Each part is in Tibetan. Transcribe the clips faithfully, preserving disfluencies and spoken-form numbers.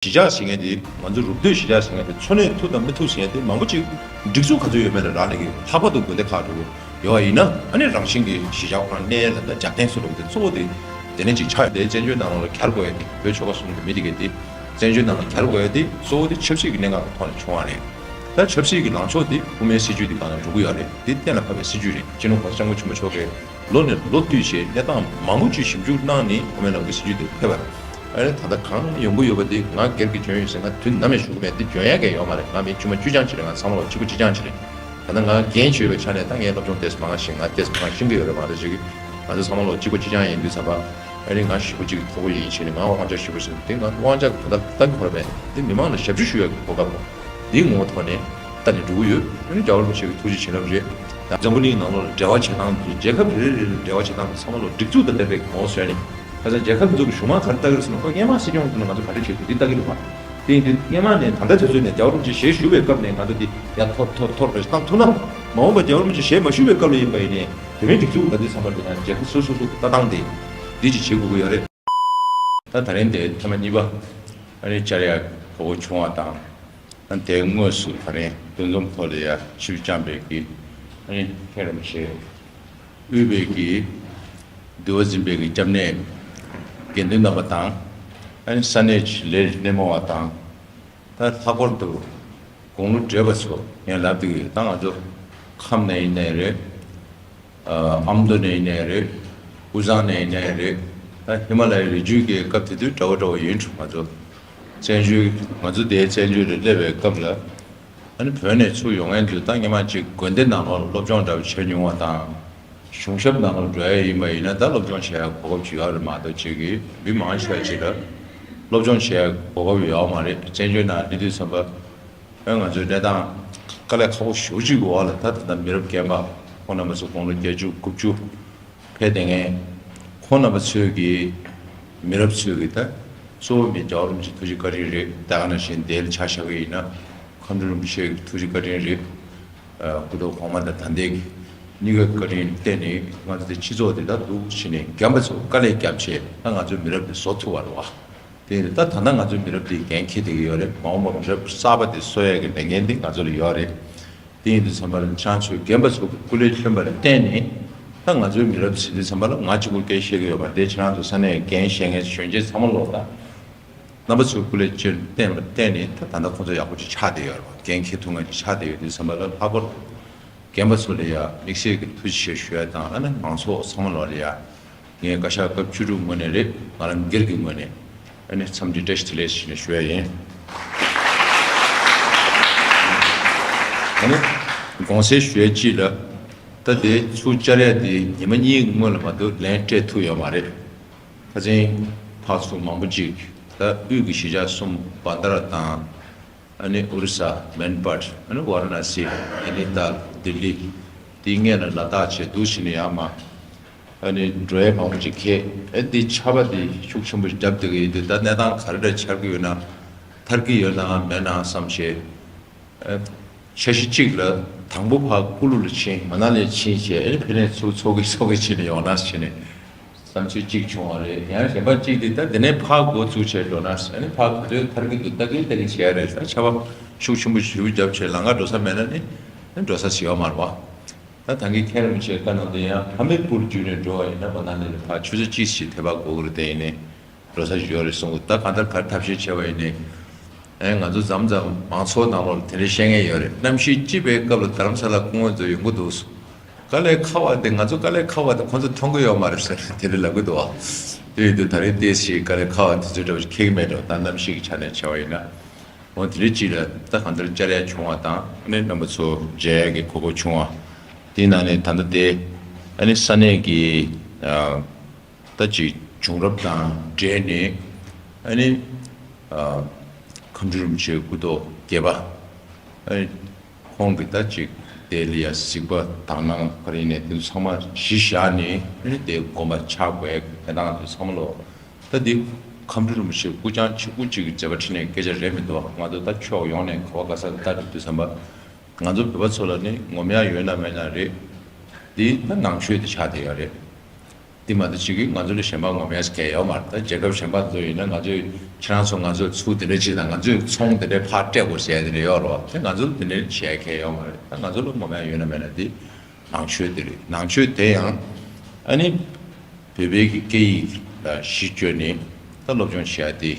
གཞིས་ཆགས་ཟེར་མཁན་དེ། ང་ཚོ་རུབ་སྟོད་གཞིས་ཆགས་ཟེར་མཁན་དེ་འཚོ་གནས་ཐུབ་དང་མི་ཐུབ་ཟེར་མཁན་དེ་མང་པོ་ཅིག་སྒྲིག་འཛུགས་ག་ཚོད་ཡོད་མེད་ལ་རག་ལས་ཀྱི། ལྷག་པར་དུ་དགོན་སྡེ་ཁག་འགྲོ་གི་ཡོད་པ་ཡིན་ན། ཨ་ནི་རང་བཞིན་གྱིས་གཞིས་ཆགས་ཁོ་རང་གནས་ཡུལ་ལ་ད་རྒྱབ་རྟེན་བཟོ་འགྲོ་གི་དེ་གཙོ་བོ་དེ་དེ་ནས་ཅིག་ཆགས་ཡོད། དེ་བཙན་བྱོལ་ནང་ལོགས་ལ་གྱར་དགོས་ཡ་དེ། བོད་ཆོལ་ཁ་གསུམ་གྱི་མི་དེ་གས་དེ་བཙན་བྱོལ་ནང་ལ་གྱར་དགོས་ཡ་དེ་གཙོ་བོ་དེ་ཆབ་སྲིད་ཀྱི་གནད་འགག་གི་ཐོག་ནས་བྱུང་བ་རེད། ད་ཆབ་སྲིད་ཀྱི་ལངས་ཕྱོགས་དེ་དབུ་མའི་སྲིད་བྱུས་དེ་སྒང་ལ་འགྲོ་གི་ཡོད་རེད། དེ་གཏན་ལ་ཕབ་པའི་སྲིད་བྱུས་རེད། སྤྱི་ནོར་༸གོང་ས་༸སྐྱབས་མགོན་ཆེན་པོ་མཆོག་གིས་ལོ་ནས་ལོ་བསྟུད་བྱས་གནས་སྟངས་མང་པོ་ཅིག་ཞིབ་འཇུག་གནང་ནས་དབུ་མའི་ལམ་གྱི་སྲིད་བྱུས་དེ་ཕེབས་པ་རེད། ཨ་ནི་ད་ལྟ་གང་ཡོང་གི་ཡོད་པ་དེ་ང་སྒེར་གྱི་འཇོན་ཡོད་ཟེར་ང་དུས་ནམ་ཡང་ཞུ་གི་མེད། དེ་འཇོན་ཡག་གི་ཡོད་མ་རེད། ང་མི་དཀྱུས་མ་དཀྱུས་མ་ཅིག་རེད། ང་ཚང་མ་ལོ་གཅིག་པ་གཅིག་རྐྱང་ཅིག་རེད། ད་ལྟ་ང་རྒན་བྱས་པའི་ཆ་ནས་ད་ངས་སློབ་སྦྱོང་ཏོག་ཙམ་མང་ང་ཤེས། ང་ཏོག་ཙམ་མང་ཤེས་ཀྱི་ཡོད་རེད་མ་གཏོགས་ཅིག་གི། ང་ཚོ་ཚང་མ་ལོ་གཅིག་པ་གཅིག་རྐྱང་ཡིན་དུས་ཙམ་པ། ཨ་ནི་ང་ཞེ་པོ་ཅིག་མཐོ་པོ་ཡིན་བྱས་ནས་ང་དབང་ཆ་ཞེ་པོ་ཟིན་དེ། ང་དབང་ཆ་གི་དོན་དག་ད་གི་ཁོ་ར་མེད། འདི་མི་མང་ལ་ཞབས་ཞུ་ཞུ་ཡག་གི་གོ་སྐབས་འདི་ངོ་བོ་ཐོག་ནས་ད་ནི་འགྲོ་གི་ཡོད། ཨ་ནི་རྒྱལ་བ་རིན་པོ་ཆེ་གི་ཐུགས་རྗེ་བྱིན་རླབས་རེད། ད་འཛམ་བུ་གླིང་ནང་ལོགས་ལ་འབྲེལ་བ་བྱེད་སྟངས་དེ། རྒྱལ་ཁབ་རེ་རེ་རེ་ལ་འབྲེལ་བ་བྱེད་སྟངས་དེ་ཚང་མ་ལོ་སྒྲིག་འཛུགས་དང་ལྡན་པའི་ངོ་བོ་བཟོས་ནས། ཁ་སང་རྒྱལ་ཁབ་འཛུགས་ཀྱི་གཞུང་མང་ག་རེ་ལྟ་གི་རེད་ཟེར་ན། ཁོ་སྔོན་མ་སྲིད་སྐྱོང་དེ་ནི་ང་ཚོ་ག་རེ་བྱེད་དགོས་འདི་ལྟ་གི་རེད་པ། དེ་ཡིན་དུས་སྔོན་མ་ནས་ད་ལྟ་དུས་ཚོད་ནས་རྒྱལ་བ་རིན་པོ་ཆེ་ཞལ་བཞུགས་པའི་སྐབས་ནས་ང་ཚོ་འདི་ཡར་འཐོར་འཐོར་འཐོར་རེ་བཏང་ཐུབ་ན། མ་འོངས་པ་རྒྱལ་བ་རིན་པོ་ཆེ་ཞལ་མ་བཞུགས་པའི་སྐབས་ལ་ཡིན་པ་ཡིན་ནའི་བོད་མིའི་སྒྲིག་འཛུགས་ལ་འདི་ཚང་མ་འགྲོ་ན་རྒྱལ་ཁབ་སོ་སོ་སོ་ལྟ་སྟངས་དེ་འདི་ཅིག་བྱེད་དགོས་ཀྱི་ཡོད་རེད། ད་ད་རིང་དེ་ཐེངས་མ་གཉིས་པ་ཨ་ནི་བཅར་ཡག་གོ་སྐབས་བྱུང་བ་དང་། ཨ་ནི་དེའི་དངོས་སུ་ད་རིང་འདུ་འཛོམས་ཐོག་ལ་ཡ་ཆིབས་བསྐྱངས་པའི་གི་ཨ་ནི་མཁན་རིན་པོ་ཆེ། དབུས་པའི་གི་འདུལ་བ་འཛིན་པའི་གི་སྐྱབས་གནས་དགེ་འདུན་རྣམ་པ་དང་། ཨ་ནི་ས་གནས་ཀྱི་ལས་སྣེ་མོ་བ་དང་། ད་ལྷག་པར་དུ་དགུང་ལོ་བགྲེས་པ་ཚོ་ངས་ལབ་བསྡད་ཀྱི་ཡོད། ད་ང་ཚོ་ཁམས་ནས་ཡིན་ནའི་རེད། ཨ་ཨ་མདོ་ནས་ཡིན་ནའི་རེད། དབུས་གཙང་ནས་ཡིན་ནའི་རེད། ད་ཧི་མ་ལ་ཡའི་རི་རྒྱུད་ཀྱི་སྐབས་དེ་དུས་འདྲ་བོ་འདྲ་བོ་ཡིན་འགྲོ། ང་ཚོ་བཙན་བྱོལ་ང་ཚོ་དེའི་བཙན་བྱོལ་ལ་སླེབས་པའི་སྐབས་ལ། ཨ་ནི་བོད་ནས་ཚུར་ཡོང་མཁན་ཚོས་ད་སྔོན་མ་ཅིག་དགོན་སྡེ་ནང་ལོགས་ལ་སློབ་སྦྱོང་འདྲ་བོ་བྱས་མྱོང་བ་དང་། གཞུང་ཞབས་ནང་ལོགས་འགྲོ་ཡ་ཡིན་པ་ཡིན་ན་ད་སློབ་སྦྱོང་བྱེད་ཡ་གོ་སྐབས་ཅིག་ཡོད་རེད་མ་གཏོགས། ཅིག་གི་མི་མང་ཆེ་བ་ཅིག་ལ་སློབ་སྦྱོང་བྱེད་ཡ་གོ་སྐབས་ཡོད་མ་རེད། བཙན་བྱོལ་ནང་སླེབས་དུས་ཙམ་པ། ཨ་ང་ཚོའི་གནས་སྟངས་དཀའ་ལས་ཁག་པོ་ཞེ་པོ་ཅིག་གི་འོག་ལ་ད་ད་ལྟ་མི་རབས་རྒན་པ་ཁོང་རྣམ་པ་ཚོ་དགུང་ལོ་བརྒྱད་ཅུ་དགུ་བཅུ་ཕེབས་བསྡད་མཁན། ཁོང་རྣམ་པ་ཚོས་ཀྱི་མི་རབས་ཚོས་ཀྱི་ད་གཙོ་བོ་མི་རྒྱལ་བ་རིན་པོ་ཆེ་ཐུགས་རྗེ་བཀའ་དྲིན་རེད། ད་ག་ནང་བཞིན་དེ་ལ་ཆ་བཞག་གི་ཡིན་ན་མཁའ་འགྲོ་རིན་པོ་ཆེ་གི་ཐུགས་རྗེ་བཀའ་དྲིན་རེད། ཨ་སྐུ་ཐོག་གོང་མ་དང་ད་ལྟའི་གི་གཉིས་ཀའི་བཀའ་དྲིན་བརྟེན་ནས་ང་ཚོ་དེ་སྤྱི་ཚོགས་དེ་ད་འདུག་བྱས་ནས་རྒན་པ་ཚོ་དཀའ་ལས་བརྒྱབ་བྱས་ད་ང་ཚོའི་མི་རབས་དེ་བཟོ་ཐུབ་པ་རེད་བ། དེ་ད་ད་ལྟ་ང་ཚོའི་མི་རབས་འདི་འགན་འཁྱེར་བསྡད་ཀྱི་ཡོད་རེད། མ་འོངས་པ་མི་རབས་གསར་པ་དེ་བཟོ་ཡས་ཀྱི་ལས་འགན་འདི་ང་ཚོ་ལ་ཡོད་རེད། དེ་ཡིན་དུས་ཙམ་པ་ལ་ཁྱེད་རང་ཚོས་རྒན་པ་ཚོ་གི་སྐུ་ལས་བསྐྱོན་པ་ལ་བརྟེན་ནས་ད་ང་ཚོའི་མི་རབས་ཟེར་དུས་ཙམ་པ་ལ་ང་གཅིག་པུ་སྐད་བཤད་ཀྱི་ཡོད་པ་དེ། ཁྱེད་རང་ཚོ་ས་གནས་འགན་བཞེས་མཁན་གཞོན་སྐྱེས་ཚང་མ་ལོག་ད་རྣམ་པ་ཚོའི་སྐུ་ལས་བསྐྱོན་བརྟེན་པ་བརྟེན་ནས་ད་ད་ལྟ་ཁོང་ཚོ་ཡག་པོ་ཅིག་ཆགས་བསྡད་ཡོད་རེད་བ། འགན་འཁྱེར་ཐུབ་མཁན་ཅིག་ཆགས་བསྡད་ཡོད་དུས་ཙམ་པ་ལ་ལྷག་པར་དུ་རྒན་པ་ཚོ་ལ་ཡ་དམིགས་བསལ་གྱི་ཐུགས་རྗེ་ཆེ་ཞུ་ཡ་དང་། ཨ་ནི་མང་ཚོགས་ཚང་མ་ལོག་ལ་ཡ། ངས་བཀའ་ཤག་སྐབས་བཅུ་དྲུག་ངོས་ནས་རེད། ང་རང་སྒེར་གྱི་ངོས་ནས་ཨ་ནི་འཚམས་འདྲི་བཀྲ་ཤིས་བདེ་ལེགས་ཞུ་ནས་ཞུ་ཡ་ཡིན། ཨ་ནི་དགོངས་སེལ་ཞུ་ཡ་གཅིག་ལ། ད་དེ་ཚུར་བཅར་ཡ་དེ་ཉི་མ་གཉིས་སྔོན་ལ་མ་གཏོགས་ལན་སྤྲད་ཐུབ་ཡོད་མ་རེད། ཁ་སང་ཕར་ཚུར་མང་པོ་ཅིག་ད་དབུས་ཀྱི་གཞིས་ཆགས་གསུམ་བན་དྷ་ར་དང་། ཨ་ནི་ཨོ་རི་ས། མན་པཊ། ཨ་ནི་ཝཱ་ར་ཎ་སི། ནཻ་ནི་ཏཱལ། ལྡི་ལི། དེའི་སྔོན་ལ་ལ་དྭགས་བྱས་འདུག་བྱས་ནས་ཡར་མར་ཨ་ནི་འགྲོ་ཡས་མང་པོ་ཅིག་འཁེལ། ཨ་འདི་ཆར་པ་འདི་ཤུགས་ཆེན་པོ་ཞིག་བརྒྱབ་བསྡད་ཀྱི་ཡོད་དུས་ད་གནས་སྟངས་ག་རེ་འདྲ་ཆགས་ཀྱི་ཡོད་ན། ཐར་གྱི་ཡོད་ན་མེད་ན་བསམ་བྱས། ཨ་འཆར་གཞི་གཅིག་ལ་དང་པོ་ཕར་ཀུ་ལུ་ལ་ཕྱིན། མ་ན་ལི་ཕྱིན་བྱས་ཨ་ནི་ཕ་ནས་ཚུར་ཚོགས་ཀྱི་ཚོགས་ཀྱི་བྱས་ནས་ཡོང་ན་བྱས་ནས། བསམ་ཚུལ་གཅིག་བྱུང་བ་རེད། ཡང་གཞན་པ་གཅིག་དེ་ད་དེ་ནས་ཕར་འགོ་བཙུགས་བྱས་འགྲོ་ན། ཨ་ནི་ཕར་ག་དུས་ཐར་གྱི་འདུག་ལྟ་གིན་ལྟ་གིན་བྱས་རེད། ད་ཆར་པ་ཤུགས་ཆེན་པོ་ཞེ་པོ་བརྒྱབ་བྱས་ལམ་ཁ་འགྲོ་ས་མེད་ན་ནི་ནི་འགྲོ་ས་ཞིག་ཡོད་མ་རེད་བ། ད་ད་གིན་མཁན་རིན་པོ་ཆེའི་བཀའ་གནང་དེ་ཡང་ཧ་མི་པུར་བརྒྱུད་ནས་འགྲོ་བ་ཡིན་ན་མ་ན་ལི་ལ་ཕར་ཆུ་ཚོད་གཅིག་ཞིག་དེ་བར་འགོར་གི་རེད། དེ་ཡིན་ནའི་འགྲོ་ས་ཞིག་ཡོད་རེད་གསུང་གི། ད་གང་ལྟར་ག་རེ་ཐབས་ཤེས་བྱས་པ་ཡིན་ནའི། ཨེ་ང་ཚོ་མཚམས་མཚམས་མང་ཚོགས་ནང་ལོགས་ལ་དེ་འདྲའི་བཤད་མཁན་ཡོད་རེད། གནམ་གཤིས་སྐྱིད་པའི་སྐབས་ལ་རྡ་རམ་ས་ལ་སྐུ་ངོ་ཚོ་ཡོང་གི་འདུག་དཀའ་ལས་ཁག་པ་དེ་ང་ཚོ་དཀའ་ལས་ཁག་པ་དེ་ཁོ་ཚོ་མཐོང་གི་ཡོད་མ་རེད་ཟེར་དེ་འདྲ་ལབ་གི་འདུག་བ། དེ་ཡིན་དུས་ད་རེས་ཏོག་ཙམ་དཀའ་ལས་ཁག་པ་དེ་ཚོའི་འདྲ་བོ་ཞིག་འཁེལ་གི་མེད་འགྲོ། ད་གནམ་གཤིས་ཀྱི་ཆ་ནས་བྱས་པ་ཡིན་ན། འོ་དེ་རིང་གཅིག་ལ་ད་གང་ལྟར་བཅར་ཡ་བྱུང་བ་དང་ཨ་ནི་རྣམ་པ་ཚོ་མཇལ་ཡ་གི་གོ་སྐབས་བྱུང་བ། དེའི་ནང་ནས་ད་ལྟ་དེ་ཨ་ནི་ས་གནས་ཀྱི་ཨ་ད་ཅིག་བྱུང་རབས་དང་འབྲེལ་ནས་ཨ་ནི་ཨ་མཁའ་འགྲོ་རིན་པོ་ཆེའི་སྐུ་ཐོག་བརྒྱད་པ། ཨ་ནི་ཁོང་གིས་ད་ཅིག་དེ་ལ་ཡ་གཟིགས་པ་དག་སྣང་ག་རེ་ཡིན་ནའི་དེ་ཚོ་ཚང་མ་གཞི་བཞག་ནས་ཨ་ནི་དེ་དགོངས་པ་འཆར་དགོས་ཡ་གི་གནས་སྟངས་དེ་ཚང་མ་ལོ། ད་འདི་མཁའ་འགྲོ་རིན་པོ་ཆེ་སྐུ་རྐྱང་གཅིག་པུ་གཅིག་གི་མཛད་པ་ཁྲིད་ནས་སྐད་ཆ་རེད་མི་འདུག་ང་ཚོ་ད་ཕྱོགས་ཡོངས་ནས་ག་བ་ག་ས་ལ་ལྟ་དུས་དུས་ཙམ་པ། ང་ཚོ་བོད་པ་ཚོ་ལ་ནི་ངོམ་ཡག་ཡོད་ན་མེད་ན་རེད། འདི་ད་ནང་ཆོས་དེ་ཆགས་བསྡད་ཡོད་རེད། དེ་མ་གཏོགས་ཅིག་གིས་ང་ཚོ་ལ་གཞན་པ་ངོམ་ཡས་གལ་ཡོད་མ་རེད། ད་རྒྱལ་ཁབ་གཞན་པ་ཚོ་ཡིན་ན་ང་ཚོས་ཁྱེད་རང་ཚོ་ང་ཚོ་ཚུར་དེ་འདྲ་བྱེད་དང་། ང་ཚོས་ཚོང་དེ་འདྲ་ཕར་སྤྲད་དགོས་ཟེར་ཡ་དེ་འདྲ་ཡོད་རེད་བ། དེ་ང་ཚོ་ལ་དེ་འདྲ་བྱེད་ཡ་གལ་ཡོད་མ་རེད། ད་ང་ཚོ་ལ་ངོམ་ཡ་ཡོད་ན་མེད་ན་དེ་ནང་ཆོས་དེ་རེད། ནང་ཆོས་དེ་ཡང་ཨ་ནི་བོད་པའི་གི་སྐད་ཡིག་ལ་གཞི་བཅོལ་ནས་ད་སློབ་སྦྱོང་བྱེད་ཡ་དེ།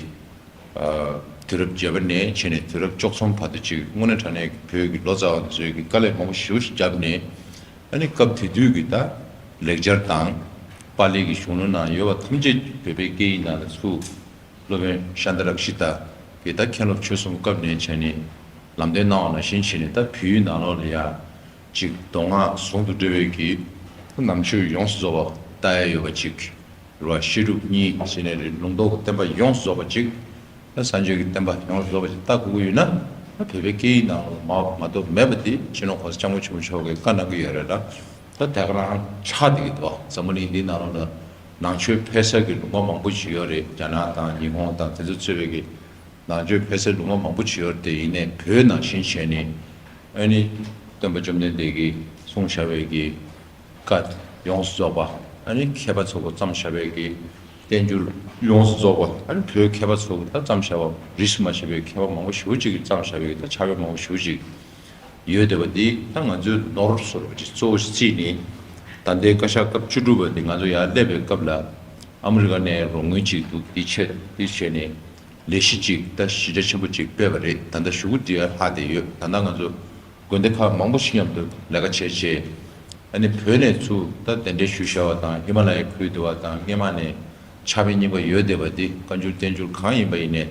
དུས་རབས་བརྒྱད་པ་ནས་བྱས་ནས་དུས་རབས་བཅུ་གསུམ་བར་དུ་ཅིག་དངོས་གནས་དྲང་གནས་ཀྱི་བོད་ཀྱི་ལོ་ཙཱ་བ་ཚོས་ཀྱི་དཀའ་ལས་མང་པོ་ཞེ་པོ་ཞིག་བརྒྱབ་ནས། ཨ་ནི་སྐབས་དེ་དུས་ཀྱི་ད་ལེགས་སྦྱར་དང་པཱ་ལི་གི་གཞུང་ལུགས་ནང་ཡོད་པ་ཐམས་ཅད་བོད་པའི་སྐད་ཡིག་ནང་ལ་ཚུར་སློབ་དཔོན་ཤཱནྟ་རཀྵི་ཏ་གིས་ད་མཁན་སློབ་ཆོས་གསུམ་སྐབས་ནས་བྱས་ནས་ལམ་སྟོན་གནང་བ་ནང་བཞིན་བྱས་ནས། ད་བོད་ཡིག་ནང་ལོགས་ལ་ཡ་ཅིག་མདོ་སྔགས་ཟུང་དུ་འབྲེལ་བའི་གི་རྣམ་དཔྱོད་ཡོངས་སུ་རྫོགས་པ་ལྟ་ཡ་ཡོད་པ་ཅིག་རེད་བ། བཤད་སྒྲུབ་གཉིས་ཟེར་ནས་རེད། ལུང་རྟོགས་ཀྱི་བསྟན་པ་ཡོངས་སུ་རྫོགས་པ་ཅིག་ད་སངས་རྒྱས་ཀྱི་བསྟན་པ་ཡོངས་སུ་རྫོགས་པ་ཅིག་ལྟ་དགོས་ཀྱི་ཡོད་ན། ད་བོད་པའི་སྐད་ཡིག་ནང་ལ་མ་མ་གཏོགས་མེད་པ་དེ་སྤྱི་ནོར་༸གོང་ས་༸སྐྱབས་མགོན་ཆེན་པོ་མཆོག་གིས་བཀའ་གནང་གི་ཡོད་རེད་ལ། ད་དེ་ག་རང་ཆགས་བསྡད་ཀྱི་འདུག་འཛམ་བུ་གླིང་འདིའི་ནང་ལོགས་ལ་ནང་ཆོས་ཕེབས་ས་གི་ལུང་པ་མང་པོ་ཞིག་ཡོད་རེད། རྒྱ་ནག་དང་ཉི་ཧོང་དང་དེ་ཚོ་གཙོས་པའི་གི་ནང་ཆོས་ཕེབས་ས་ལུང་པ་མང་པོ་ཞིག་ཡོད་རེད། དེ་ཡིན་ནའི་བོད་ནང་བཞིན་བྱས་ནས་ཨ་ནི་སྟོན་པ་བཅོམ་ལྡན་འདས་ཀྱིས་གསུངས་བཞག་པའི་གི་བཀའ་ཡོངས་སུ་རྫོགས་པ། ཨ་ནི་མཁས་པ་ཚོ་གིས་བརྩམས་བཞག་པའི་གི་བསྟན་འགྱུར་ཡོངས་སུ་རྫོགས་པ། ཨ་ནི་བོད་མཁས་པ་ཚོ་གིས་ད་བརྩམས་བཞག་པ། རིས་སུ་མ་ཆད་པའི་མཁས་པ་མང་པོ་ཞེ་པོ་ཅིག་གིས་བརྩམས་བཞག་པའི་གི་ད་ཕྱག་དཔེ་མང་པོ་ཞེ་པོ་ཅིག་ཡོད་བསྡད་པ་འདི་ད་ང་ཚོའི་ནོར་ཟེར་བ་ཅིག་གཙོ་བོ་བརྩིས་ནས། ད་ལྟའི་བཀའ་ཤག་སྐབས་བཅུ་དྲུག་པ་འདི་ང་ཚོ་ཡར་སླེབས་པའི་སྐབས་ལ་ཨ་མི་རི་ཀ་ནས་རོགས་དངུལ་ཅིག་འདུག་འདི་ཆེད་འདི་བྱས་ནས་ལས་གཞི་ཅིག་ད་གཞི་རྒྱ་ཆེན་པོ་ཅིག་སྤེལ་བ་རེད། ད་ལྟ་གཞུག་གུ་འདི་ཡར་ལྷག་བསྡད་ཡོད། ད་ལྟ་ང་ཚོ་དགོན་སྡེ་ཁག་མང་པོ་ཞིག་མཉམ་དུ་ལས་ཀ་བྱས་བྱས། ཨ་ནི་བོད་ནས་ཚུར་ད་གདན་འདྲེན་ཞུས་བཞག་པ་དང་། ཧི་མ་ལ་ཡའི་ཁུལ་དུ་བ་དང་། སྔོན་མ་ནས་ཕྱག་དཔེ་རྙིང་པ་ཡོད་བསྡད་པ་འདི་བཀའ་འགྱུར་བསྟན་འགྱུར་གང་ཡིན་པ་ཡིན་ནའི།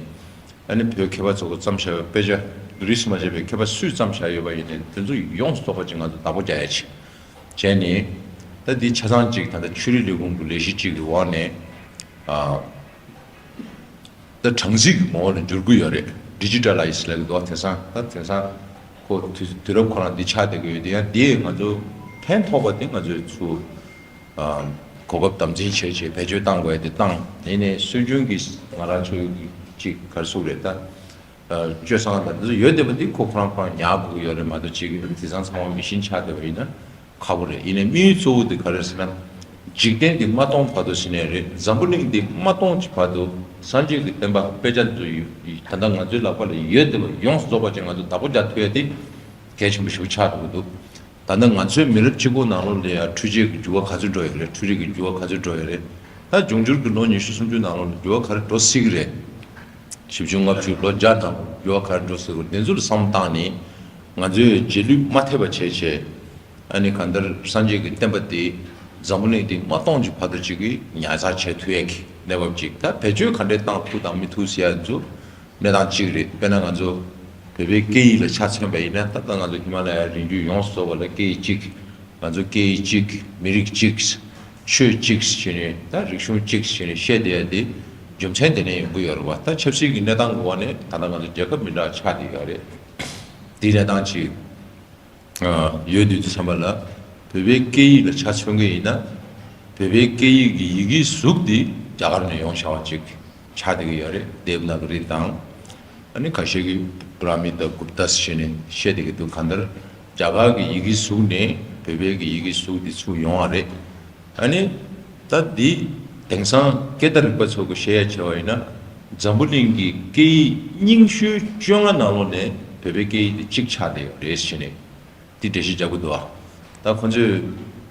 ཨ་ནི་བོད་མཁས་པ་ཚོ་གིས་བརྩམས་བཞག་པའི་དཔེ་ཆ་རིས་སུ་མ་ཆད་པའི་མཁས་པ་སུས་བརྩམས་བཞག་ཡོད་པ་ཡིན་ནའི་དེ་ཚོ་ཡོངས་སུ་རྫོགས་པ་ཅིག་ང་ཚོ་བདག་པོ་རྒྱག་ཡ་ཅིག་བྱས་ནས། ད་འདི་ཆ་ཚང་ཅིག་ད་ལྟ་ཆོས་རིག་ལས་ཁུངས་ཀྱི་ལས་གཞི་ཅིག་གི་འོག་ནས། ཨ། ད་གྲངས་རྩིས་ཀྱི་ངོ་བོ་ལ་འགྱུར་གྱི་ཡོད་རེད། ཌི་ཇི་ཊ་ལའི་ཛི་ལབ་ཀྱི་འདུག་དེང་སང་། ད་དེང་སང་ཁོ་དུས་དུས་རབས་ཁོ་རང་འདི་ཆགས་བསྡད་ཀྱི་ཡོད་དེ། ཡང་འདིས་ང་ཚོ་ཕན་ཐོགས་པ་དེ་ང་ཚོས་ཚུར་ཨ་གོ་སྐབས་དམ་འཛིན་བྱས་བྱས་བེད་སྤྱོད་བཏང་དགོས་ཡ་དེ་བཏང་། དེ་ནས་སྲོལ་རྒྱུན་གྱི་ང་རང་ཚོའི་ཅིག་ག་རེ་ཟེར་དགོས་རེད། ད་ཨ་སྤྱོད་བཟང་དང་དེ་ཚོ་ཡོད་བསྡད་པ་འདི་ཁོ་ཁོ་རང་ཁོ་རང་ཉར་དགོས་ཀྱི་ཡོད་རེད་མ་གཏོགས། ཅིག་དེང་སང་ཚང་མ་མེ་ཤིན་ཆགས་བསྡད་པ་ཡིན་ན། ཁག་པོ་རེད། ཡིན་ནའི་དམིགས་ཡུལ་གཙོ་བོ་དེ་ག་རེ་ཟེར་ན། འཇིག་རྟེན་འདི་མ་སྟོངས་བར་དུ་ཟེར་ནའི་རེད། འཛམ་བུ་གླིང་འདི་མ་སྟོངས་ཀྱི་བར་དུ་སངས་རྒྱས་ཀྱི་བསྟན་པ་དཔེ་ཆ་འདི་ད་ལྟ་ང་ཚོའི་ལག་པ་ལ་ཡོད་བསྡད་པ་ཡོངས་སུ་རྫོགས་པ་ཅིག་ང་ཚོ་བདག་པོ་རྒྱག་ཐུབ་ཡ་དེ་གལ་ཆེན་པོ་ཞིག་ཆགས་འགྲོ་གི་འདུག་ད་ལྟ་ང་ཚོའི་མི་རབས་གཅིག་པོ་ནང་ལོགས་ལ་ཡ་འཕྲུལ་ཆས་ཀྱི་འགྱུར་བ་ག་ཚོད་འགྲོ་ཡོད་རེད། འཕྲུལ་རིག་གི་འགྱུར་བ་ག་ཚོད་འགྲོ་ཡོད་རེད། ད་འབྱུང་འགྱུར་གྱི་ལོ་ཉི་ཤུ་སུམ་ཅུ་ནང་ལོགས་ལ་འགྱུར་བ་ག་རེ་འགྲོ་སྲིད་ཀྱི་རེད། བཞི་བཅུ་ལྔ་བཅུ་ལོ་བརྒྱ་ནང་འགྱུར་བ་ག་རེ་འགྲོ་སྲིད་ཀྱི་རེད། དེ་ཚོ་ལ་བསམ་བློ་བཏང་ནས་ང་ཚོས་རྗེས་ལུས་མ་ཐེབས་པ་བྱས་བྱས། ཨ་ནི་གང་ལྟར་སངས་རྒྱས་ཀྱི་བསྟན་པ་དེ་འཛམ་བུ་གླིང་འདི་མ་སྟོངས་ཀྱི་བར་དུ་ཅིག་གི་ཉར་ཚགས་བྱེད་ཐུབ་ཡས་ཀྱི་གནས་བབ་ཅིག་ད་བེད་སྤྱོད་ག་འདྲས་བཏང་ཐུབ་དང་མི་ཐུབ་ཟེར་ཡ་ཚོ་གནས་སྟངས་གཅིག་རེད། དཔེར་ན་ང་ཚོ་བོད་པའི་སྐད་ཡིག་ལ་ཆ་མཚོན་པ་ཡིན་ན། ད་ལྟ་ང་ཚོ་ཧི་མ་ལ་ཡའི་རི་རྒྱུད་ཡོངས་སུ་རྫོགས་པ་ལ་སྐད་ཡིག་གཅིག་ང་ཚོ་སྐད་ཡིག་གཅིག་མི་རིགས་གཅིག་ཆོས་གཅིག་བྱས་ནས། ད་རིག་གཞུང་གཅིག་བྱས་ནས་བཤད་བསྡད་ཡ་དེ་རྒྱུ་མཚན་དེ་ནས་ཡོང་གི་ཡོད་རེད་བ། ད་ཆབ་སྲིད་ཀྱི་གནས་སྟངས་ཀྱི་འོག་ནས་ད་ལྟ་ང་ཚོ་རྒྱལ་ཁབ་མི་འདྲ་ཆགས་བསྡད་ཡོད་རེད། དེའི་གནས་སྟངས་ཅིག་ཡོད་དུས་དུས་ཙམ་པ་ལ་བོད་པའི་སྐད་ཡིག་ལ་ཆ་མཚོན་གྱི་ཡིན་ན། བོད་པའི་སྐད་ཡིག་གི་ཡི་གེའི་གཟུགས་འདི་རྒྱ་གར་ནས་ཡོང་བཞག་པ་ཅིག་ཆགས་བསྡད་ཀྱི་ཡོད་རེད། དེབ་ནག་རི་དང་། ཨ་ནི་ཁ་ཤས་ཀྱིས་པྲ་མི་ཏ་གུབ་ཏཱ་ཟེར་ནས་བཤད་བསྡད་ཀྱི་འདུག་གང་ལྟར་རྒྱ་གར་གྱི་ཡི་གེའི་གཟུགས་ནས་བོད་པའི་གི་ཡི་གེའི་གཟུགས་འདི་ཚུར་ཡོང་བ་རེད། ཨ་ནི་ད་འདི་དེང་སང་སྐད་བརྡ་རིག་པ་ཚོ་གིས་བཤད་ཡ་བྱས་པ་ཡིན་ན། འཛམ་བུ་གླིང་གི་སྐད་ཡིག་རྙིང་ཤོས་བཅོ་ལྔ་ནང་ལོགས་ནས་བོད་པའི་སྐད་ཡིག་འདི་གཅིག་ཆགས་བསྡད་ཡོད་རེད་ཟེར་ནས། དེ་འགྲེལ་བཤད་རྒྱག་གི་འདུག་ཨ། ད་ཁོ་ཚོས་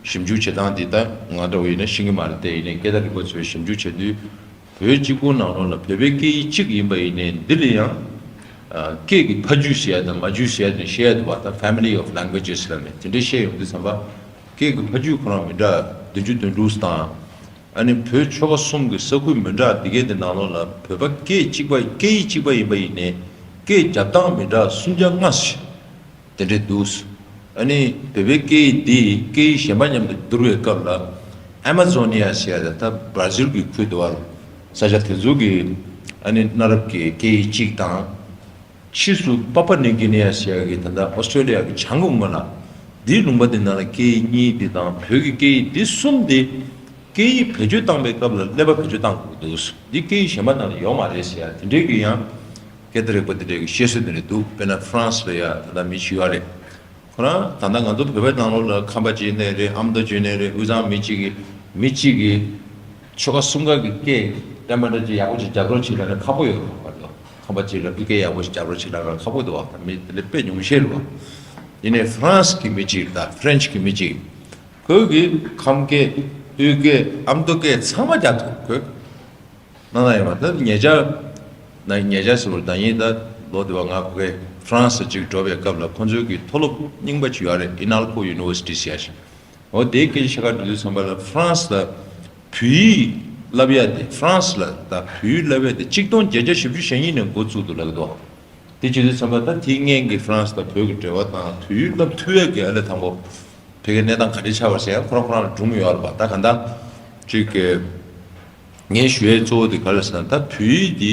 ཞིབ་འཇུག་བྱེད་སྟངས་དེ་ད་ང་འདྲ་བོ་ཡིན་ན་ཤེས་ཀྱི་མ་རེད་དེ། ཡིན་ནའི་སྐད་བརྡ་རིག་པ་ཚོས་ཞིབ་འཇུག་བྱེད་དུས། བོད་གཅིག་པུ་ནང་ལོགས་ལ་བོད་པའི་སྐད་ཡིག་གཅིག་ཡིན་པ་ཡིན་ནའི། འདི་ལ་ཡང་ཨ་སྐད་ཀྱི་ཕ་རྒྱུད་ཟེར་ཡ་དང་མ་རྒྱུད་ཟེར་ཡ་དེ་བཤད་ཡ་འདུག་བ། ད་Family of Languages ལབ་ནས་དེ་འདྲའི་བཤད་ཡོང་དུས་ཙམ་པ། སྐད་ཀྱི་ཕ་རྒྱུད་ཁོ་རང་མི་འདྲ་བདུན་ཅུ་དོན་དྲུག་དང་། ཨ་ནི་བོད་ཆོལ་ཁ་གསུམ་གྱི་ས་ཁུལ་མི་འདྲ་འདི་གའི་དེ་ནང་ལོགས་ལ་བོད་པ་སྐད་གཅིག་པ་སྐད་ཡིག་གཅིག་པ་ཡིན་པ་ཡིན་ནའི་སྐད་རྒྱབ་སྟངས་མི་འདྲ་སུམ་བརྒྱ་ལྔ་ཞིག་དེ་འདྲས་འདུག་ཨ་ནི་བོད་པའི་སྐད་ཡིག་འདི་སྐད་ཡིག་གཞན་པ་མཉམ་དུ་བསྡུར་བའི་སྐབས་ལ། ཨ་མ་ཛོ་ནི་ཡ་ཟེར་ཡ་དེ་ད་བྷར་ཛིལ་གྱི་ཁུལ་དུ་བ་ས་ཆ་དེ་ཚོ་གི་ཨ་ནི་གནའ་རབས་ཀྱི་སྐད་ཡིག་གཅིག་དང་། ཕྱིས་སུ་པཱ་པཱ་ནིའུ་གྷི་ནི་ཡ་ཟེར་ཡ་གི་ད་ལྟ་ཨོ་སི་ཀྲོ་ལི་ཡ་གི་བྱང་གི་ངོས་ལ། འདིའི་ལུང་པ་འདི་ནང་ལ་སྐད་ཡིག་གཉིས་འདི་དང་བོད་ཀྱི་སྐད་ཡིག་འདི་གསུམ་འདི། སྐད་ཡིག་བེད་སྤྱོད་བཏང་པའི་སྐབས་ལ་ཀླད་པ་བེད་སྤྱོད་བཏང་དགོས་འདུག་འདི་སྐད་ཡིག་གཞན་པ་ནང་ལ་ཡོད་མ་རེད་ཟེར་ཡ་དེ་འདྲའི་གི་ཡང་སྐད་བརྡ་རིག་པ་དེ་འདྲའི་གི་བཤད་སྲོལ་དེ་འདྲ་འདུག་དཔེར་ན་ཧྥ་རན་སི་ལ་ཡ་ད་ལྟ་མི་ཞིག་ཡོད་རེད། ཁོ་རང་ད་ལྟ་ང་ཚོ་བོད་པའི་ནང་ལོགས་ལ་ཁམས་པ་ཅིག་ཡིན་ནའི་རེད། ཨ་མདོ་ཅིག་ཡིན་ནའི་རེད། དབུས་གཙང་མི་གཅིག་གིས་ མི་གཅིག་གིས་ཆོལ་ཁ་གསུམ་ཀ་གི་སྐད་བསྟན་པ་འདྲ་ཅིག་ཡག་པོ་ཅིག་རྒྱབ་སྐྱོར་བྱེད་ན་ཁག་པོ་ཡོད་རེད་བ། ཁམས་པ་ཅིག་ལ་སྐད་ཡག་པོ་ཞིག་རྒྱབ་སྐྱོར་བྱེད་ན་ཁག་པོ་འདུག་བ། མི་དེ་འདྲ་དཔེ་ཉུང་ཤས་རེད་བ། ཡིན་ནའི་ཧྥ་རན་སི་གི་མི་གཅིག་དང་ཧྥ་རན་སི་གི་མི་གཅིག་ཁོས་གི་ཁམས་སྐད་ཨུ་སྐད་ཨ་མདོ་སྐད་ཚང་མ་རྒྱབ་ཐུབ། ཁོས་ནང་ན་ཡོད་པ་ད་ཉེ་ཆར་ན་ཉེ་ཆར་ཟེར་བ་ད་ཡིན་ད་ལོ་དེ་བ་ང་ཕ་གི་ཧྥ་རན་སི་ཅིག་འགྲོ་བའི་སྐབས་ལ་ཁོ་ཚོའི་གི་མཐོ་སློབ་རྙིང་པ་ཅིག་ཡོད་རེད། ཨི་ནལ་ཁོ་ཡུ་ནི་ཝར་སི་ཊི་ཟེར་ཡ་ཞིག་འོ་དེའི་སྐད་ཆ་བཤད་ག་འགྲོ་དུས་ཙམ་པ་ལ་ཧྥ་རན་སི་ལ་བོད་ཡིག་བསླབ་ཡ་དེ་ཧྥ་རན་སི་ལ་ད་བོད་ཡིག་བསླབ་ཡ་དེ་ཆིག་སྟོང་བརྒྱད་བརྒྱ་བཞི་བཅུ་ཞེ་གཉིས་ནས་འགོ་བཙུགས་འདུག་ལབ་ཀྱི་འདུག་དེ་བྱེད་དུས་ཙམ་པ་ད་དེའི་སྔོན་གྱི་ཧྥ་རན་སི་དང་བོད་ཀྱི་འབྲེལ་བ་དང་བོད་ཡིག་བསླབ་ཐུབ་ཡ་གི་ཨ་ལས་དང་པོ་བོད་ཀྱི་གནས་སྟངས་ག་འདྲ་ཆགས་པ་ཟེར་ཡ་ཁོ་རང་ཁོ་རང་ལ་སྒྲུང་ཡོད་རེད་པ། ད་ག་འདྲ་ཅིག་གི་ངས་ཞུ་ཡའི་གཙོ་བོ་དེ་ག་རེ་ཟེར་ན་ད་བོད་ཡིག་འདི་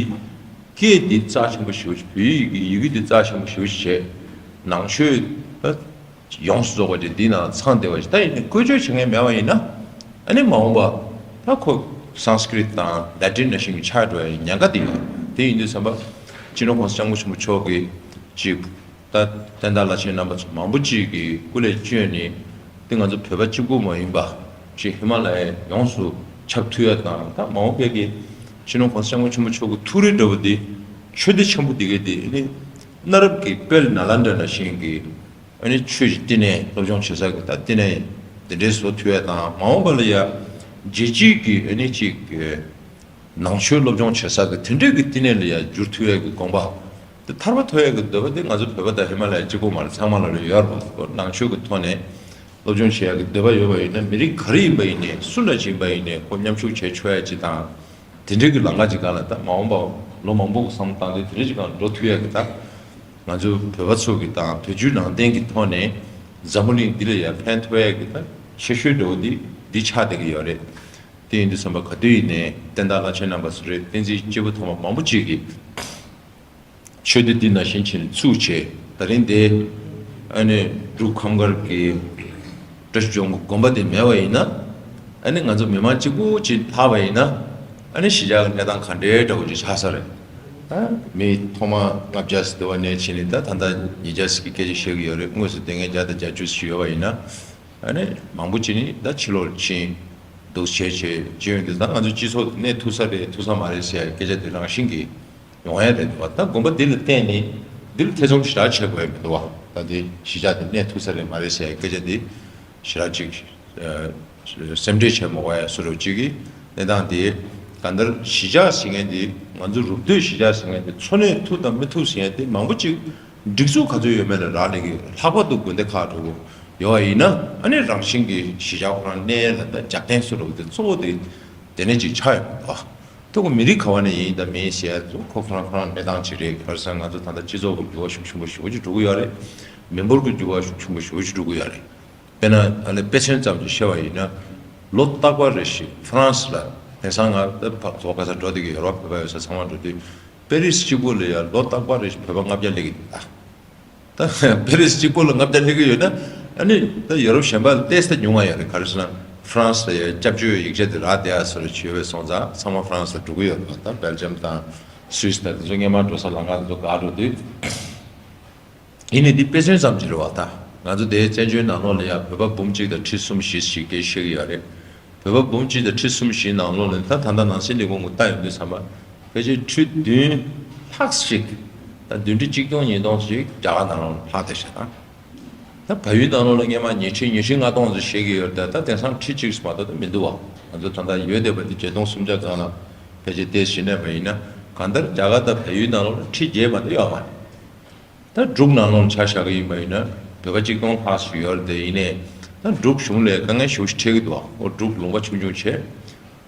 སྐད་འདི་རྩ་ཆེན་པོ་ཞེ་པོ་ཅིག་བོད་ཡིག་གི་ཡི་གེ་འདི་རྩ་ཆེན་པོ་ཞེ་པོ་ཅིག་བྱས་ནང་ཆོས་ད་ཡོངས་སུ་རྫོགས་པ་ཅིག་འདི་ནང་ཚང་བསྡད་པ་ཅིག་ད་ཡིན་ནའི་བཀོལ་སྤྱོད་བྱེད་མཁན་མེད་པ་ཡིན་ན་ཨ་ནི་མ་འོངས་པ་ད་ཁོ་སཾ་སྐྲྀཏ་དང་ལ་ཏིན་ནང་བཞིན་གྱི་ཆགས་འགྲོ་ཡའི་ཉེན་ཁ་དེ་ཡོད། དེ་ཡིན་དུས་ཙམ་པ་སྤྱི་ནོར་༸གོང་ས་༸སྐྱབས་མགོན་ཆེན་པོ་མཆོག་གིས་ཅིག་ད་བསྟན་བདག་བླ་ཆེན་རྣམ་པ་ཚོ་མང་པོ་ཅིག་གིས་སྐུ་ལས་བསྐྱོན་ནས་དེ་ང་ཚོ་བོད་པ་གཅིག་པུ་མ་ཡིན་པ་ཅིག་ཧི་མ་ལ་ཡའི་ཡོངས་སུ་ཁྱབ་ཐུབ་ཡ་དང་ད་མ་འོངས་པའི་གི་སྤྱི་ནོར་༸གོང་ས་༸སྐྱབས་མགོན་ཆེན་པོ་མཆོག་གི་ཐུགས་རེ་འདྲ་བོ་འདི་ཆོས་སྡེ་ཆེན་པོ་འདི་གའི་འདི་ནི་གནའ་རབས་ཀྱི་དཔལ་ནཱ་ལནྡྲ་ནང་བཞིན་གྱི་ཨ་ནི་ཆོས་ཀྱི་བསྟི་གནས་སློབ་སྦྱོང་བྱེད་ས་གི་ད་བསྟི་གནས་འདི་འདྲའི་བཟོ་ཐུབ་ཡ་དང་མ་འོངས་པ་ལ་ཡ་རྒྱལ་སྤྱིའི་གི་ཨ་ནི་ཅིག་གི་ནང་ཆོས་སློབ་སྦྱོང་བྱེད་ས་གི་དེ་འདྲའི་གི་བསྟི་གནས་ལ་ཡ་འགྱུར་ཐུབ་ཡ་གི་དགོངས་པ་དེ་ཐར་པ་ཐོབ་ཡ་གི་འདོད་པ་དེ་ང་ཚོ་བོད་པ་དང་ཧི་མ་ལ་ཡ་གཅིག་པོ་མ་རེད། ཚང་མ་ལ་ལ་ཡོད་རེད་པ། ནང་ཆོས་གི་ཐོག་ནས་སློབ་སྦྱོང་བྱེད་ཡ་གི་འདོད་པ་ཡོད་པ་ཡིན་ན་མི་རིགས་ག་རེ་ཡིན་པ་ཡིན་ནའི་སུ་འདྲ་ཞིག་ཡིན་པ་ཡིན་ནའི་ཁོ་མཉམ་ཞུགས་བྱེད་ཆོག་ཡ་ཅིག་དང་། དེ་འདྲའི་གི་ལམ་ཁ་ཅིག་སྒང་ལ་ད་མ་འོངས་པ་ལོ་མང་པོ་གི་བསམ་བློ་བཏང་དུས་དེ་འདྲའི་ཅིག་སྒང་འགྲོ་ཐུབ་ཡ་གི་ད་ང་ཚོ་བོད་པ་ཚོ་གི་དང་བོད་བརྒྱུད་ནང་བསྟན་གི་ཐོག་ནས་འཛམ་བུ་གླིང་འདི་ལ་ཡ་ཕན་ཐོགས་ཡ་གི་ད་ཁྱད་ཆོས་འདྲ་བོ་འདི་འདི་ཆགས་བསྡད་ཀྱི་ཡོད་རེད། དེ་ཡིན་དུས་ཙམ་པ་ག་དུས་ཡིན་ནའི་བསྟན་བདག་བླ་ཆེན་རྣམ་པ་ཚོ་རེད། བསྟན་འཛིན་སྐྱེས་བུ་ཐོག་མ་མང་པོ་ཅིག་གིས་ཆོས་སྡེ་འདི་ནང་བཞིན་བྱས་ནས་བཙུགས་བྱས་ད་རིང་འདི་ཨ་ནི་འབྲུག་ཁམས་དཀར་གྱི་བཀྲ་ཤིས་ལྗོངས་ཀྱི་དགོན་པ་འདི་མེད་པ་ཡིན་ན་ཨ་ནི་ང་ཚོ་མི་མང་གཅིག་པུ་ཅིག་ལྷག་པ་ཡིན་ན་ཨ་ནི་གཞིས་ཆགས་ཀྱི་གནས་སྟངས་ག་འདྲའི་འདྲ་བོ་ཅིག་ཆགས་ས་རེད། ད་མི་ཐོག་མ་ལྔ་བརྒྱ་ཙམ་དེ་བ་ནས་ཕྱིན་ནས་ད་ད་ལྟ་ཉིས་བརྒྱ་ཙམ་གྱི་སྐད་ཆ་བཤད་ཀྱི་ཡོད་རེད། དངོས་སུ་དེ་སྔའི་བརྒྱ་དང་བརྒྱད་ཅུ་ཙམ་ཡོད་པ་ཡིན་ན་ཨ་ནི་མང་པོ་ཅིག་ནི་ད་ཕྱི་ལོགས་ཕྱིན་འདུག་བྱས་བྱས་བྱས་ཡོང་དུས་ད་ང་ཚོ་སྤྱི་ཚོགས་གནས་ཐུབ་ས་རེད་ཐུབ་ས་མ་རེད་ཟེར་ཡ་སྐད་ཆ་དེ་རང་བཞིན་གྱིས་ཡོང་ཡ་རེད་འདུག་བ། ད་དགོན་པ་འདི་ལ་བརྟེན་ནས་འདི་ལ་ཐེ་ཚོམ་ཞེ་དྲག་བྱེད་དགོས་ཡ་མི་འདུག་བ། ད་འདི་གཞིས་ཆགས་འདི་གནས་ཐུབ་ས་རེད་མ་རེད་ཟེར་ཡ་སྐད་ཆ་འདི་ཞེ་དྲག་ཅིག་ཨ་སེམས་ཁྲལ་བྱེད་མ་དགོས་ཡ་བཟོ་འདྲ་ཅིག་གི་གནས་སྟངས་འདི་གང་ལྟར་གཞིས་ཆགས་ཟེར་མཁན་འདི་ང་ཚོ་རུབ་སྟོད་གཞིས་ཆགས་ཟེར་མཁན་འདི་འཚོ་གནས་ཐུབ་དང་མི་ཐུབ་ཟེར་མཁན་འདི་མང་པོ་ཅིག་སྒྲིག་འཛུགས་ག་ཚོད་ཡོད་མེད་ལ་རག་ལས་ཀྱི། ལྷག་པར་དུ་དགོན་སྡེ་ཁག་འགྲོ་གི་ཡོད་པ་ཡིན་ན་ཨ་ནི་རང་བཞིན་གྱི་གཞིས་ཆགས་ཁོ་རང་གནས་ལ་ད་རྒྱབ་རྟེན་བཟོ་འདྲ་བོ་དེ་གཙོ་བོ་དེ་དེ་ནས་ཅིག་ཆགས་ཡོད་པ་འདུག་ཐུག་མི་རིགས་ག་བ་ནས་ཡིན་དང་མིན་ཟེར་ཡ་ཚོ་ཁོ་ཁོ་རང་ཁོ་རང་གནས་སྟངས་ཅིག་རེད། ག་རེ་ཟེར་ན་ང་ཚོ་ད་ལྟ་སྤྱི་ཚོགས་ཀྱི་འགྱུར་བ་ཤུགས་ཆེན་པོ་ཞེ་པོ་ཅིག་འགྲོ་གི་ཡོད་རེད། མི་འབོར་གྱི་འགྱུར་བ་ཤུགས་ཆེན་པོ་ཞེ་པོ་ཅིག་འགྲོ་གི་ཡོད་རེད། དཔེར་ན་ཨ་ནི་དཔེ་མཚོན་ཙམ་ཅིག་བཤད་པ་ཡིན་ན་ལོ་རྟག་པར་རེ་བཞིན་ཧྥ་རན་སི་ལ་དེང་སང་ང་ད་ཕ་གོ་ག་ས་འགྲོ་བསྡད་ཀྱི་ཡོད་རེད་བ། བོད་པ་ཡོད་ས་ཚང་མ་འགྲོ་དུས་པེ་རིས་གཅིག་པོ་ལ་ཡ་ལོ་རྟག་པར་རེ་བཞིན་བོད་པ་ལྔ་བརྒྱ་སླེབས་ཀྱི་འདུག་ད་པེ་རིས་གཅིག་པོ་ལ་ལྔ་བརྒྱ་སླེབས་ཀྱི་ཡོད་ན་ཨ་ནི་ད་ཡོ་རོབ་གཞན་པ་ལ་ཏོག་ཙམ་ཉུང་བ་ཡོད་རེད། ག་རེ་ཟེར་ན་ཧྥ་རན་སི་ལ་ཡ་སྐྱབས་བཅོལ་ཡིག་ཆ་དེ་རག་བསྡད་ཡ་བཟོ་འདྲ་ཅིག་ཡོད་པ་སོང་ཙང་ཚང་མ་ཧྥ་རན་སི་ལ་འགྲོ་གི་ཡོད་རེད་བ། ད་སྦེལ་ཇམ་དང་སུད་སི་དང་དེ་ཚོ་སྔོན་མ་འགྲོ་ས་ལམ་ཁ་དེ་ཚོ་བཀག་འགྲོ་དུས། ཡིན་ནའི་འདི་དཔེ་མཚོན་ཙམ་ཅིག་རེད་བ། ད་ང་ཚོ་དེའི་བཙན་བྱོལ་ནང་ལོགས་ལ་ཡང་བོད་པ་འབུམ་གཅིག་དང་ཁྲི་གསུམ་བཞི་ཞིག་སྐད་བཤད་ཀྱི་ཡོད་རེད། བོད་པ་འབུམ་གཅིག་དང་ཁྲི་གསུམ་བཞི་ནང་ལོགས་ལ་ད་ད་ལྟ་ནང་སྲིད་ལས་ཁུངས་ཀྱིས་ལྟ་ཡོང་དུས་ཙམ་པ་ཕལ་ཆེར་ཁྲི་བདུན་ལྷག་ཞིག་ད་བདུན་ཁྲི་གཅིག་སྟོང་ཉིས་སྟོང་ཞིག་རྒྱ་གར་ནང་ལོགས་ལ་ལྷག་བསྡད་ཤག་ད་བལ་ཡུལ་ནང་ལོགས་ལ་སྔོན་མ་ཉིས་ཁྲི་ཉིས་ཁྲི་ལྔ་སྟོང་ཙམ་བཤད་ཀྱི་ཡོད་རེད། ད་ད་དེང་སང་ཁྲི་གཅིག་མ་གཏོགས་ད་མི་འདུག་བ། ང་ཚོ་ད་ལྟ་ཡོད་བསྡད་པ་འདི་བརྒྱད་སྟོང་སུམ་བརྒྱ་སྒང་ལ་ཕལ་ཆེར་བལྟས་ཞིབ་ནས་པ་ཡིན་ན་གང་ལྟར་རྒྱ་གར་དང་བལ་ཡུལ་ནང་ལོགས་ལ་ཁྲི་བརྒྱད་མ་གཏོགས་ཡོད་མ་རེད། ད་འབྲུག་ནང་ལོགས་ཆ་བཞག་གི་ཡིན་པ་ཡིན་ན་བོད་པ་གཅིག་སྟོང་ལྷག་ཞིག་ཡོད་རེད་དེ། ཡིན་ནའི་ད་འབྲུག་གཞུང་ལ་དཀའ་ངལ་ཞེ་པོ་ཞིག་འཕྲད་ཀྱི་འདུག་ཨོ་འབྲུག་ལུང་པ་ཆུང་ཆུང་བྱས།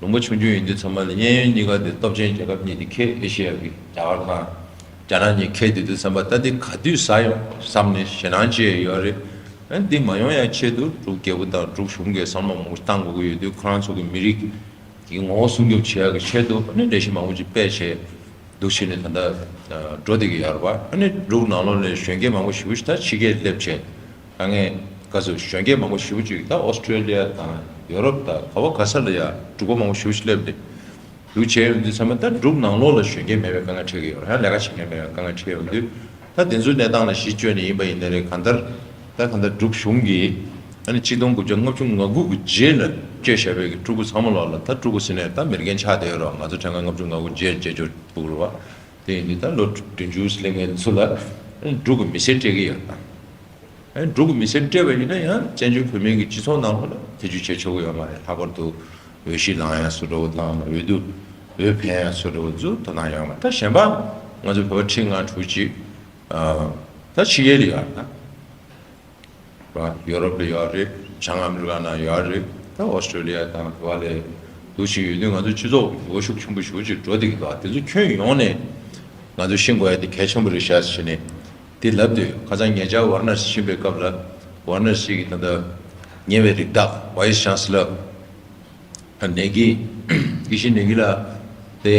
ལུང་པ་ཆུང་ཆུང་ཡིན་དུས་ཚང་མ་ལ་གཡས་གཡོན་གཉིས་ཀ་དེ་སྟོབས་ཆེན་རྒྱལ་ཁབ་གཉིས་དེ་ཁེ་ཨེ་ཤེ་ཡ་གི་རྒྱ་གར་དང་རྒྱ་ནག་གཉིས་ཁེ་དེ་དུས་ཙམ་པ་ད་དེ་ག་དུས་ཟ་ཡོང་བསམ་ནས་ཞེད་སྣང་སྐྱེ་ཡོད་རེད། ཨ་འདི་མ་ཡོང་ཡ་ཆེད་དུ་འབྲུག་རྒྱལ་པོ་དང་འབྲུག་གཞུང་གིས་བསམ་བློ་མང་པོ་བཏང་དགོས་ཀྱི་ཡོད་དུས་ཁོ་རང་ཚོ་གི་མི་རིགས་ཀྱི་ངོ་བོ་སྲུང་སྐྱོབ་བྱེད་ཡག་གི་ཆེད་དུ་ཨ་ནི་ལས་གཞི་མང་པོ་ཅིག་སྤེལ་བྱས་འདུག་བྱས་ནས་ད་ལྟ་འགྲོ་བསྡད་ཀྱི་ཡོད་རེད་བ། ཨ་ནི་འབྲུག་ནང་ལོགས་ནས་གཞོན་སྐྱེས་མང་པོ་ཞེ་པོ་ཞིག་ད་ཕྱི་རྒྱལ་སླེབས་བྱས་དཀའ་ངལ་ག་ཚོད་གཞོན་སྐྱེས་མང་པོ་ཞེ་པོ་ཅིག་ད་ཨོ་སི་ཀྲེ་ལི་ཡ་དང་ཡོ་རོབ་དང་ག་བ་ག་ས་ལ་ཡ་འབྲུག་པ་མང་པོ་ཞེ་པོ་ཞིག་སླེབས་ནས་འདུག་བྱས་ཡོང་དུས་ཚང་མ་ད་འབྲུག་ནང་ལོགས་ལ་གཞོན་སྐྱེས་མེད་པའི་དཀའ་ངལ་འཕྲད་ཀྱི་ཡོད་རེད། ཡང་ལས་ཀ་བྱེད་མཁན་མེད་པའི་དཀའ་ངལ་འཕྲད་ཡོང་དུས་ད་དེ་ཚོའི་གནས་སྟངས་ལ་གཞི་བཅོལ་ནས་ཡིན་པ་ཡིན་ན་རེད། གང་ལྟར་ད་གང་ལྟར་འབྲུག་གཞུང་གིས་ ཨ་ནི་ཆིག་སྟོང་དགུ་བརྒྱ་ལྔ་བཅུ་ང་དགུ་གི་རྗེས་ལ་བཅད་བཞག་པའི་གི་ཕྲུ་གུ་ཚང་མ་ལོག་ལ། ད་ཕྲུ་གུ་ཟེར་ནས་ད་མི་རྒན་ཆགས་བསྡད་ཡོད་རེད་བ། ང་ཚོ་དྲན་ག་ལྔ་བཅུ་ང་དགུ་རྗེས་བཅད་འཇོག་ཕྲུ་གུ་རེད་བ། དེ་ཡིན་དུས་ད་ལོ་བདུན་ཅུ་སླེབས་མཁན་ཚོ་ལ་ཕྲུ་གུ་མི་སེར་སྤྲད་ཀྱི་ཡོད་ད། ཕྲུ་གུ་མི་སེར་སྤྲད་པ་ཡིན་ན་ཡང་བཙན་བྱོལ་བོད་མིའི་གི་སྤྱི་ཚོགས་ནང་ལོགས་ལ་ཐེ་ཇུས་བྱེད་ཆོག་གི་ཡོད་མ་རེད། ལྷག་པར་དུ་འོས་གཞི་ལེན་ཡ་བཟོ་འདྲ་བོ་དང་། འོས་བསྡུ་འོས་འཕེན་ཡ་བཟོ་འདྲ་བོ་ཚོ་དོ་སྣང་ཡོད་མ་རེད། ད་གཞན་པ་ང་ཚོ་བོད་པ་ཁྲི་ལྔ་དྲུག་ཅིག་ད་ཕྱི་རྒྱལ་ལ་ཡོད་རེད་ད། ར། ཡོ་རོབ་ལ་ཡོད་རེད། བྱང་ཨ་མི་རི་ཀ་ནང་ཡོད་རེད། ད་ཨོ་སི་ཀྲོ་ལི་ཡ་དང་དེ་བ་ལ་འདུག་བཞིན་ཡོད་དུས་ང་ཚོ་སྤྱི་ཚོགས་འགྱུར་བ་ཤུགས་ཆེན་པོ་ཞེ་པོ་ཅིག་འགྲོ་བསྡད་ཀྱི་འདུག་དེ་ཚོ་ཁྱོན་ཡོངས་ནས་ང་ཚོས་ཤེས་དགོས་ཡ་དེ་གལ་ཆེན་པོ་རེད་ཤག་ཟེར་ནས་དེ་ལབ་འདོད་ཡོད། ཁ་སང་ཉེ་ཆར་ཝཱ་ར་ཎ་སི་ཕྱིན་པའི་སྐབས་ལ་ཝཱ་ར་ཎ་སི་གི་ད་ལྟ་ཉེ་བའི་རིགས་བདག་ཝའི་སི་ཅན་སི་ལར་ནེ་གི། དགེ་བཤེས་ནེ་གི་ལགས་དེ་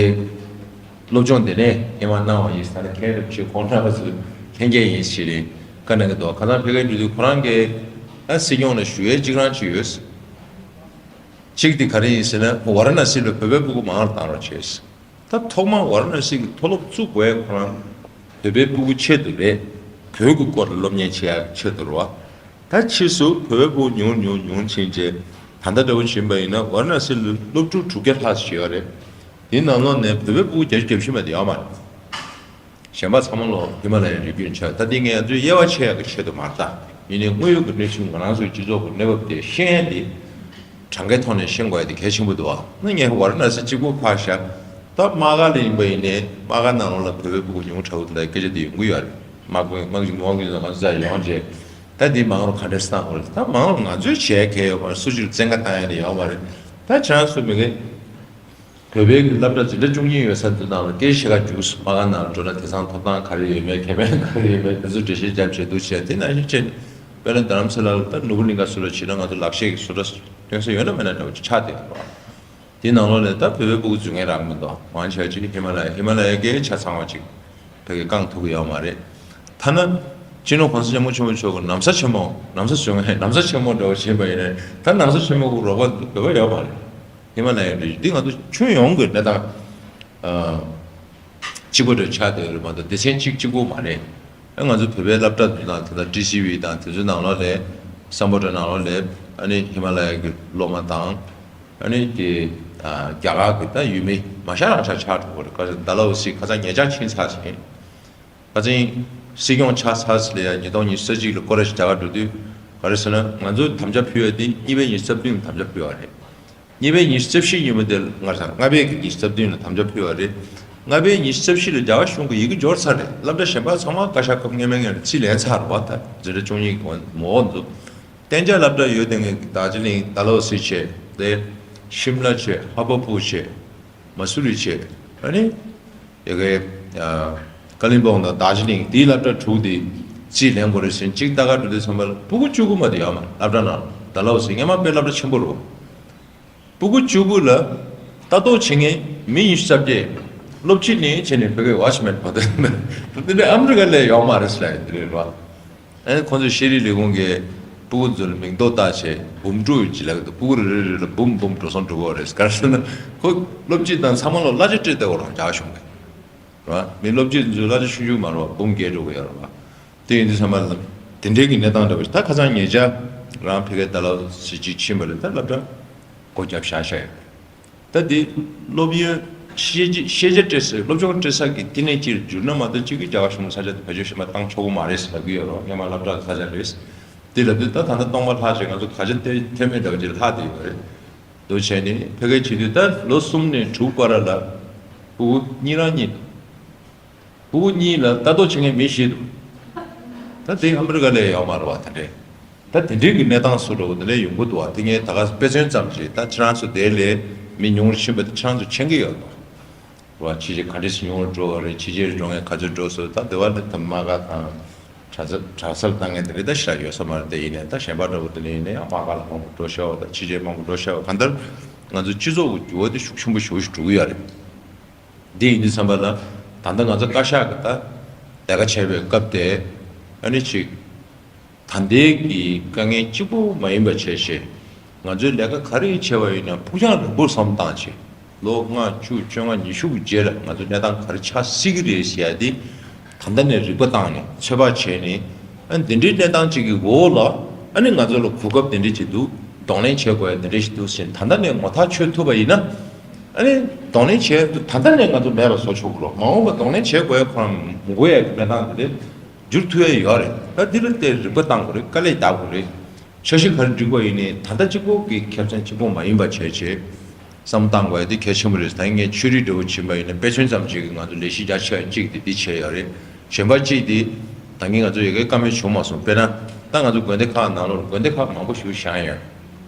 སློབ་སྦྱོང་དེ་ནས་ཧེ་མ་གནང་བ་ཡིན་ཟེར་ནས། མཁན་རིན་པོ་ཆེ་ཁོང་རྣམ་པ་ཚོ་ལྷན་རྒྱས་ཡིན་ཞེས་རེད་བཀའ་གནང་གི་འདུག་ཁ་སང་ཕ་གིར་འགྲོ་དུས་ཁོ་རང་གིས་ཨ་སྲིད་སྐྱོང་ལ་ཞུ་ཡས་གཅིག་རང་གཅིག་ཡོད། གཅིག་དེ་ག་རེ་ཡིན་ཟེར་ན། ཝཱ་ར་ཎ་སི་ལ་བོད་པའི་སྤུ་གུ་མང་རུ་བཏང་རོགས་བྱས། ད་ཐོག་མར་ཝཱ་ར་ཎ་སི་གི་མཐོ་སློབ་བཙུགས་དགོས་ཁོ་རང་བོད་པའི་སྤུ་གུ་ཆེད་དུ་རེད། བོད་ཀྱི་སྐོར་ལ་སློབ་གཉེར་བྱེད་ཡ་ཆེད་དུ་རེད་བ། ད་ཕྱིས་སུ་བོད་པའི་སྤུ་གུ་ཉུང་ཉུང་ཉུང་ཕྱིན་རྗེས་ད་ལྟ་འདྲ་བོ་ཕྱིན་པ་ཡིན་ན་ཝཱ་ར་ཎ་སི་ལ་སློབ་ཕྲུག་དྲུག་བརྒྱ་ལྷག་ཙམ་ཡོད་རེད། དེའི་ནང་ལོགས་ནས་བོད་པའི་སྤུ་གུ་བརྒྱད་ཅུ་གྱ་བཞི་མ་གཏོགས་ཡོད་མ་རེད། གཞན་པ་ཚང་མ་ལོག་ཧི་མ་ལ་ཡའི་རི་རྒྱུད་ཆགས། ད་འདི་ངས་ང་ཚོའི་དབྱེ་བ་ཕྱེ་ཡག་གི་ཆེད་དུ་མ་རེད་ད། ཡིན་ནའི་དངོས་ཡོད་ཀྱི་གནས་ཚུལ་ང་རང་ཚོའི་སྤྱི་ཚོགས་ཀྱི་གནས་བབ་དེ་ཤེས་ཡ་འདི་གྲངས་ཀའི་ཐོག་ནས་ཤེས་དགོས་ཡ་དེ་གལ་ཆེན་པོ་འདུག་ཨ། ང་ངས་ཝཱ་ར་ཎ་སི་གཅིག་པོ་ཕར་བཞག་ད་དམག་སྒར་ལ་ཡིན་པ་ཡིན་ནའི་དམག་སྒར་ནང་ལོགས་ལ་བོད་པའི་སྤུ་གུ་ཉུང་དྲགས་པོ་དེ་འདྲ་སྐད་ཆ་དེ་ཡོང་གི་ཡོད་རེད། དམག་དཔོན་དམག་དམག་དཔོན་ཚོ་ང་ཚོ་ཡོང་རྗེས་ད་འདི་མང་རུ་ག་འདྲས་བཏང་དགོས་རེད། ད་མང་རུ་ང་ཚོས་བྱས་གལ་ཡོད་མ་རེད། སུ་གཅིག་ལ་བཙན་བཀའ་བཏང་ཡ་དེ་ཡོད་མ་རེད། ད་ཁྱེད་རང་ཚོ་མི་གི་བོད་པའི་གི་སློབ་གྲྭ་འཛིན་གྲྭ་བཅུ་གཉིས་ཡོད་ས་དེ་ནང་ལ་སྐད་ཆ་བཤད་ག་རྒྱུགས། དམག་སྒར་ནང་འགྲོ་ན་དེང་སང་ཐོབ་ཐང་ག་རེ་ཡོད་མེད། ཁེ་ཕན་ག་རེ་ཡོད་མེད། དེ་ཚོ་འགྲེལ་བཤད་རྒྱབ་བྱས་འདུག་བྱས། དེ་ནང་བཞིན་བྱས་ནས་དཔེར་ན་རྡ་རམ་ས་ལ་ལ་ད་ནོར་བུ་གླིང་ག་སུ་ལ་བྱས་ན་ང་ཚོ་ལག་ཤེས་ཀྱི་བཟོ་གྲྭ་སྟོན་ས་ཡོད་ན་མེད་ན་འདྲ་བོ་ཅིག་ཆགས་བསྡད་ཡོད་རེད། དེ་ནང་ལོགས་ནས་ད་བོད་པའི་སྤུ་གུ་འཛུལ་མཁན་རག་མི་འདུག་མང་ཆེ་བ་ཅིག་ཧི་མ་ལ་ཡ། ཧི་མ་ལ་ཡ་གི་ཆ་ཚང་བ་ཅིག་ཕ་གིར་བསྐང་ཐུབ་ཀྱི་ཡོད་མ་རེད། ཐ་ན་སྤྱི་ནོར་གོང་ས་སྐྱབས་མགོན་ཆེན་པོ་མཆོག་གི་ན་བཟའ་ཆེན་མོ། ན་བཟའ་བྱུང་ན་ན་བཟའ་ཆེན་མོ་འདྲ་བོ་བྱས་པ་ཡིན་ན་ད་ན་བཟའ་ཆེན་མོ་གི་རོགས་པ་བོད་པ་ཡོད་མ་རེད། ཧི་མ་ལ་ཡའི་རི་རྒྱུད་འདི་ང་ཚོ་ཁྱོན་ཡོངས་ཀྱི་གནས་སྟངས་ཨ་གཅིག་པ་འདྲ་ཆགས་བསྡད་ཡོད་རེད་མ་གཏོགས་སྡེ་ཚན་གཅིག་གཅིག་པོ་མ་རེད། ཨ་ང་ཚོ་བོད་པའི་སློབ་གྲྭ་འདི་དང་དེ་དང་ཊི་སི་ཝི་དང་དེ་ཚོའི་ནང་ལོགས་ལ་སམ་བྷོ་ཊ་ནང་ལོགས་ལ་ཨ་ནི་ཧི་མ་ལ་ཡ་གི་སློབ་མ་དང་ཨ་ནི་དེ་ཨ་རྒྱ་གར་གི་ད་ཡུལ་མི་མ་ཤ་རང་ཤ་ཆགས་འགྲོ་གི་རེད། ཀ་ཌལ་ཧོ་སི་ཁ་སང་ཉེ་ཆར་ཕྱིན་ཚར་ཟིན། ཁ་སང་སྲིད་སྐྱོང་ཆགས་ཚར་ཟིན་ལ་ཡ་ཉིས་སྟོང་ཉི་ཤུ་རྩ་གཅིག་ལ་སྐོར་ར་ཞིག་རྒྱ་གར་འགྲོ་དུས་ག་རེ་ཟེར་ན། ང་ཚོ་དམ་བཅའ་ཕུལ་བ་དེ་གཉིས་པའི་ཉི་ཤུ་རྩ་བདུན་ལ་དམ་བཅའ་ཕུལ་བ་རེད། གཉིས་པའི་ཉི་ཤུ་རྩ་བཞི་ཡིན་པ་དེ་ང་ཚོ་ལྔ་པའི་གི་ཉི་ཤུ་རྩ་བདུན་ལ་དམ་བཅའ་ཕུལ་བ་རེད། ལྔ་པའི་ཉི་ཤུ་རྩ་བཞི་ལ་རྒྱ་གར་གཞུང་གི་ཡི་གེ་འབྱོར་ཚར་རེད། སློབ་གྲྭ་གཞན་པ་ཚང་མ་བཀའ་ཤག་སྐབས་སྔོན་མའི་སྔོན་ལ་རྩིས་ལེན་ཚར་རེད་བ། ད་འཛིན་གྲྭ་བཅུ་གཉིས་གོང་མོ་འོག་འདུག་གཏན་འཇགས་སློབ་གྲྭ་ཡོད་དེ་ངས་རྡོ་རྗེ་གླིང་། ཌལ་ཧོ་སི་བྱས་ཏེ། ཤིམ་ལ་བྱས། ཧ་བ་པུར་བྱས། མ་སུ་རི་བྱས། ཨ་ནི་ཡ་གི་ཀ་ལིམ་པོང་དང་རྡོ་རྗེ་གླིང་དེའི་སློབ་གྲྭ་དྲུག་དེ་རྩིས་ལེན་དགོས་རེད་ཟེར། གཅིག་ལྟ་ག་འགྲོ་དུས་ཙམ་པ་ལ་སྤུ་གུ་བཅུ་དགུ་མ་གཏོགས་ཡོད་མ་རེད་སློབ་གྲྭ་ནང་། ཌལ་ཧོ་སི་སྔོན་མ་དཔེ་སློབ་གྲྭ་ཆེན་པོ་རེད། སྤུ་གུ་བཅུ་དགུ་ལ་ལྟ་རྟོག་བྱེད་མཁན་མི་ཉི་ཤུ་རྩ་བརྒྱད། སློབ་སྤྱི་ནས་བྱས་ནས་ཕ་གིའི་ཝོཆ་མེན་བར་དུ། དེ་འདྲ་ཨ་མི་རི་ཀ་ལ་ཡོད་མ་རེད་ཟེར་ཡ་དེ་རེད་བ། ཨ་ནི་ཁོང་ཚོས་ཤེས་རིག་ལས་ཁུངས་ཀྱི་སྤུ་གུ་ཚོ་ལ་མིང་ཐོ་བཏགས་བྱས་འབུམ་དཀྲུག་ཡོད་ཅེས་ལབ་ཀྱི་འདུག་སྤུ་གུ་རེ་རེ་རེ་ལ་འབུམ་འབུམ་འགྲོ་སོང་འགྲོ་གི་ཡོད་རེད། ག་རེ་ཟེར་ན་ཁོ་སློབ་སྤྱི་དང་ཚང་མ་ལ་གླ་ཆ་སྤྲད་བསྡད་ཡོད་རེད་རྒྱ་གར་གཞུང་གིས། རེད་བ། མི་སློབ་སྤྱི་ཚོའི་གླ་ཆ་ཆུང་ཆུང་མ་རེད་བ། འབུམ་བརྒལ་འགྲོ་གི་ཡོད་རེད་བ། དེ་ཡིན་དུས་ཙམ་པ་ལ་དེ་འདྲའི་གི་གནས་སྟངས་འདྲ་བ་ཞིག་ད་ཁ་སང་ཉེ་ཆར་རང་ཕ་གིར་ཌལ་ཧོ་སི་ཅིག་ཕྱིན་པ་རེད། ད་སློབ་གྲྭ་སྒོ་བརྒྱབ་བཞག་བཞག་ཡོད། ད་འདི་སློབ་ཡོན་ཤེས་བྱ་ཤེས་བྱ་སྤྲད་ས། སློབ་སྦྱོང་སྤྲད་ས་གི་བསྟི་གནས་ཅིག་འགྱུར་ན་མ་གཏོགས་གཅིག་གིས་རྒྱ་གར་གཞུང་ས་ཆ་དེ་བེད་སྤྱོད་བྱེད་མ་བཏང་ཆོག་གི་མ་རེད་ཟེར་ལབ་ཀྱི་ཡོད་རེད། སྔོན་མ་སློབ་གྲྭ་ས་ཆ་རེད། དེ་ལབ་དུས་ད་ད་ལྟ་སྟོང་པ་ལྷག་བྱས་ང་ཚོ་ག་ཆ་ཐེ་ཐེ་མེད་འདྲ་བ་ཅིག་ལྷག་བསྡད་ཡོད་རེད། འདུག་བྱས་ནས་ཕ་གིར་བྱེད་དུས་ད་ལོ་གསུམ་ནས་དྲུག་བར་ལ་སྤུ་གུ་གཉིས་རང་གཉིས་འདུག་སྤུ་གུ་གཉིས་ལ་ལྟ་རྟོག་བྱེད་མཁན་མི་བཞི་འདུག་ད་དེ་ཨ་མི་རི་ཀ་ལ་ཡོད་མ་རེད་བ། དེ་འདྲའི་ད་དེ་འདྲའི་གི་གནས་སྟངས་སུ་འགྲོ་བ་དེ་འདྲ་ཡོང་གི་འདུག་བ། དེ་ངས་ད་ག་དཔེ་མཚོན་ཙམ་ཞིག་ད་ཁྱེད་རང་ཚོ་དེ་ལས་མི་ཉུང་རུ་ཕྱིན་པ་དེ་ཁྱེད་རང་ཚོ་མཁྱེན་གྱི་ཡོད་དོ། བ། ཕྱི་རྒྱལ་ག་འདྲས་སུ་ཉུང་རུ་འགྲོ་བ་རེད། ཕྱི་རྒྱལ་འགྲོ་མཁན་ག་ཚོད་འགྲོ་སོང་། ད་དེ་བ་ནི་ད་དམག་སྒར་དང་གྲྭ་ས་གྲྭ་སར་བཏང་མཁན་དེ་རིགས་ད་ཞེ་དྲག་ཡོད་ས་མ་རེད། དེ་ཡིན་ནའི་ད་གཞན་པ་འདྲ་བོ་དེ་ལ་ཡིན་ན་ཡང་དམག་སྒར་ལ་མང་པོ་འགྲོ་ཤག་བ་དང་ཕྱི་རྒྱལ་མང་པོ་འགྲོ་ཤག་བ། གང་ལྟར་ང་ཚོ་སྤྱི་ཚོགས་ཀྱི་འགྱུར་བ་དེ་ཤུགས་ཆེན་པོ་ཞེ་པོ་ཞིག་འགྲོ་གི་ཡོད་རེད། འདི་ཡིན་དུས་ཙམ་པ་ལ་ད་ལྟ་ང་ཚོ་བཀའ་ཤག་གི་ད་ལས་ཀ་བྱེད་པའི་སྐབས་དེ་ཨ་ནི་ཅིག་ད་ལྟའི་གི་དཀའ་ངལ་གཅིག་པུ་མ་ཡིན་པ་བྱས་བྱས། ང་ཚོའི་ལས་ཀ་ག་རེ་བྱས་པ་ཡིན་ན་ཕུགས་རྒྱང་རིང་པོར་བསམ་བཏང་བྱས། ལོ་ལྔ་བཅུ་བཅོ་ལྔ་ཉི་ཤུ་གི་རྗེས་ལ་ང་ཚོ་གནས་སྟངས་ག་རེ་ཆགས་སྲིད་ཀྱི་རེད་ཟེར་ཡ་དེ་ད་ལྟ་ནས་རིག་པ་བཏང་ནས་ཚོད་དཔག་བྱས་ནས། ཨ་འདི་འདྲའི་གནས་སྟངས་གཅིག་གི་འོག་ལ་ ཨ་ནི་ང་ཚོ་ལ་གོ་སྐབས་དེ་འདྲ་ཅིག་འདུག་གདོང་ལེན་བྱེད་དགོས་ཡ་དེ་འདྲ་ཞིག་འདུག་ཟེར། ད་ལྟ་ནས་ངོ་ཐག་ཆོད་ཐུབ་པ་ཡིན་ན། ཨ་ནི་གདོང་ལེན་བྱས་ད་ལྟ་ནས་ང་ཚོ་མེད་པ་བཟོ་ཆོག་གི་རེད། མ་འོངས་པ་གདོང་ལེན་བྱེད་དགོས་ཡ་ཁོ་རང་མི་དགོས་ཡ་གི་གནས་སྟངས་དེ་འདྲ་འགྱུར་ཐུབ་ཡ་ཡོད་རེད། ད་འདི་ལ་དེ་རིག་པ་བཏང་དགོས་རེད། དཀའ་ལས་རྒྱག་དགོས་རེད། འཆར་གཞི་ག་རེ་སྒྲིག་པ་ཡིན་ནའི་ད་ལྟ་གཅིག་པོ་གི་ཁེ་ཕན་གཅིག་པོ་མ་ཡིན་པ་བྱས་བྱས། བསམ་བློ་བཏང་དགོས་ཡ་དེ་གལ་ཆེན་པོ་རེད། ད་ངས་ཆོས་རིག་འབྲེལ་བ་ཕྱིན་པ་ཡིན་ན་དཔེ་མཚོན་ཙམ་ཅིག་གིས་ང་ཚོ་ལས་གཞི་རྒྱ་ཆེ་བ་གཅིག་དེ་འདི་བྱས་ཡོད་རེད། གཞན་པ་གཅིག་དེ་ད་གིན་ང་ཚོ་ཡ་གིའི་བཀའ་མོལ་བྱུང་མ་སོང་། དཔེར་ན་ད་ང་ཚོ་དགོན་སྡེ་ཁག་ནང་ལོགས་དགོན་སྡེ་ཁག་མང་པོ་ཞིག་བཞེངས་ཡོད།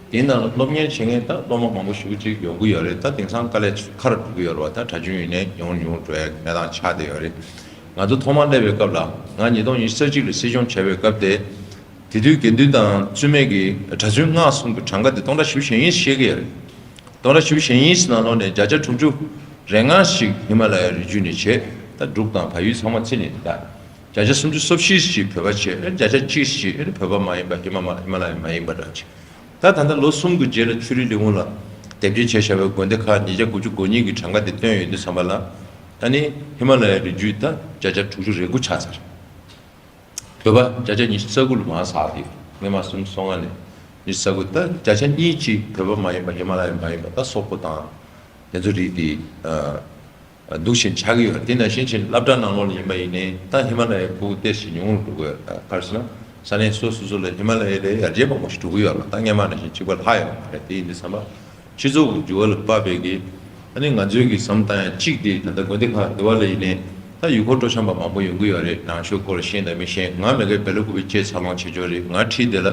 དེའི་ནང་ལ་སློབ་གཉེར་བྱེད་མཁན་ད་སློབ་མ་མང་པོ་ཞིག་ཅིག་ཡོང་གི་ཡོད་རེད། ད་དེང་སང་དཀའ་ལས་ཁག་རུ་འགྲོ་གི་ཡོད་རེད་བ། ད་གྲྭ་རྒྱུན་ཡིན་ནའི་ཡོང་ཉུང་འགྲོ་ཡ་གི་གནས་སྟངས་ཆགས་བསྡད་ཡོད་རེད། ང་ཚོ་ཐོག་མར་སླེབས་པའི་སྐབས་ལ་ང་ཉིས་སྟོང་ཉི་ཤུ་རྩ་གཅིག་ལ་སྲིད་སྐྱོང་བྱས་པའི་སྐབས་དེ། དེ་དུས་དགེ་འདུན་དང་བཙུན་མའི་གི་གྲྭ་བཙུན་སྔགས་གསུམ་གྱི་གྲངས་ཀ་དེ་སྟོང་ཕྲག་བཞི་བཅུ་ཞེ་གཉིས་བཤད་ཀྱི་ཡོད་རེད། སྟོང་ཕྲག་བཞི་བཅུ་ཞེ་གཉིས་ནང་ལོགས་ནས་བརྒྱ་ཆ་དྲུག་ཅུ་རེ་ལྔ་ཞིག་ཧི་མ་ལ་ཡའི་རི་རྒྱུད་ནས་བྱས། ད་འབྲུག་དང་བལ་ཡུལ་ཚང་མ་ཚིག་ནས་ད། བརྒྱ་ཆ་སུམ་ཅུ་སོ་བཞི་ཞིག་བོད་པ་བྱས། བརྒྱ་ཆ་གཅིག་ཞིག་བོད་པ་མ་ཡིན་པ་ཧི་མ་མ་ཧི་མ་ལ་ཡ་མ་ཡིན་པ་འདྲ་བྱས། ད་ད་ལྟ་ལོ་གསུམ་གྱི་རྗེས་ལ་ཆོས་རིག་ལས་ཁུངས་ལ་དེབ་སྐྱེལ་བྱས་བཞག་པའི་དགོན་སྡེ་ཁག་ཉིས་བརྒྱ་དགུ་བཅུ་གོ་གཉིས་ཀྱི་གྲངས་ཀ་དེ་བཏོན་ཡོང་དུས་ཙམ་པ་ལ། ཨ་ནི་ཧི་མ་ལ་ཡའི་རི་རྒྱུད་ད་བརྒྱ་ཆ་དྲུག་ཅུ་རེ་དགུ་ཆགས་ཚར། བོད་པ་བརྒྱ་ཆ་ཉི་ཤུ་རྩ་དགུ་ལ་མར་ཟགས་ཏེ། སྔོན་མ་སུམ་ཅུ་སོ་ལྔ་ནས་ཉི་ཤུ་རྩ་དགུ། ད་བརྒྱ་ཆ་གཉིས་ཀྱིས་བོད་པ་མ་ཡིན་པ་ཧི་མ་ལ་ཡ་མ་ཡིན་པ་ད་སོག་པོ་དང་། དེ་ཚོ་རིགས་དེ་འདུག་བཞིན་ཆགས་ཀྱི་ཡོད། དེ་ནང་བཞིན་ཕྱིན་སློབ་གྲྭ་ནང་ལོགས་ལ་ཡིན་པ་ཡིན་ནའི་ད་ཧི་མ་ལ་ཡའི་ཕྲུ་གུ་ཏོག་ཙམ་ཉུང་རུ་འགྲོ་གི་ཡོད། ག་རེ་ཟེར་ན་ས་གནས་སོ་སོ་སོ་ལ་ཧི་མ་ལ་ཡའི་ལས་ཡར་རྒྱས་མང་པོ་ཞིག་འགྲོ་གི་ཡོད་ལ། ད་སྔོན་མ་ནང་བཞིན་གཅིག་པ་ལྷག་ཡོད་མ་རེད། དེ་ཡིན་དུས་ཙམ་པ། སྤྱི་ཚོགས་ཀྱི་འགྱུར་བ་ལ་དཔག་པའི་གི། ཨ་ནི་ང་ཚོའི་གི་བསམ་བཏང་ཡ་གཅིག་དེ་ད་ལྟ་དགོན་སྡེ་ཁག་འདི་བ་ལ་ཡིན་ནའི་ད་ཡུལ་སྐོར་སྤྲོ་འཆམ་པ་མང་པོ་ཡོང་གི་ཡོད་རེད། ནང་ཆོས་སྐོར་ཤེས་དང་མི་ཤེས། ང་མ་གིར་བེ་ལ་ཀུ་པེ་སྐྱེས་ཚ་ལོང་བྱེད་ཆོག་རེད། ང་ཁྲིད་དེ་ལ།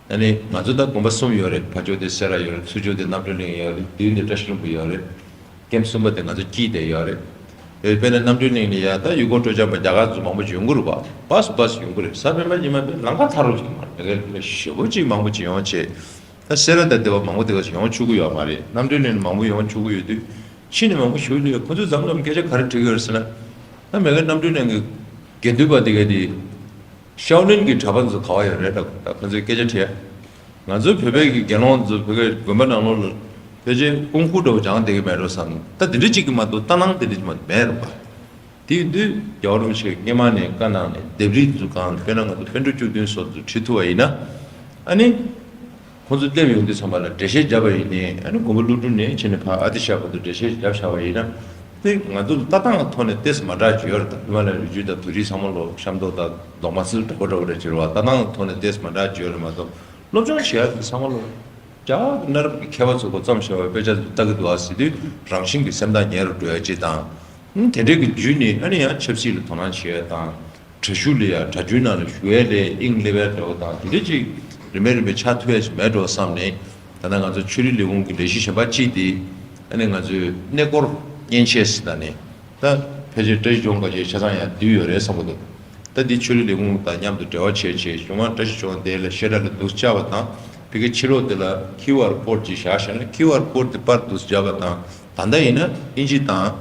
ཨ་ནི་ང་ཚོ་ད་དགོན་པ་གསུམ་ཡོད་རེད། ཕ་ཇོ་དེ་སེ་ར་ཡོད་རེད། ཚུར་ཇོ་དེ་རྣམ་གྲོལ་གླིང་ཡོད་རེད། དེའི་ནས་བཀྲ་ཤིས་ལྷུན་པོ་ཡོད་རེད། ཀེམ་གསུམ་པ་དེ་ང་ཚོ་དཀྱིལ་དེ་ཡོད་རེད། ཨེ་དཔེར་ན་རྣམ་གྲོལ་གླིང་ལ་ཡ་ད་ཡུལ་སྐོར་སྤྲོ་འཆམ་པ་རྒྱ་གར་ཚོ་མང་པོ་ཡོང་གི་རེད་པ། བ་སུ་བ་སུ་ཡོང་གི་རེད། ས་དཔེ་མ་ཉི་མ་དཔེ་ལམ་ཁ་ཐག་རོ་ཅིག་མ་རེད། ཞེ་པོ་ཅིག་མང་པོ་ཅིག་ཡོང་བྱས། ད་སེ་ར་དང་སྡེ་བ་མང་པོ་དེ་ག་ཡོང་ཆོག་གི་ཡོད་མ་རེད། རྣམ་གྲོལ་གླིང་ནས་མང་པོ་ཡོང་ཆོག་གི་ཡོད་དུས། ཕྱི་ནས་མང་པོ་ཞུགས་ལ་ཡོད། ཁོ་ཚོས་འཛམ་གླིང་སྐད་ཆ་ག་རེ་དྲིས་ཀྱི་ཡོད་རེད་ཟེར་ན། ད་མ་གིར་རྣམ་གྲོལ་གླིང་གི་དགེ་འདུན་པ་དེ་ག་དེ། ཤའོ་ལིན་གྱི་གྲྭ་པ་ཚོ་ག་པར་ཡོད་རེད་ལབ། ད་ཁོ་ཚོས་སྐད་ཆ་དྲིས། ང་ཚོའི་བོད་པའི་གི་དགེ་སློང་ཚོ་བོད་པའི་དགོན་པ་ནང་ལོགས་ལ་ཕལ་ཆེར་ཀུང་ཧྥུ་འདྲ་བོ་སྦྱངས་བསྡད་ཀྱི་མེད་འགྲོ་བསམ། ད་དེ་འདྲ་ཅིག་གི་མ་གཏོགས་ལྟ་སྣང་དེ་འདྲ་ཅིག་མ་གཏོགས་མེད་རེད་པ། དེ་ཡིན་དུས་རྒྱལ་བ་རིན་པོ་ཆེས་སྔོན་མ་ནས་བཀའ་གནང་ནས་ལྡེབས་རིས་འཛུགས་ཁང་དཔེར་ན་ང་ཚོ་པཎ་གྲུབ་བཅུ་བདུན་སོགས་ཚོ་བྲིས་ཐུབ་པ་ཡིན་ན། ཨ་ནི། ཁོང་ཚོ་སླེབས་ཡོང་དུས་ཙམ་པ་ལ་འགྲེལ་བཤད་བརྒྱབ་པ་ཡིན་ནའི། ཨ་ནི་དགོན་པ་ཀླུ་སྒྲུབ་ནས་ཕྱིན་ནས་ཕར་ཨ་ཏི་ཤ་བར་དུ་འགྲེལ་བཤད་བརྒྱབ་བཞག་པ་ཡིན་ན། དེ་ང་ཚོ་ལ་ལྟ་སྟངས་ཀྱི་ཐོག་ནས་ཏོག་ཙམ་མ་འདྲ་ཅིག་ཡོད་རེད། ད་ཧི་མ་ལ་ཡའི་རི་རྒྱུད་དང་བོད་རིགས་ཚང་མ་ལོ་ཤམ་ཐབས་དང་གདོང་མ་སིལ་འདྲ་པོ་འདྲ་པོ་འདྲ་ཅིག་རེད་པ། ལྟ་སྟངས་ཀྱི་ཐོག་ནས་ཏོག་ཙམ་མ་འདྲ་ཅིག་ཡོད་རེད་མ་གཏོགས། སློབ་སྦྱོང་བྱེད་ཡག་དེ་ཚང་མ་ལོ། རྒྱ་གར་གྱི་གནའ་རབས་ཀྱི་མཁས་པ་ཚོ་གིས་བརྩམས་བཞག་པའི་དཔེ་ཆ་ཚོ་ལྟ་གི་འདུག་ཨ་ཟེར་དུས་རང་བཞིན་གྱིས་སེམས་ཐག་ཉེ་རུ་འགྲོ་ཡ་ཅིག་དང་། ཨང་། དེ་འདྲའི་གི་བརྒྱུད་ནས་ཨ་ནི་ཡང་ཆབ་སྲིད་ལ་དོ་སྣང་བྱེད་ཡ་དང་། གྲྭ་ཤུགས་ལ་ཡ་གྲྭ་རྒྱུན་ནང་ལ་ཞུགས་ཡ་ལས་དབྱིངས་སླེབས་ཡ་འདྲ་བོ་དང་དེ་འདྲ་ཅིག་རིམ་པས་རིམ་པས་ཆགས་ཐུབ་ཡ་ཞིག་མེད་འགྲོ་བསམ་ནས། ད་ལྟ་ང་ཚོ་ཆོས་རིག་ལས་ཁུངས་ཀྱི་ལས་གཞི་གཞན་པ་གཅིག་དེ། ཨ་ནི་ང་ཚོའི་གནས་སྐོར་མཉེན་ཆས་ཟེར་ད་ནས། ད་ཕལ་ཆེར་བཀྲ་ཤིས་ལྗོངས་ག་ཅེས་ཆ་ཚང་ཡང་བསྡུས་ཡོད་རེད་བསམ་གི་འདུག་ད་འདི་ཆོས་རིག་ལས་ཁུངས་དང་མཉམ་དུ་འབྲེལ་བ་བྱས་བྱས་གཞུང་དམངས་བཀྲ་ཤིས་ལྗོངས་དེ་ལ་བཤད་གྲྭ་ལ་འདུག་བཅར་བ་དང་། ཕ་གིའི་ཕྱི་ལོགས་དེ་ལ་ཁིའུ་ཨར་ཀོཌ་ཅིག་བཞག་བཞག་ན། ཁིའུ་ཨར་ཀོཌ་དེ་པར་འདུག་བརྒྱབ་པ་དང་། ད་ལྟ་ཡིན་ན་དབྱིན་ཇི་དང་།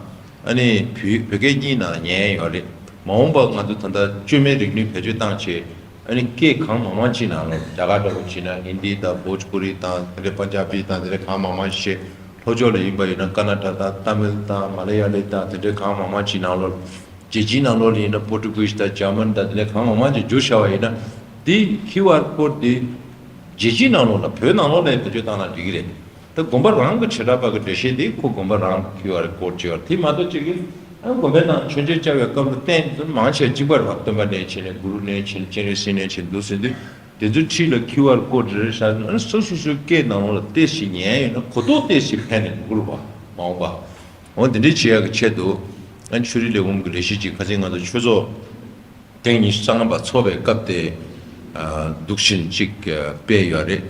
ཨ་ནི་བོད་བོད་སྐད་གཉིས་ནང་ཉན་ཡོད་རེད། མ་འོངས་པ་ང་ཚོ་ད་ལྟ་བཅོས་མའི་རིག་ནུས་བེད་སྤྱོད་བཏང་བྱས། ཨ་ནི་སྐད་གང་མང་མང་ཅིག་ནང་ལོགས། རྒྱ་གར་འདྲ་བོ་བྱས་ན་ཧིན་དི་དང་བྷོ་ཇ་པུ་རི་དང་དེ་འདྲའི་པན་ཇ་བི་དང་དེ་འདྲའི་གང་མང་མང་ཞིག་བཤད། ལྷོ་ཕྱོགས་ལ་ཡིན་པ་ཡིན་ན་ཀ་ན་ཊ་དང་ཏ་མིལ་དང་མ་ལ་ཡ་ལི་དང་དེ་འདྲའི་གང་མང་མང་ཅིག་ནང་ལོགས། རྒྱལ་སྤྱིའི་ནང་ལོགས་ལ་ཡིན་ན་པོར་ཊུ་གུ་ཤི་དང་ཇར་མན་དང་དེ་འདྲའི་གང་མང་མང་ཅིག་བསྒྱུར་བཞག་པ་ཡིན་ན། དེ་ཁིའུ་ཨར་ཀོཌ་དེ་རྒྱལ་སྤྱིའི་ནང་ལོགས་ལ་བོད་ནང་ལོགས་ལ་བེད་སྤྱོད་བཏང་ན་འགྲིག་གི་རེད། ད་དགོན་པ་རང་གི་བྱེ་བྲག་པ་གི་འགྲེལ་བཤད་དེ་ཁོ་དགོན་པ་རང་གི་ཁིའུ་ཨར་ཀོཌ་ཅིག་ཡོད་རེད། དེ་མ་གཏོགས་ཅིག་གིས་ཨ་དགོན་པའི་ནང་མཆོད་མཇལ་བཅར་བའི་སྐབས་ལ་རྟེན་དེ་ཚོ་མང་ཆེ་བ་གཅིག་པ་རེད་པ། སྟོན་པ་ནས་བྱས་ནས་གུ་རུ་ནས་བྱས་ནས་སྤྱན་རས་གཟིགས་ནས་བྱས་ནས་འདུག་ཟེར་དུས། དེ་ཚོའི་འཁྲིས་ལ་ཁིའུ་ཨར་ཀོཌ་རེ་རེ་བཞག་ན། སོ་སོ་སོའི་སྐད་ནང་ལོགས་ལ་ཏོག་ཙམ་ཉན་ཡོད་ན་གོ་རྟོགས་ཏོག་ཙམ་འཕེལ་ནས་འགྲོ་གི་རེད་པ། མ་འོངས་པ། འོ་འདི་འདྲ་བྱེད་ཡག་གི་ཆེད་དུ། ཨ་ནི་ཆོས་རིག་ལས་ཁུངས་ཀྱི་ལས་གཞི་ཅིག་ཁ་སང་ང་ཚོ་ཆོས་ཚོགས་ཐེངས་ཉི་ཤུ་རྩ་ལྔ་པ་ཚོགས་པའི་སྐབས་དེ། ཨ་འདུག་བཞིན་ཅིག་ཨ་སྤེལ་ཡོད་རེད།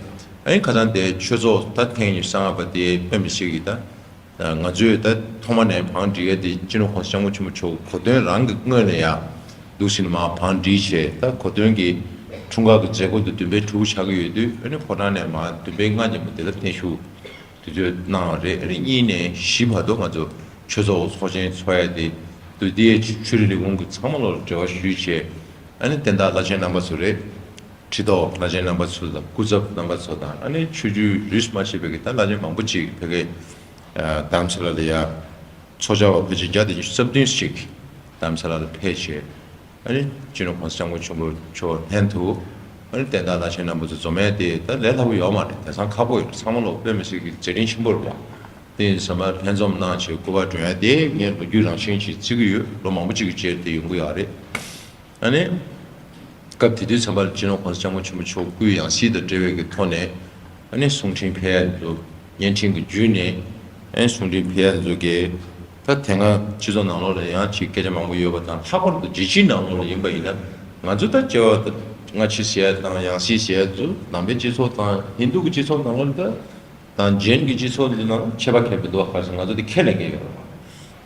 ཨ་ནི་ཁ་སང་དེ་ཆོས་ཚོགས་ད་ཐེངས་ཉི་ཤུ་རྩ་ལྔ་པ་དེ་དཔེ་མི་སྲིད་ཀྱི་ད། ང་ཚོས་ད་ཐོག་མ་ནས་བང་སྒྲིག་ཡ་དེ་སྤྱི་ནོར་༸གོང་ས་༸སྐྱབས་མགོན་ཆེན་པོ་མཆོག་གི་གོ་སྟོན་རང་གི་སྔོན་ལ་ཡ་འདུག་བཞིན་མར་བང་སྒྲིག་བྱས། ད་གོ་སྟོན་གྱི་འཁྲུངས་སྐར་གྱི་མཛད་སྒོ་དེ་བདུན་པའི་དྲུག་ཆགས་ཀྱི་ཡོད་དུས། ཨ་ནི་ཕོ་བྲང་ནས་མར་བདུན་པའི་ལྔ་ཉིན་མོ་དེ་ལ་བརྟན་བཞུགས་དུས་ཚོད་གནང་བ་རེད། ཨ་ནི་གཉིས་ནས་བཞི་བར་དུ་ང་ཚོ་ཆོས་ཚོགས་ཚོགས་ཆེན་ཚོགས་ཡ་དེ་འདུག་དེ་ཆོས་རིག་ལས་ཁུངས་ཀྱི་ཚང་མ་ལ་འབྲེལ་བ་ཞུས་བྱས། ཨ་ནི་དེ་འདྲ་བླ་ཆེན་རྣམ་པ་ཚོ་རེད། ཁྲི་ཐོག་བླ་ཆེན་རྣམ་པ་ཚོ་དང་སྐུ་ཚབ་རྣམ་པ་ཚོ་དང་། ཨ་ནི་ཆོས་བརྒྱུད་རིས་མ་ཆད་པའི་གི་ད་བླ་ཆེན་མང་པོ་ཅིག་ཕ་གིའི་ཨ་རྡ་རམ་ས་ལ་ལ་ཡ་ཚོགས་བཅར་བ་ཕལ་ཆེར་བརྒྱ་དང་ཉི་ཤུ་རྩ་བདུན་ཞིག་རྡ་རམ་ས་ལ་ལ་ཕེབས་བྱས། ཨ་ནི་སྤྱི་ནོར་༸གོང་ས་༸སྐྱབས་མགོན་ཆེན་པོ་མཆོག་ལྷན་དུ་ ཨ་ནི་བསྟན་བདག་བླ་ཆེན་རྣམ་པ་ཚོ་འཛོམས་ཡས་དེ་ད་ལས་སླ་པོ་ཡོད་མ་རེད། དེང་སང་ཁག་པོ་ཡོད་རེད། ཚང་མ་ལོ་དཔེ་མི་སྲིད་ཀྱི་མཛད་འཕྲིན་ཆེན་པོ་རེད་པ། དེ་ཡིན་ཙང་མ་ལྷན་འཛོམས་གནང་བྱས་སྐུ་པར་སྒྲོན་ཡས་དེ་ངས་ལོ་རྒྱུས་རང་བཞིན་ཅིག་བརྩི་གི་ཡོད། ལོ་མང་པོ་ཅིག་གི་རྗེས་དེ་ཡོང་གི་ཡོད་རེད། ཨ་ནི། སྐབས་དེ་དུས་ཙམ་པ་ལ་སྤྱི་ནོར་༸གོང་ས་༸སྐྱབས་མགོན་ཆེན་པོ་མཆོག་སྐུའི་ཡང་སྲིད་དང་འབྲེལ་བའི་གི་ཐོག་ནས་ཨ་ནི་གསུང་འཕྲིན་ཕུལ་ཡ་ཚོ། བརྙན་འཕྲིན་གྱི་བརྒྱུད་ནས་ཨ་ནི་གསུང་འཕྲིན་ཕུལ་ཡ་ཚོ་གི། ད་དེ་སྔ་སྤྱི་ཚོགས་ནང་ལོགས་ལ་ཡང་ཅིག་སྐད་ཆ་མང་པོ་ཡོད་པ་དང་། ལྷག་པར་དུ་རྒྱལ་སྤྱིའི་ནང་ལོགས་ལ་ཡིན་པ་ཡིན་ན། ང་ཚོ་ད་སྐྱེ་བ་སྔ་ཕྱི་ཟེར་ཡ་དང་ཡང་སྲིད་ཟེར་ཡ་ཚོ་ནང་པའི་སྤྱི་ཚོགས་དང་ཧིན་དུ་གི་སྤྱི་ཚོགས་ནང་ལོགས་ལ་ད། དང་རྒྱན་གྱི་སྤྱི་ཚོགས་འདི་ནང་ཁྱད་པར་གང་ཡང་མི་འདུག་བ། ག་རེ་ཟེར་ན་ང་ཚོ་འདི་ཁས་ལེན་མཁན་ཡོད་རེད་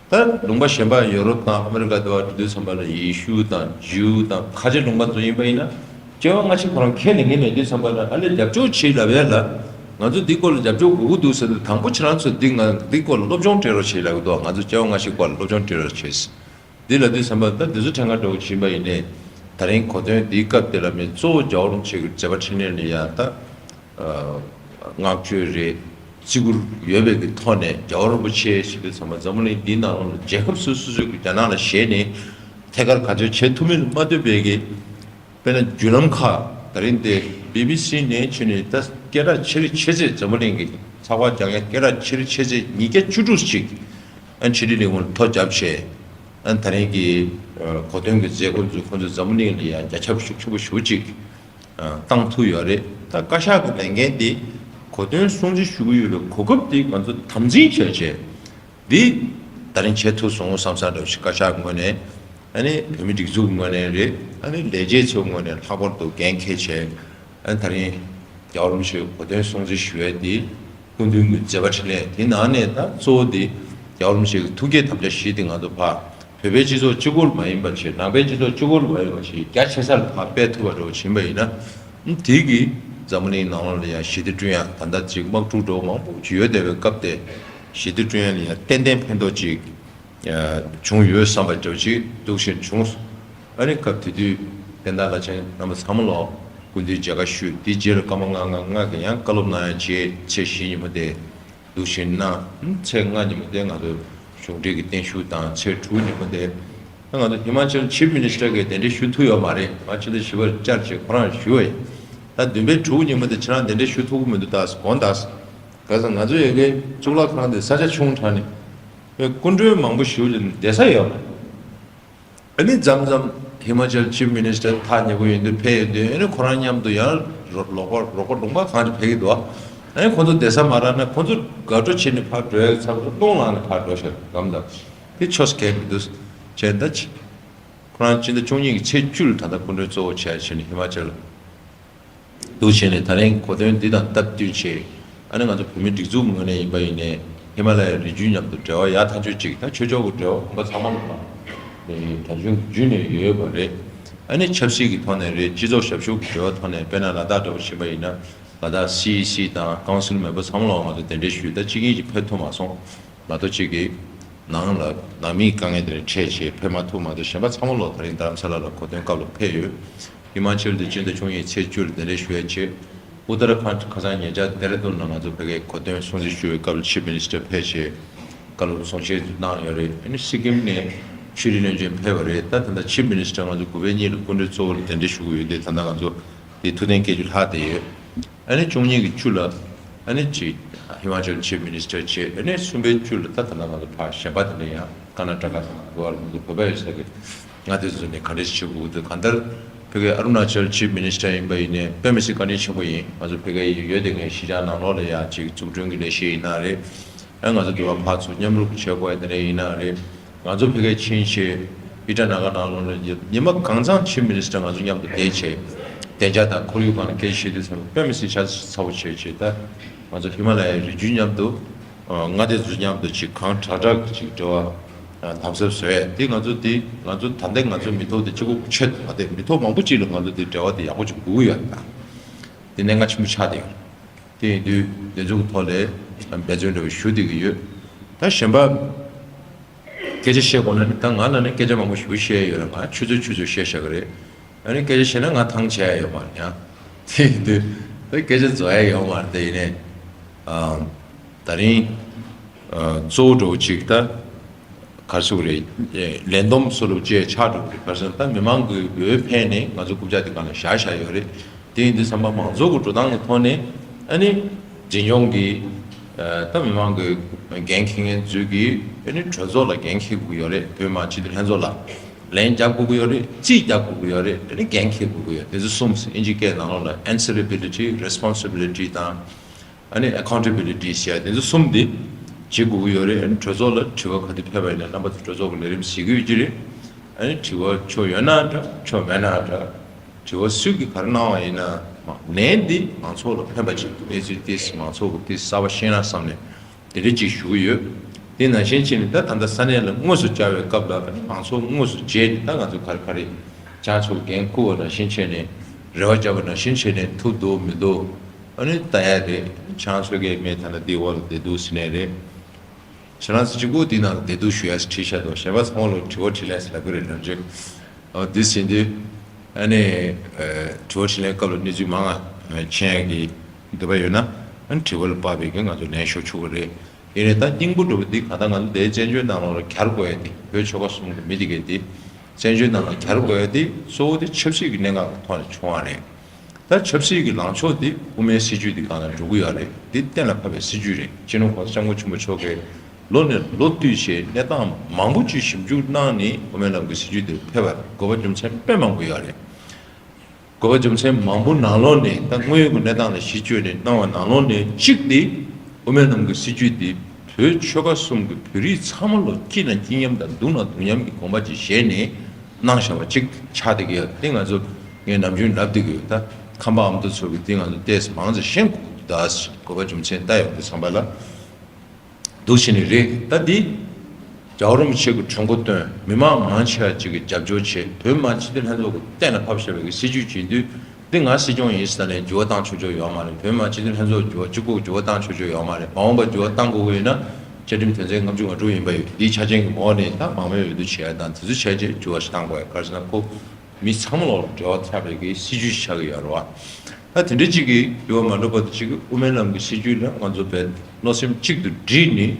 བ། ད་ལུང་པ་གཞན་པ་ཡོ་རོབ་དང་ཨ་མི་རི་ཀ་དེ་བ་འགྲོ་དུས་ཙམ་པ་ལ་ཡེ་ཤུ་དང་ཇིའུ་དང་ཁ་ཆེ་ལུང་པ་ཚོ་ཡིན་པ་ཡིན་ན། སྐྱེ་བ་སྔ་ཕྱི་ཁོ་རང་ཁས་ལེན་མཁན་མེད་དུས་ཙམ་པ་ལ་ཨ་ལས་རྒྱབ་སྐྱོར་བྱེད་ལབ་ཡ་ལ། ང་ཚོ་འདི་སྐོར་ལ་རྒྱབ་སྐྱོར་དགོས་ཀྱི་འདུག་ཟེར་དུས། དང་པོ་ཁྱེད་རང་ཚོ་འདི་ང་འདི་སྐོར་ལ་སློབ་སྦྱོང་སྤྲད་རོགས་བྱེད་ལབ་ཀྱི་འདུག་ང་ཚོ་སྐྱེ་བ་སྔ་ཕྱི་སྐོར་ལ་སློབ་སྦྱོང་སྤྲད་རོགས་བྱེད། འདི་ལ་དུས་ཙམ་པ་ད་འདི་ཚོ་ཕྲན་ཁ་འདྲ་བོ་ཕྱིན་པ་ཡིན་ནའི། ད་རིང་གོ་སྟོན་འདིའི་སྐབས་དེ་ལ་མི་གཙོ་བོ་རྒྱལ་བ་རིན་པོ་ཆེ་གི་མཛད་པ་འཕྲིན་ལས་ལ་ཡང་ད་བསྔགས་བརྗོད་རེད། བརྩི་བཀུར་ཡོད་པའི་གི་ཐོག་ནས་རྒྱལ་བ་རིན་པོ་ཆེ་ཞེས་དུས་ཙམ་པ་འཛམ་བུ་གླིང་འདིའི་ནང་ལོགས་ལ་རྒྱལ་ཁབ་སོ་སོ་སོའི་གི་རྒྱ་ནག་ལ་ཞེད་ནས་ཐད་ཀར་ག་ཚོད་བྱེད་ཐུབ་མིན་མ་ཐུབ་པའི་གི། དཔེར་ན་བརྒྱུད་ལམ་ཁག་ད་རིང་འདི་བི་བི་སི་ནས་བྱས་ནས་ད་སྐད་གྲགས་ཆེ་རིགས་ཆེ་ཚད། འཛམ་བུ་གླིང་གི་ཚགས་པར་རྒྱག་མཁན་སྐད་གྲགས་ཆེ་རིགས་ཆེ་ཚད་ཉིས་བརྒྱ་བཅུ་དྲུག་ཅིག་ཨ་ཕྱི་དྲིལ་ལས་ཁུངས་ལ་ཐོ་བརྒྱབ་བྱས། ཨ་ད་རིང་གི་གོ་སྟོན་གྱི་མཛད་སྒོ་ཚོ་ཁོང་ཚོས་འཛམ་བུ་གླིང་ལ་ཡང་རྒྱ་ཁྱབ་ཤུགས་ཆེན་པོ་ཞེ་པོ་ཅིག་བཏང་ཐུབ་ཡོད་རེད། ད་བཀའ་ཤག་གི་ལས་འགན་འདི་གོ་སྟོན་སྲུང་བརྩི་ཞུ་གི་ཡོད་པའི་གོ་སྐབས་འདི་ང་ཚོ་དམ་འཛིན་བྱས་བྱས། འདི་ད་རིང་བྱེད་ཐུབ་སོང་བསམ་བསམ་འདྲ་བོ་ཞིག་བཀའ་ཤག་ངོས་ནས། ཨ་ནི་བོད་མི་སྒྲིག་འཛུགས་ངོས་ནས་རེད། ཨ་ནི་ལས་བྱེད་ཚོའི་ངོས་ནས་ལྷག་པར་དུ་འགན་འཁྱེར་བྱས། ཨ་ནི་ད་རིང་རྒྱལ་བ་རིན་པོ་ཆེའི་གོ་སྟོན་སྲུང་བརྩི་ཞུ་ཡས་འདི་སྐུ་མདུན་གྱི་མཛད་པ་འཕྲིན་ལས་དེ་ནང་ནས་ད་གཙོ་བོ་འདི་རྒྱལ་བ་རིན་པོ་ཆེ་གི་ཐུགས་བསྐྱེད་དམ་བཅའ་བཞི་འདི་ང་ཚོ་ཕར་བོད་པའི་སྤྱི་ཚོགས་གཅིག་པུར་མ་ཡིན་པ་བྱས། ནང་པའི་སྤྱི་ཚོགས་གཅིག་པུར་མ་ཡིན་པ་བྱས། རྒྱ་ཆེ་ས་ལ་ཕར་སྤེལ་ཐུབ་པ་འདྲ་བོ་ཕྱིན་པ་ཡིན་ན། དེ་གིས་འཛམ་བུ་གླིང་ནང་ལོགས་ལ་ཡང་ཞི་བདེ་བསྐྲུན་ཡ། ད་ལྟ་ཅིག་དམག་འཁྲུག་འདྲ་བོ་མང་པོ་ཅིག་ཡོད་བསྡད་པའི་སྐབས་དེ། ཞི་བདེ་བསྐྲུན་ཡ་ལ་ཡང་ཏན་ཏན་ཕན་ཐོགས་ཅིག་བྱུང་ཡོད་བསམ་པ་འདྲ་བོ་ཅིག་འདུག་བཞིན་བྱུང་སོང་། ཨ་ནི་སྐབས་དེ་དུས་བསྟན་བདག་བླ་ཆེན་རྣམ་པ་ཚང་མ་ལོ་སྐུ་མདུན་མཇལ་ཁ་ཞུས། དེའི་རྗེས་ལ་སྐར་མ་ལྔ་ལྔ་ལྔ་གི་ཡང་བཀའ་སློབ་གནང་ཡ་བྱས། ཚེས་བཞི་ཉིན་མོ་དེ། འདུག་བཞིན་ན། ཚེས་ལྔ་ཉིན་མོ་དེ་ང་ཚོ་གཞུང་འབྲེལ་གྱི་བརྟན་བཞུགས་དང་། ཚེས་དྲུག་ཉིན་མོ་དེ་ང་ཚོ་ཧི་མ་ཅལ་ཆིབ་མི་ནི་སི་ཊར་གྱིས་གདན་འདྲེན་ཞུ་ཐུབ་ཡོད་མ་རེད། ང་ཕྱི་ཟླ་བཞི་པར་བཅར་བྱས་ཁོ་རང་ཞུ་བ་ཡིན། ད་བདུན་པའི་དྲུག་ཉིན་མོ་དེ་ཁྱེད་རང་གདན་འདྲེན་ཞུ་ཐུབ་ཀྱི་མི་འདུག་ད་དགོངས་དག་ག་ས་ང་ཚོ་ཡ་གི་གཙུག་ལག་ཁང་དེ་ས་ཆ་ཆུང་དྲགས་ནས་སྐུ་མགྲོན་མང་པོ་ཞིག་ལ་བསྡད་ས་ཡོད་མ་རེད། ཨ་ནི་མཚམས་མཚམས་ཧི་མ་ཅལ་ཆིབ་མི་ནི་སི་ཊར་ཐག་ཉེ་པོ་ཡིན་དུས་ཕེབས་ཡོང་དུས། ཨ་ནི་ཁོ་རང་མཉམ་དུ་ཡང་རོགས་པ་རོགས་པ་ལུང་པ་གང་ཅིག་ཕེབས་ཀྱི་འདུག་ཨ་ནི་ཁོ་ཚོ་བསྡད་ས་མ་རག་ན་ཁོ་ཚོ་དགའ་སྤྲོ་བྱས་ནས་ཕར་འགྲོ་ཡག་ཚབ་ཏུ་སྟོང་ལངས་ནས་ཕར་འགྲོ་ཤག་གམ་དང་། དེ་ཆོས་གལ་མི་འདུག་བྱས་ད་ཅི། ཁོ་རང་སྤྱི་ཟླ་བཅུ་གཉིས་ཀྱི་ཚེས་བཅུ་ལ་ད་ལྟ་སྐུ་མགྲོན་གཙོ་བོ་བྱས་བྱས་ནས་ཧི་མ་ཅལ། འདུག་བྱས་ནས་ད་རིང་གོ་སྟོན་འདི་དང་སྟབས་བསྟུན་བྱས། ཨ་ནི་ང་ཚོ་བོད་མི་སྒྲིག་འཛུགས་ངོས་ནས་ཡིན་པ་ཡིན་ནའི་ཧི་མ་ལ་ཡའི་རི་རྒྱུད་མཉམ་དུ་འབྲེལ་བ་ཡག་ཐག་ཆོད་ཅིག་ད་ཆོས་ཕྱོགས་ཀྱི་འབྲེལ་བ་ཁོང་པ་ཚང་མ་ལ་དང་། གྲྭ་བཙུན་རྒྱུད་ནས་ཡོད་པ་རེད། ཨ་ནི་ཆབ་སྲིད་ཀྱི་ཐོག་ནས་རེད། སྤྱི་ཚོགས་ཞབས་ཞུ་གི་འབྲེལ་བ་ཐོག་ནས། དཔེར་ན་ལ་དྭགས་འདྲ་བོ་ཕྱིན་པ་ཡིན་ན་ལ་དྭགས་སི་ཨི་སི་དང་ཀའུན་སིལ་མེམ་བར་ཚང་མ་ལ་ང་ཚོ་གདན་འདྲེན་ཞུས། ད་གཅིག་གཉིས་ཀྱིས་ཕེབས་ཐུབ་མ་སོང་། མ་གཏོགས་གཅིག་གིས་ནང་ལ་ནང་མིའི་དཀའ་ངལ་དེ་ལ་འཕྲད་བྱས་ཕེབས་མ་ཐུབ། མ་གཏོགས་གཞན་པ་ཚང་མ་ལོ་ད་རིང་རྡ་རམ་ས་ལ་ལ་གོ་སྟོན་སྐབས་ལ་ཕེབས་ཡོད། ཧི་མ་ཅལ་དུ་སྤྱི་ཟླ་བཅུ་གཉིས་ཚེས་བཅུ་ལ་གདན་འདྲེན་ཞུ་ཡ་བྱས། ཨུ་ཏར་ཁཱན་ཁ་སང་ཉེ་ཆར་ལྡེ་ར་ལྡུན་ལ་ང་ཚོ་ཕ་གིའི་གོ་སྟོན་སྲུང་བརྩི་ཞུ་བའི་སྐབས་ལ་ཆིབ་མི་ནི་སི་ཊར་ཕེབས་བྱས་བཀའ་སློབ་གསུང་བཤད་གནང་ཡོད་རེད། ཨ་ནི་སི་ཀིམ་ནས་ཆོས་རིག་བློན་ཆེན་ཕེབས་པ་རེད། ད་ད་ལྟ་ཆིབ་མི་ནི་སི་ཊར་ང་ཚོ་དགུ་པའི་གཉིས་ལ་སྐུ་མགྲོན་གཙོ་བོ་ལ་གདན་འདྲེན་ཞུ་གི་ཡོད་དེ། ད་ལྟ་ང་ཚོ་དེ་ཐུགས་གཏན་སྐྱེལ་རྒྱུ་ལྷག་བསྡད་ཡོད། ཨ་ནི་བཅུ་གཉིས་ཀྱི་བཅུ་ལ་ཨ་ནི་ཅིག་ཧི་མ་ཅལ་ཆིབ་མི་ནི་སི་ཊར་བྱས། ཨ་ནི་གསུམ་པའི་བཅུ་ལ་ད་ད་ལྟ་ང་ཚོ་ཕར་གཞན་པ་དེ་འདྲ་ཡང་ཀར་ན་ཊ་ཀ་དང་གོ་ཝ་ལ་ང་ཚོ་བོད་པ་ཡོད་ས་གི་མངའ་སྡེ་ཚོ་ནས་ག་འདྲ་ཞིག་བྱེད་དགོས་འདུག་གང་ལྟར་ཕ་གི་ཨ་རུ་ན་ཅལ་ཆིབ་མི་ནི་སི་ཊར་ཡིན་པ་ཡིན་ནའི་དཔེ་མི་སྲིད་བཀའ་དྲིན་ཆེན་པོ་ཡིན། ང་ཚོ་ཕ་གི་ཡོད་དེ་ངས་གཞིས་ཆགས་ནང་ལོགས་ལ་ཡང་ཅིག་འཛུགས་སྐྲུན་གྱི་ལས་གཞི་ཡིན་ན་རེད། ཨ་ང་ཚོ་འདི་བ་ཕར་ཚུར་མཉམ་རུབ་བྱེད་དགོས་ཡ་དེ་འདྲ་ཡིན་ན་རེད། ང་ཚོ་ཕ་གིར་ཕྱིན་བྱས་ཨི་ཊ་ན་ག་ནང་ལོགས་ལ་ཉི་མ་གང་ཚང་ཆིབ་མི་ནི་སི་ཊར་ང་ཚོ་མཉམ་དུ་བསྡད་བྱས་བདེ་འཇགས་དང་ཁོར་ཡུག་སྒང་ལ་སྐད་ཆ་བཤད་དུས་ཙམ་དཔེ་མི་སྲིད་ཤ་ཚ་པོ་བྱས་བྱས། ད་ང་ཚོ་ཧི་མ་ལ་ཡའི་རི་རྒྱུད་མཉམ་དུ་མངའ་སྡེ་ཚོ་མཉམ་དུ་ཅིག་གང་དྲག་དྲག་གི་ཅིག་འབྲེལ་བ་དམ་ཟབ་བཟོ་ཡས་དེ་ང་ཚོ་དེ་ང་ཚོ་ད་ལྟ་ང་ཚོ་མི་ཐོག་དེ་གཅིག་པོ་ཆེད་དུ་མ་བསྡད། མི་ཐོག་མང་པོ་ཅིག་ལ་ང་ཚོ་དེ་འབྲེལ་བ་དེ་ཡག་པོ་ཅིག་དགོས་ཀྱི་ཡོད། ད་དེ་གནད་འགག་ཆེན་པོ་ཆགས་བསྡད་ཡོད། དེ་ཡིན་དུས་དེ་ཚོ་གི་ཐོག་ལ་འབད་བརྩོན་འདྲ་བོ་ཞུ་བསྡད་ཀྱི་ཡོད། ད་གཞན་པ་སྐད་ཆ་བཤད་དགོས་ན་ནི་ད་ང་ལ་ནི་སྐད་ཆ་མང་པོ་ཞེ་པོ་བཤད་ཡོད་རེད། ང་ཆུ་ཚོད་ཆུ་ཚོད་བཤད་བཞག་གི་རེད། ཨ་ནི་སྐད་ཆ་བཤད་ན་ང་ཐང་ཆད་ཡ་ཡོད་མ་རེད་ཡ། དེ་ཡིན་དུས་ད་སྐད་ཆ་རྫོགས་ཡ་ཡོད་མ་རེད། དེ་ཡིན་ནའི་ཨ་ད་རིང་ཨ་གཙོ་བོ་འདྲ་བོ་ཅིག་ད་ག་རེ་ཟེར་དགོས་རེད། ལས་བསྡོམས་སུ་རུ་བཅས་ཆགས་འགྲོ་གི་རེད། ག་རེ་ཟེར་ན་ད་མི་མང་གི་འོས་འཕེན་ནས་ང་ཚོ་རྐུབ་བཀྱག་དེ་སྒང་ལ་བཞག་བཞག་ཡོད་རེད། དེ་ཡིན་དུས་ཙམ་པ་མང་ཚོགས་ཀྱི་འགྲོ་སྟངས་ཀྱི་ཐོག་ནས་ཨ་ནི་འཛིན་སྐྱོང་གི་ད་མི་མང་གི་འགན་འཁྱེར་མཁན་ཚོས་ཀྱིས་ཨ་ནི་གྲོས་ཚོགས་ལ་འགན་འཁྱེར་དགོས་ཀྱི་ཡོད་རེད། བོད་མི་མང་སྤྱི་འཐུས་ལྷན་ཚོགས་ལ་ལན་རྒྱག་དགོས་ཀྱི་ཡོད་རེད། རྩིས་རྒྱག་དགོས་ཀྱི་ཡོད་རེད། ཨ་ནི་འགན་འཁྱེར་དགོས་ཀྱི་ཡོད། དེ་ཚོ་གསུམ་ཨིན་ཇི་སྐད་ནང་ལོགས་ལ་answerability, responsibility དང་ཨ་ནི་accountability ཟེར་དེ་ཚོ་གསུམ་དེ་བྱེད་དགོས་ཀྱི་ཡོད་རེད། ཨ་ནི་གྲོས་ཚོགས་ལ་དྲི་བ་ག་དུས་ཕེབས་པ་ཡིན་ན་རྣམ་པ་ཚོ་གྲོས་ཚོགས་ཀྱི་ལས་རིམ་གཟིགས་ཀྱི་ཡོད་ཀྱི་རེད། ཨ་ནི་དྲི་བ་ཆོ་ཡོད་ན་འདྲ་ཆོ་མེད་ན་འདྲ། དྲི་བ་སུས་ཀྱིས་ག་རེ་གནང་བ་ཡིན་ན་ལན་འདི་མང་ཚོགས་ལ་ཕན་པ་ཅིག་གནས་ཚུལ་ཏོག་ཙམ་མང་ཚོགས་ཀྱིས་ཏོག་ཙམ་གསར་པ་ཤེས་ན་བསམ་ནས་དེ་འདྲ་ཅིག་ཞུ་གི་ཡོད། དེ་ནང་བཞིན་བྱས་ནས་ད་ད་ལྟ་ས་གནས་ལ་དངོས་སུ་བཅར་བའི་སྐབས་ལ་ཨ་ནི་མང་ཚོགས་དངོས་སུ་མཇལ་ནས་ད་ང་ཚོ་ག་རེ་ག་རེ་ཁྱེད་ཚོ་འགན་འཁུར་བ་ནང་བཞིན་བྱས་ནས་རེ་བ་བརྒྱབ་པ་ནང་བཞིན་བྱས་ནས་ཐུབ་འདུག་མི་འདུག་ཨ་ནི་ལྟ་ཡ་རེད། ཁྱེད་ཚོ་གིས་མེད་ད་ན་འདི་འོག་ལ་བསྡད་འདུག་ཟེར་ནས་རེད། ཁྱེད་རང་ཚོ་གཅིག་པོ་འདི་ནང་བསྡད་འདུག་ཞུ་ཡ་ཞིག་བྲིས་བཞག་འདུག་གཞན་པ་ཚང་མ་ལ་དྲི་བ་དྲིས་ལན་ཟེར་ལབ་ཀྱི་རེད་ལབ་རྒྱུ། འོ་འདི་ཟིན་དུས་ཨ་ནི་དྲི་བ་དྲིས་ལན་སྐབས་ལ་གནས་ཚུལ་མང་ང་མཁྱེན་ཡ་གི་འདོད་པ་ཡོད་ན་ཨ་ནི་དྲི་བ་ལ་དཔག་པའི་གི་ང་ཚོ་ལན་ཤོར་ཆོག་གི་རེད། ཡིན་ནའི་ད་སྙིང་པོ་འགྲོ་བ་འདི་ག་ད་ང་ཚོ་འདིའི་བཙན་བྱོལ་ནང་ལོགས་ལ་གྱར་དགོས་ཡ་འདི་བོད་ཆོལ་ཁ་གསུམ་གི་མི་འདི་གས་འདི་བཙན་བྱོལ་ནང་ལ་གྱར་དགོས་ཡ་འདི་གཙོ་བོ་འདི་ཆབ་སྲིད་ཀྱི་གནད་འགག་གི་ཐོག་ནས་བྱུང་བ་རེད། ད་ཆབ་སྲིད་ཀྱི་ལངས་ཕྱོགས་འདི་དབུ་མའི་སྲིད་བྱུས་འདི་སྒང་ལ་འགྲོ་གི་ཡོད་རེད། འདི་གཏན་ལ་ཕབ་པའི་སྲིད་བྱུས་རེད། སྤྱི་ནོར་༸གོང་ས་༸སྐྱབས་མགོན་ཆེན་པོ་མཆོག་གིས་ལོ་ནས་ལོ་བསྟུད་བྱས་གནས་སྟངས་མང་པོ་ཅིག་ཞིབ་འཇུག་གནང་ནས་དབུ་མའི་ལམ་གྱི་སྲིད་བྱུས་འདིར་ཕེབས་པར་དགོས་པ་རྒྱུ་མཚན་དཔེ་མང་པོ་ཡོད་རེད། དགོས་པ་རྒྱུ་མཚན་མང་པོ་ནང་ལོགས་ནས་ད་དངོས་ཡོད་ཀྱི་གནས་སྟངས་ལ་གཞི་བཅོལ་ནས་གནང་བ་ནང་ལོགས་ནས་གཅིག་འདི་དབུ་མའི་ལམ་གྱི་སྲིད་བྱུས་འདི་བོད་ཆོལ་ཁ་གསུམ་གྱི་བོད་རིགས་ཚང་མ་ལ་སྐྱིད་ན་སྐྱིད་མཉམ་དང་སྡུག་ན་སྡུག་མཉམ་གྱི་དགོངས་པ་ཅིག་བཞེས་ནས་གནང་བཞག་པ་ཅིག་ཆགས་བསྡད་ཀྱི་ཡོད། དེ་ང་ཚོ་ངས་ནམ་རྒྱུན་ལབ་བསྡད་ཀྱི་ཡོད། ད་ཁམས་པ་ཨ་མདོ་ཚོ་གི་དེ་ང་ཚོ་ཏོག་ཙམ་མང་ཙམ་ཤེས་དགོས་ཀྱི་འདུག་དགོས་པ་རྒྱུ་མཚན་ལྟ་ཡོང་དུས་ཙམ་པ་ལ་འདུག་བྱས་ནས་རེད། ད་འདི་རྒྱལ་བ་རིན་པོ་ཆེ་གི་གྲོས་འགོ་བཏོན། མི་མང་མང་ཆེ་བ་ཅིག་གིས་རྒྱབ་སྐྱོར་བྱས། བོད་མི་མང་སྤྱི་འཐུས་ལྷན་ཚོགས་ཀྱིས་གཏན་ལ་ཕབ་བཞག་པའི་གི་སྲིད་བྱུས་ཅིག་ཡིན་དུས། འདི་ང་སྲིད་སྐྱོང་ཡིན་ཟེར་ནས་འགྱུར་བ་བཏང་ཆོག་ཆོག་ཡོད་མ་རེད། བོད་མི་མང་སྤྱི་འཐུས་ལྷན་ཚོགས་འགྱུར་བ་གཅིག་པོ་འགྱུར་བ་བཏང་ཆོག་ཆོག་ཡོད་མ་རེད། མ་འོངས་པར་འགྱུར་བ་བཏང་དགོས་ཀྱི་ཡོད་ན་བཅའ་ཁྲིམས་དོན་ཚན་ལྔ་བཅུ་ང་དྲུག་ཡིན་པ་ཡོད། འདིའི་ཆ་རྐྱེན་གྱི་འོག་ནས་ད་མང་མོས་འོས་བསྡུ་བྱེད་ཡ་དང་དེ་ཚོ་བྱས་རྗེས་འགྱུར་བ་ཞིག་བཏང་དགོས་ཡ། ག་རེ་ཟེར་ན་ཁོ་མི་ཚང་མ་ལ་འབྲེལ་བ་ཆགས་པའི་གི་སྲིད་བྱུས་ཤིག་ཆགས་ཀྱི་ཡོད་རེད་བ། ད་དེ་འདྲ་ཅིག་གི་འགྱུར་བ་མ་འགྲོ་བར་དུ་ཅིག་གི་དབུ་མའི་ལམ་གྱི་སྲིད་བྱུས་ལ་ང་ཚོ་བས་བློ་སེམས་གཅིག་ཏུ་བསྒྲིལ་ནས་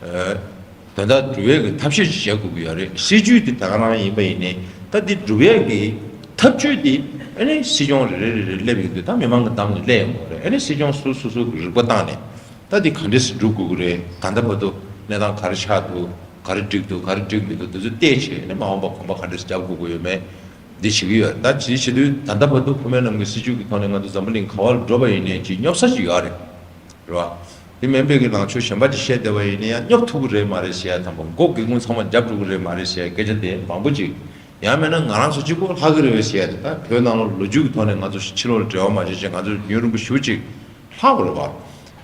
ཨ་དོན་དག་སྒྲུབ་ཡས་ཀྱི་ཐབས་ཤེས་ཅིག་བྱེད་དགོས་ཀྱི་ཡོད་རེད། སྲིད་བྱུས་དེ་ད་ག་རང་ཡིན་པ་ཡིན་ནའི་ད་འདི་སྒྲུབ་ཡས་ཀྱི་ཐབས་བྱུས་དེ་ཨ་ནི་སྲིད་སྐྱོང་རེ་རེ་རེ་རེ་སླེབས་ཡོང་དུས་ད་མི་མང་གི་འདམ་ནས་སླེབས་ཡོང་གི་རེད། ཨ་ནི་སྲིད་སྐྱོང་སོ་སོ་སོ་གི་རིག་པ་བཏང་ནས་ད་འདི་ག་འདྲས་སེ་སྒྲུབ་དགོས་ཀྱི་རེད། ད་ལྟ་བར་དུ་གནས་སྟངས་ག་རེ་ཆགས་འདུག་ག་རེ་འགྲིག་འདུག་ག་རེ་འགྲིག་མི་འདུག་དེ་ཚོ་བལྟས་བྱས་ནས་མ་འོངས་པ་གོམ་པ་ག་འདྲས་སེ་རྒྱབ་དགོས་ཀྱི་ཡོད་མེད་འདི་བྱེད་ཀྱི་ཡོད། ད་ཅི་བྱེད་དུས་ད་ལྟ་བར་དུ་དབུ་མའི་ལམ་གྱི་སྲིད་བྱུས་ཀྱི་ཐོག་ནས་ང་ཚོ་འཛམ་བུ་གླིང་ག་བར་འགྲོ་བ་ཡིན་ནའི་ཅིག་སྙོབ་ས་ཅིག་ཡོད་རེད། རེད་བ། དེ་མིན་པའི་གི་ལངས་ཕྱོགས་གཞན་པ་ཅིག་བཤད་བསྡད་པ་ཡིན་ན་ཡང་སྙོབ་ཐུབ་ཀྱི་རེད་མ་རེད་ཟེར་ཡ་དང་པོ། མགོ་སྒེའུ་ཁུང་ཚང་མ་རྒྱབ་འགྲོ་གི་རེད་མ་རེད་ཟེར་ཡ་སྐད་ཆ་དེ་མང་པོ་ཅིག་ཡང་མིན་ན་ང་རང་ཚོ་གཅིག་པོ་ལྷག་གི་རེད་བས་ཟེར་ཡ་དེ། ད་བོད་ནང་ལ་ལོ་རྒྱུས་ཀྱི་ཐོག་ནས་ང་ཚོ་ཕྱི་ལོགས་ལ་འབྲེལ་བ་མ་བྱས་ཅིག་ང་ཚོ་ཡུན་རིང་པོ་ཞེ་པོ་ཅིག་ལྷག་དགོས་རེད་བ།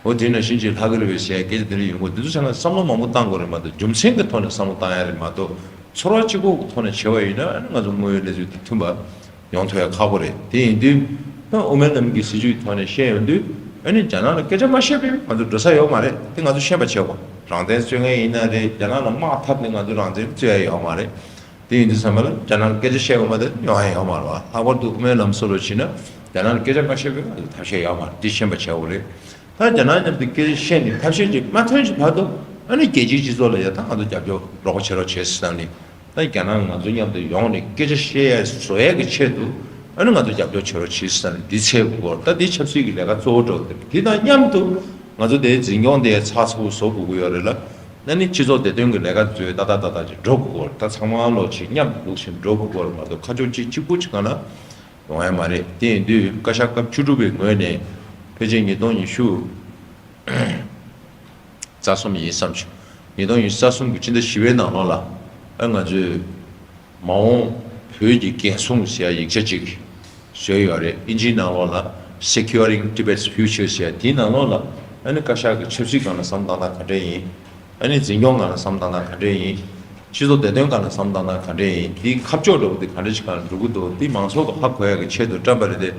འོ་དེ་ནང་བཞིན་ཅིག་ལྷག་གི་རེད་བས་ཟེར་ཡ་སྐད་ཆ་དེ་འདྲ་ཡོང་གི་འདུག་དེ་ཚོ་ཆ་ན་བསམ་བློ་མང་པོ་བཏང་དགོས་རེད་མ་གཏོགས་རྒྱུ་མཚན་གྱི་ཐོག་ནས་བསམ་བློ་བཏང་ཡ་རེད་མ་གཏོགས་ཚོར་བ་གཅིག་པོ་གི་ཐོག་ནས་བྱས་པ་ཡིན་ན་ཨ་ནི་ང་ཚོ་དངོས་ཡོད་གནས་ཚུལ་དང་མཐུན་པ་ཡོང་ཐུབ་ཡ་ཁག་པོ་རེད། དེ་ཡིན་དུས་ད་དབུ་མའི་ལམ་གྱི་སྲིད་བྱུས་ཐོག་ནས་བཤད་ཡོང་དུས་ཨ་ནི་རྒྱ་ནག་ལ་སྐད་ཆ་མ་བཤད་པའི་ང་ཚོ་འགྲོ་ས་ཡོད་མ་རེད། དེ་ང་ཚོ་ཤེས་པ་བྱེད་དགོས། རང་བཙན་རྩོད་མཁན་ཡིན་ན་རེད། རྒྱ་ནག་ལ་དམག་འཐབ་ནས་ང་ཚོ་རང་བཙན་རྩོད་ཡ་ཡོད་མ་རེད། དེ་ཡིན་དུས་ཙམ་པ་ལ་རྒྱ་ནག་ལ་སྐད་ཆ་བཤད་དགོས་མ་དེ་ཡོང་ཡ་ཡོད་མ་རེད་བ། ལྷག་པར་དུ་དབུ་མའི་ལམ་སྲོལ་ལ་ཕྱིན་ན་རྒྱ་ནག་ལ་སྐད་ཆ་མ་བཤད་པའི་ང་ཚོ་ཐབས་ཤེས་ཡོད་མ་རེད། འདི་ཤེས་པ་བྱེད་དགོས་རེད། ད་རྒྱ་ནག་མཉམ་དུ་སྐད་ཆ་བཤད་ནས་ཐབས་ཤེས་ཅིག་མ་ཐོན་ཞིག་བར་དུ་ཨ་ནི་རྒྱལ་སྤྱིའི་སྤྱི་ཚོགས་ལ་ཡ་ད་ང་ཚོ་རྒྱབ་སྐྱོར་རོགས་པ་བྱེད་རོགས་བྱེད་ཟེར་ནས་ད་རྒྱ་ནག་ང་ཚོ་མཉམ་དུ་ཡོང་ནས་སྐད་ཆ་བཤད་ཡ་བཟོ་ཡ་གི་ཆེད་དུ་ཨ་ནི་ང་ཚོ་རྒྱབ་སྐྱོར་བྱེད་རོགས་བྱེད་ཟེར་ནས་འདི་འཚོལ་དགོས་སྐོར། ད་འདི་ཆབ་སྲིད་ཀྱི་ལས་ཀ་གཙོ་བོ་འགྲོ་གི་འདུག་དེ་དང་མཉམ་དུ་ང་ཚོ་དེའི་འཛིན་སྐྱོང་དེ་ཚགས་ཚུད་པོ་བཟོ་དགོས་ཀྱི་ཡོད་རེད་ལ། ཨ་ནི་སྤྱི་ཚོགས་བདེ་དོན་གྱི་ལས་ཀ་ཚོས་ཏག་ཏག་ཏག་ཏག་ཅིག་འགྲོ་དགོས་སྐོར། ད་ཚང་མ་ལོག་ཅིག་མཉམ་དུ་འདུག་བཞིན་འགྲོ་དགོས་སྐོར་མ་གཏོགས་ཁ་ཕྱོགས་གཅིག་གཅིག་པུ་ཅིག་གང་ལ་ཡོང་ཡ་མ་རེད། དེ་ཡིན་དུས་བཀའ་ཤག་སྐབས་བཅུ་དྲུག་པའི་ངོས་ནས་ཕལ་ཆེར་ཉིས་སྟོང་ཉི་ཤུ་རྩ་གསུམ་ཡིན་བསམ་བྱུང་། ཉིས་སྟོང་ཉི་ཤུ་རྩ་གསུམ་གྱི་ཕྱི་ཟླ་བཞི་པའི་ནང་ལོགས་ལ་ཨ་ང་ཚོས་མ་འོངས་བོད་ཀྱི་འགན་སྲུང་ཟེར་ཡ་ཡིག་ཆ་ཅིག་བཟོས་ཡོད་རེད། ཨིན་ཇིའི་ནང་ལོགས་ལ་Securing Tibet's Future ཟེར་ཡ་དེའི་ནང་ལོགས་ལ་ཨ་ནི་བཀའ་ཤག་གི་ཆབ་སྲིད་སྒང་ལ་བསམ་བློ་བཏང་སྟངས་ག་འདྲ་ཡིན། ཨ་ནི་འཛིན་སྐྱོང་སྒང་ལ་བསམ་བློ་བཏང་སྟངས་ག་འདྲ་ཡིན། སྤྱི་ཚོགས་བདེ་དོན་སྒང་ལ་བསམ་བློ་བཏང་སྟངས་ག་འདྲ་ཡིན། དེའི་ཁ་ཕྱོགས་འདྲ་བོ་དེ་ག་འདྲ་ཞིག་སྒང་ལ་འགྲོ་གི་འདུག་དེ་མང་ཚོགས་ཀྱིས་ཧ་གོ་ཡ་གི་ཆེད་དུ་བཀྲམ་པ་རེད་དེ།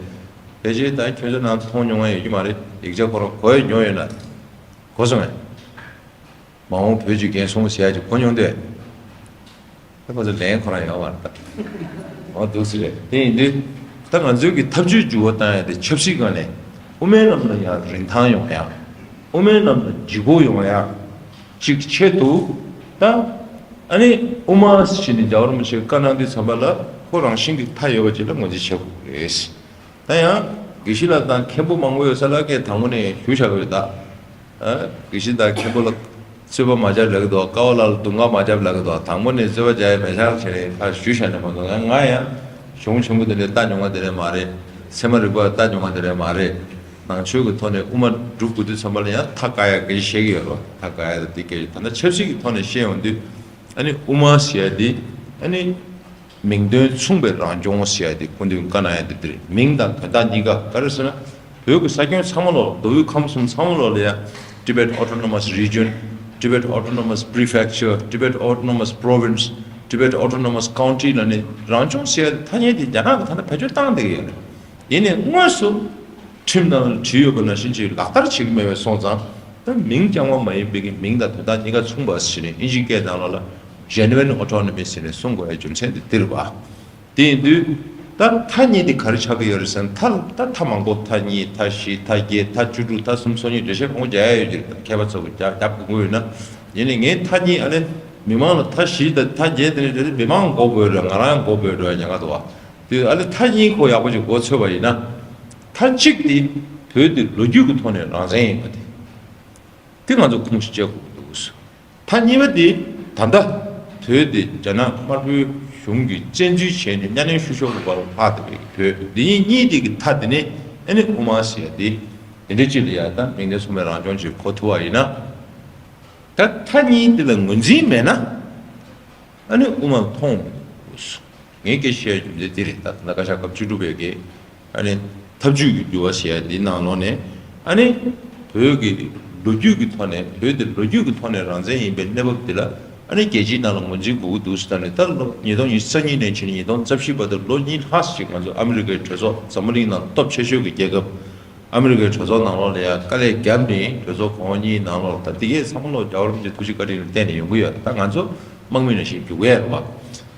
ཕལ་ཆེར་ད་ཁྱོད་ཚོ་ནང་མཐོང་མྱོང་ཡ་ཡོད་ཀྱི་མ་རེད། ཡིག་ཆ་ཁོ་རང་གོ་ཡ་མྱོང་ཡོད་ན། གོ་སོང་ངས། མ་འོངས་བོད་ཀྱི་འགན་སྲུང་ཟེར་ཡ་ཅིག་གོ་མྱོང་དུས། ད་ཁོ་ཚོ་ལན་ཁོ་རང་ཡོད་མ་རེད་ད། འོ་འདུག་སེ་རེད། དེ་ཡིན་དུས་ད་ང་ཚོའི་གི་ཐབས་ཇུས་འགྱུར་བ་བཏང་ཡ་དེ་ཆབ་སྲིད་སྒང་ནས་དབུ་མའི་ལམ་ལ་ཡང་རིན་ཐང་ཡོང་ཡ། དབུ་མའི་ལམ་ལ་ལྗིད་ཁོག་ཡོང་ཡ་ཅིག་ཆེད་དུ་ད་ཨ་ནི་དབུ་མ་ཟེར་ནས་རྒྱལ་བ་རིན་པོ་ཆེས་བཀའ་གནང་དུས་ཙམ་པ་ལ་ཁོ་རང་བཞིན་གྱི་མཐའ་ཡོད་པ་ཅིག་ལ་ངོས་འཛིན་བྱེད་དགོས་ཀྱི་རེད། ད་ཡང་ དགེ་བཤེས་ལགས་དང་མཁན་པོ་མང་པོ་ཡོད་ས་ལ་ཀའི་དང་པོ་ནས་ཞུ་བཞག་ཡོད་ད། ཨ། དགེ་བཤེས་དང་མཁན་པོ་ལ་རྩོད་པ་མ་རྒྱབ་ལབ་ཀྱི་འདུག་ཀ་བ་ལ་ལ་དུང་ཁ་མ་རྒྱབ་ལབ་ཀྱི་འདུག་དང་པོ་ནས་རྩོད་པ་རྒྱག་ཡ་མེད་ཤག་བྱས་ནས་ཁ་ཞུ་བཞག་ནས་མ་གཏོགས། ང་ཡང་གཞུང་ཆེན་པོ་དེ་འདྲ་ལྟ་མྱོང་བ་དེ་འདྲ་མ་རེད། ཚད་མ་རིག་པ་ལྟ་མྱོང་བ་དེ་འདྲ་མ་རེད། ནང་ཆོས་ཀྱི་ཐོག་ནས་དབུ་མ་སྒྲུབ་དགོས་དུས་ཙམ་པ་ལ་ཡང་ཐག་བཀག་ཡ་གི་བཤད་ཀྱི་ཡོད་རེད། ཐག་བཀག་ཡ་དེ་སྐད་ཆ། ད་ལྟ་ཆབ་སྲིད་ཀྱི་ཐོག་ནས་བཤད་ཡོང་དུས། ཨ་ནི་དབུ་མ་ཟེར་ཡ་དེ། ཨ་ནི། མིང་དོན་མཚུངས་པའི་རང་སྦྱོང་ཟེར་ཡ་དེ་སྐུ་མདུན་བཀའ་གནང་ཡ་དེ་འདིར། མིང་དང་དོན་དག་གཉིས་ཀ་ག་རེ་ཟེར་ན། བོད་ཀྱི་ས་ཁྱོན་ཚང་མ་ལོག་མདོ་དབུས་ཁམས་གསུམ་ཚང་མ་ལོག་ལ་ཡ། Tibet Autonomous Region, Tibet Autonomous Prefecture, Tibet Autonomous Province, Tibet Autonomous County ལ་ནི་རང་སྦྱོང་ཟེར་ཡ་དེ་ཐ་སྙད་དེ་རྒྱ་ནག་གི་ད་ལྟ་བེད་སྤྱོད་བཏང་བསྡད་ཀྱི་ཡོད་རེད། ཡིན་ནའི་དངོས་སུ། ཁྲིམས་ནང་ལ་བྲིས་ཡོད་པ་ནང་བཞིན་ཅིག་ལག་བསྟར་བྱེད་ཀྱི་མེད་པས་སོང་ཙང་། ད་མིང་རྐྱང་པ་མ་ཡིན་པའི་གི་མིང་དང་དོན་དག་གཉིས་ཀ་མཚུངས་པ་ཟེར་ནས་ཨིན་ཇིའི་སྐད་ནང་ལོགས་ལ་Genuine Autonomy ཟེར་ནས་གསུང་དགོས་པའི་རྒྱུ་མཚན་དེ་འདིར་བ། དེ་ཡིན་དུས། ད་མཐའ་གཉིས་དེ་ག་རེ་ཆགས་ཀྱི་ཡོད་རེད་ཟེར་ན། མཐའ་ད་མཐའ་མང་པོ། མཐའ་གཉིས། མཐའ་བཞི། མཐའ་བརྒྱད། མཐའ་བཅུ་དྲུག། མཐའ་སུམ་ཅུ་སོ་གཉིས། འགྲེལ་བཤད་མང་པོ་རྒྱག་ཡ་ཡོད་ཀྱི་རེད། མཁས་པ་ཚོ་གི་རྒྱབ་རྒྱབ་དགོས་ཀྱི་ཡོད་ན། ཡིན་ནའི་ངས་མཐའ་གཉིས། ཨ་ནི་མི་མང་ལ་མཐའ་བཞི་དང་མཐའ་བརྒྱད་དེ་འདྲ་རེད། མི་མང་མགོ་སྦོས་འགྲོ། ང་རང་མགོ་སྦོས་འགྲོ་ཡ་ཉེན་ཁ་འདུག་བ། དེ་ཨ་ལེ་མཐའ་གཉིས་ཁོ་ཡག་པོ་ཅིག་མགོ་ཚོས་པ་ཡིན་ན། མཐའ་གཅིག་དེ་བོད་དེ་ལོ་རྒྱུས་ཀྱི་ཐོག་ནས་རང་བཙན་ཡིན་པ་དེ། དེ་ང་ཚོ་ཁུངས་ཤིག་བཅད་དགོས་ཀྱི་འདུག་ད་གཉིས་པ་དེ་ད་ལྟ་བོད་དེ་རྒྱ་ནག་དམར་པོའི་གཞུང་གིས་བཙན་འཛུལ་བྱས་ནས་གཉའ་གནོན་བཤུ་གཞོག་གི་བར་ལྷག་བསྡད་པའི་བོད་འདི་གཉིས་གཉིས་དེ་གི་མཐའ་དེ་ནས་ཨ་ནི་དབུ་མ་ཟེར་ཡ་དེ་དེ་འདྲ་ཅིག་ལ་ཡ་ད་མིང་དོན་མཚུངས་པའི་རང་སྦྱོང་ཅིག་གོ་ཐུབ་པ་ཡིན་ན། ད་མཐའ་གཉིས་དེ་ལ་ངོས་འཛིན་མེད་ན། ཨ་ནི་དབུ་མ་མཐོང་མི་འདུག་ངས་སྐད་ཆ་བཤད་རྒྱུ་མཚན་དེ་རེད། ད་ད་བཀའ་ཤག་སྐབས་བཅུ་དྲུག་པའི་གི་ཨ་ནི་ཐབས་ཇུས་ཀྱི་འགྱུར་བ་ཟེར་ཡ་འདི་ནང་ལོགས་ནས། ཨ་ནི་བོད་ཀྱི་ལོ་རྒྱུས་ཀྱི་ཐོག་ནས། བོད་དེ་ལོ་རྒྱུས་ཀྱི་ཐོག་ནས་རང་བཙན་ཡིན་པའི་གནས་བབ་འདི་ལ་ཨ་ནི་རྒྱལ་སྤྱིའི་ནང་ལ་ངོས་འཛིན་དགོས་ཀྱི་འདུག་ཟེར། ད་ནི་ད་ལོ་ཉིས་སྟོང་ཉི་ཤུ་རྩ་གཉིས་ནས་བྱས་ནས་ཉིས་སྟོང་རྩ་བཞི་བར་དུ་ལོ་གཉིས་ལྷག་ཞིག་ང་ཚོ་ཨ་མི་རི་ཀའི་གྲོས་ཚོགས་འཛམ་བུ་གླིང་ནང་སྟོབས་ཆེ་ཤོས་ཀྱི་རྒྱལ་ཁབ། ཨ་མི་རི་ཀའི་གྲོས་ཚོགས་ནང་ལོགས་ལ་ཡང་དཀའ་ལས་བརྒྱབ་ནས། གྲོས་ཚོགས་གོང་འོག་གཉིས་ནང་ལོགས་ད་འདི་གས་ཚང་མ་ལོག་རྒྱལ་བ་རིན་པོ་ཆེའི་ཐུགས་རྗེ་བཀའ་དྲིན་ལ་བརྟེན་ནས་ཡོང་གི་ཡོད། ད་ང་ཚོ་དམག་མི་ནང་བཞིན་རྒྱུག་ཡས་རེད་བ།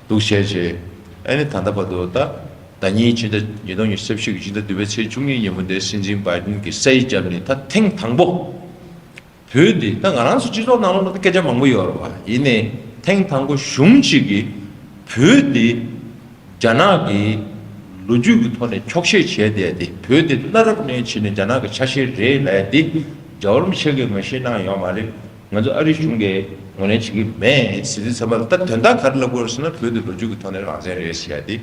འདུག་བྱས་བྱས། ཨ་ནི་ད་ལྟ་བར་དུ་ད་ཟླ་ཉིན་ཕྱི་ཟླ་ཉིས་སྟོང་ཉི་ཤུ་རྩ་བཞི་གི་ཕྱི་ཟླ་བདུན་པའི་ཚེས་བཅུ་གཉིས་ཉིན་མོ་འདིར་སྲིད་འཛིན་བྷའི་ཌེན་གྱིས་སའི་བརྒྱབ་ནས་ད་ཐེངས་དང་པོ། བོད་འདི་ད་ང་རང་ཚོ་སྤྱི་ཚོགས་ནང་ལོགས་ལ་ད་སྐད་ཆ་མང་པོ་ཡོད་རེད་བ། ཡིན་ནའི་ཐེངས་དང་པོ་གཞུང་གཅིག་གིས་བོད་འདི་རྒྱ་ནག་གིས་ལོ་རྒྱུས་ཀྱི་ཐོག་ནས་འཁྱོག་བཤད་བྱས་བསྡད་དེ། བོད་འདི་བླ་རབས་ནས་བྱས་ནས་རྒྱ་ནག་གི་ཆ་ཤས་རེད་ལབ་ཡ་འདི་རྒྱལ་བ་རིན་པོ་ཆེ་གིས་ངོས་བཞེས་གནང་ཡོད་མ་རེད། ང་ཚོ་ཨ་རིའི་གཞུང་གིས་ངོས་ལེན་བྱེད་ཀྱི་མེད་ཟེར་དུས་ཙམ་པ་ལ། ད་དོན་དག་ག་རེ་ལབ་དགོས་རེད་ཟེར་ན། བོད་འདི་ལོ་རྒྱུས་ཀྱི་ཐོག་ནས་རང་བཙན་རེད་ཟེར་ཡ་འདི་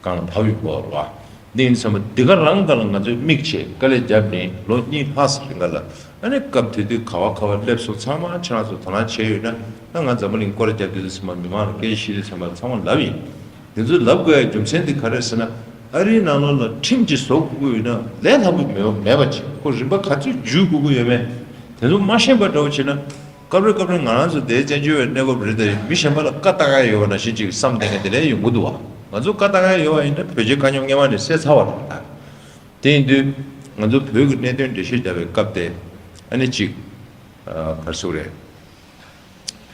གང་ལ་བབས་ཡོད་པ་རེད་བ། འདི་ཡིན་ཙམ་པ་འདི་ག་རང་ག་ལ་ང་ཚོས་དམིགས་བྱས་དཀའ་ལས་བརྒྱབ་ནས་ལོ་གཉིས་ལྷག་ཙམ་རིང་ག་ལ། ཨ་ནི་སྐབས་དེ་དུས་ག་བ་ག་བ་སླེབས་སོང་། ཚང་མ་ཁྱེད་རང་ཚོ་དོ་སྣང་བྱས་ཡོད་ན། ད་ང་འཛམ་བུ་གླིང་སྐོར་རྒྱབ་དུས་ཙམ་པ་མི་མང་ལ་སྐད་ཆ་བཤད་དུས་ཙམ་པ་ཚང་མ་ལབ་ཡིན། འདི་ཚོ་ལབ་དགོས་ཡ་རྒྱུ་མཚན་འདི་ག་རེ་ཟེར་ན། ཨ་རིའི་ནང་ལོགས་ལ་ཁྲིམས་ཅིག་བཟོ་དགོས་ཀྱི་ཡོད་ན་ལས་སླ་པོ་མེད་མེད་པ་ཅིག་ཁོ་རིམ་པ་ག་ཚོད་འཇུས་དགོས་ཀྱི་ཡོད་མེད་དེ་ཚོ་མ་ཤེས་པ་འདྲ་བོ་བྱས་ན། སྐབས་རེ་སྐབས་རེ་ང་རང་ཚོ་དེའི་བཙན་བྱོལ་བའི་གནས་བབ་རེད་དེ། མི་གཞན་པ་ལ་བཀའ་བཏགས་ཡ་ཡོད་པ་ནང་བཞིན་ཅིག་བསམ་བསྡད་མཁན་དེ་འདྲ་ཡོང་གི་འདུག་བ། ང་ཚོ་བཀའ་བཏགས་ཡ་ཡོད་པ་ཡིན་ན་བོད་རྒྱའི་དཀའ་རྙོག་སྔོན་མ་ནས་སེལ་ཚར་བ་རེད་ད། དེ་ཡིན་དུས་ང་ཚོ་བོད་ཀྱི་གནད་དོན་འགྲེལ་བཤད་བརྒྱབ་པའི་སྐབས་དེ། ཨ་ནི་གཅིག་ཨ། ག་རེ་ཟེར་དགོས་རེད།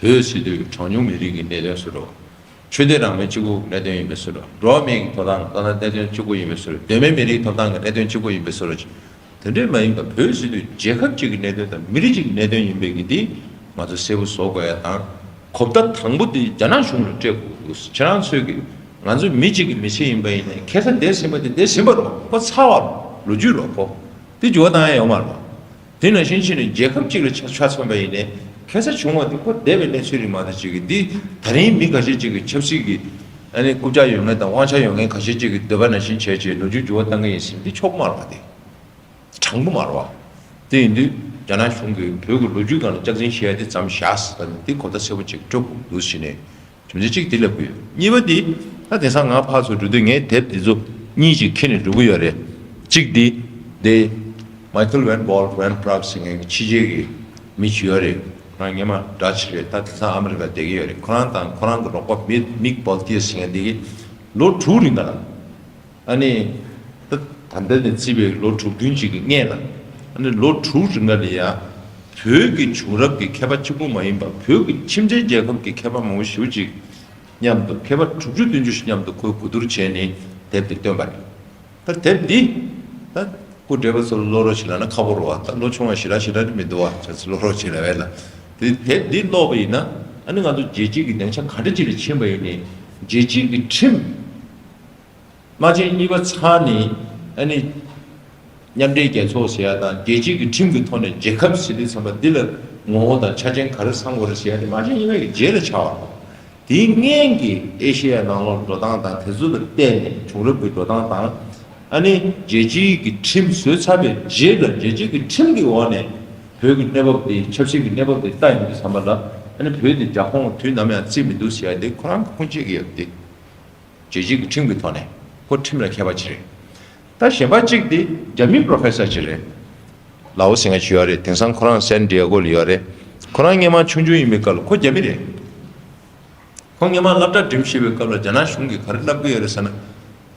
བོད་ཟེར་དུས་གྲངས་ཉུང་མི་རིགས་ཀྱི་གནད་དོན་བཟོ་འདྲ། ཆོས་དད་རང་མོས་གཅིག་པུ་གནད་དོན་ཡིན་པའི་བཟོ་འདྲ། འགྲོ་བ་མིའི་ཐོབ་ཐང་ལྟ་ན་གནད་དོན་གཅིག་པུ་ཡིན་པའི་བཟོ་འདྲ། གདོད་མའི་མི་རིགས་ཐོབ་ཐང་གི་གནད་དོན་གཅིག་པུ་ཡིན་པའི་བཟོ་འདྲ། དེ་འདྲས་མ་ཡིན་པར་བོད་ཟེར་དུས་རྒྱལ་ཁབ་ཅིག་གི་གནད་དོན་དང་མི་རིགས་ཅིག་གི་གནད་དོན་ཡིན་པའི་གི་འདི་ང་ཚོ་གསལ་པོ་བཟོ་དགོས་ཡ་དང་། གོ་བརྡ་དང་པོ་དེ་རྒྱ་ནག་གཞུང་ལ་སྤྲད་དགོས་འདུག་ཁྱེད་རང་ཚོས་ཀྱི་ང་ཚོ་མི་གཅིག་གི་མི་ཚེ་ཡིན་པ་ཡིན་ནའི་ཁ་སང་འདས་ཟིན་པ་དེ་འདས་ཟིན་པ་རེད། ཁོ་ཚར་བ་རེད། ལོ་རྒྱུས་རེད། ཁོ་དེ་འགྱུར་བ་བཏང་ཡ་ཡོད་མ་རེད། དེ་ནང་བཞིན་བྱས་ནས་རྒྱལ་ཁབ་གཅིག་ལ་ཆ་ཆ་མཚོན་པ་ཡིན་ནའི་ཁ་སང་བྱུང་བ་དེ་ཁོ་འདས་པའི་གནས་ཚུལ་རེད་མ་གཏོགས། ཅིག་གི་འདི་ད་རིང་མི་ཁ་ཤས་ཅིག་གི་ཆབ་སྲིད་ཀྱི་ཨ་ནི་རྐུབ་བཀྱག་ཡོད་མཁན་དང་དབང་ཆ་ཡོད་མཁན་ཁ་ཤས་ཅིག་གི་འདོད་པ་ནང་བཞིན་བྱས་བྱས་ལོ་རྒྱུས་འགྱུར་བ་བཏང་གི་ཡིན་ཟེར་འདི་ཆོག་གི་མ་རེད་པ། དེ་དྲང་པོ་མ་རེད་པ། དེ་ཡིན་དུས་རྒྱ་ནག་གཞུང་གིས་བོད་ཀྱི་ལོ་རྒྱུས་སྒང་ལ་སྐྱག་རྫུན་བཤད་ཡ་དེ་མཚམས་བཞག་ཟེར་ད་ནི་འདི་གོ་བརྡ་གསལ་པོ་ཅིག་སྤྲོད་དགོས་འདུག་ཟེར་ནས། རྒྱུ་མཚན་གཅིག་དེ་ལབ་ཀྱི་ཡོད། གཉིས་པ་དེ། ད་དེང་སང་ང་ཕར་ཚུར་འགྲོ་དུས་ངས་དེབ་དེ་ཚོ་གཉིས་ཅིག་ཁྱེར་ནས་འགྲོ་གི་ཡོད་རེད། གཅིག་དེ། དེ། Michael Van Walt Van Praag ཟེར་མཁན་གྱི་ཕྱི་རྒྱལ་གྱི་མི་ཅིག་ཡོད་རེད། ང་སྔོན་མ་འདྲ་ཅིག་རེད། ད་དེང་སང་ཨ་མི་རི་ཀ་བསྡད་ཀྱི་ཡོད་རེད། ཁོ་རང་དང་ཁོ་རང་གི་རོགས་པ་མི་མིག་བོལ་ཏི་ཟེར་མཁན་དེ་གིས་ལོ་དྲུག་རིང་ག་ལ། ཨ་ནི། ད་ད་ལྟ་ནས་བརྩིས་པའི་ལོ་དྲུག་བདུན་ཅིག་གི་སྔོན་ལ། ཨ་ནི་ལོ་དྲུག་རིང་ག་ལ་ཡ། བོད་ཀྱི་བྱུང་རབས་ཀྱི་མཁས་པ་གཅིག་པུ་མ་ཡིན་པར་བོད་ཀྱི་ཁྱིམ་མཚེས་རྒྱལ་ཁབ་ཀྱི་མཁས་པ་མང་པོ་ཞེ་པོ་ཅིག་མཉམ་དུ། མཁས་པ་དྲུག་ཅུ་བདུན་ཅུ་ཞིག་མཉམ་དུ་ཁོས་གོ་བསྡུར་བྱས་ནས་དེབ་དེ་བཏོན་པ་རེད། ད་དེབ་འདི། ད་སྐུ་བགྲེས་པ་ཚོ་ལ་ཀློག་རོགས་བྱེད་ལབ་ན་ཁག་པོ་རེད་པ། ད་ལོ་ཆུང་བ་ཞེ་དྲག་ཞེ་དྲག་མི་འདུག་པ། ཁྱེད་ཚོ་ཀློག་རོགས་བྱེད་ལབ་པས་ལ། དེ་དེབ་འདི་ཀློག་པ་ཡིན་ན། ཨ་ནི་ང་ཚོ་རྒྱལ་སྤྱི་གི་སྡིངས་ཆ་ག་འདྲ་ཅིག་ལ་ཕྱིན་པ་ཡིན་ནའི་རྒྱལ་སྤྱི་གི་ཁྲིམས། དམག་ཆེན་གཉིས་པ་ཚར་ནས་ཨ་ནི་ མཉམ་འབྲེལ་རྒྱལ་ཚོགས་ཟེར་ཡ་དང་རྒྱལ་སྤྱི་གི་ཁྲིམས་ཀྱི་ཐོག་ནས་རྒྱལ་ཁབ་ཟེར་དུས་ཙམ་པ་འདི་ལ་ངོ་བོ་དང་ཆ་རྐྱེན་ག་རེ་ཚང་དགོས་རེད་ཟེར་ཡ་དེ་མ་གཞི་ཡིན་ན་གི་རྗེས་ལ་ཆགས་པ་རེད། དེའི་སྔོན་གྱི་ཨེ་ཤེ་ཡ་ནང་ལོགས་འགྲོ་སྟངས་དང་དེ་ཚོ་ལ་བལྟས་ནས་བྱུང་རབས་ཀྱི་འགྲོ་སྟངས་དང་། ཨ་ནི་རྒྱལ་སྤྱིའི་གི་ཁྲིམས་བཟོས་ཚར་བའི་རྗེས་ལ་རྒྱལ་སྤྱིའི་གི་ཁྲིམས་ཀྱི་འོག་ནས་བོད་ཀྱི་གནས་བབ་དེ་ཆབ་སྲིད་ཀྱི་གནས་བབ་དེ་ལྟ་ཡོང་དུས་ཙམ་པ་ལ། ཨ་ནི་བོད་དེ་རྒྱ་ཁོངས་དུས་ནམ་ཡང་བརྩིས་མི་འདུག་ཟེར་ཡ་དེ་ཁོ་རང་གི་ཁུངས་སྐྱེལ་གྱི་ཡོད་དེ། རྒྱལ་སྤྱིའི་གི་ཁྲིམས་ཀྱི་ཐོག་ནས་ཁོ་ཁྲིམས་ལ་མཁས་པ་ཅིག་རེད། ད་གཞན་པ་གཅིག་དེ་རྒྱ་མི་པོ་རོ་ཕེ་སར་ཅིག་རེད། ལའོ་ཟེར་མཁན་ཅིག་ཡོད་རེད། དེང་སང་ཁོ་རང་སན་ཌི་ཡེ་གོ་ལ་ཡོད་རེད། ཁོ་རང་སྔོན་མ་ཆུང་ཆུང་ཡིན་པའི་སྐབས་ལ་ཁོ་རྒྱ་མི་རེད། ཁོ་སྔོན་མ་སློབ་གྲྭ་འགྲིམ་བཞིན་པའི་སྐབས་ལ་རྒྱ་ནག་གཞུང་གིས་ག་རེ་ལབ་ཀྱི་ཡོད་རེད་ཟེར་ན།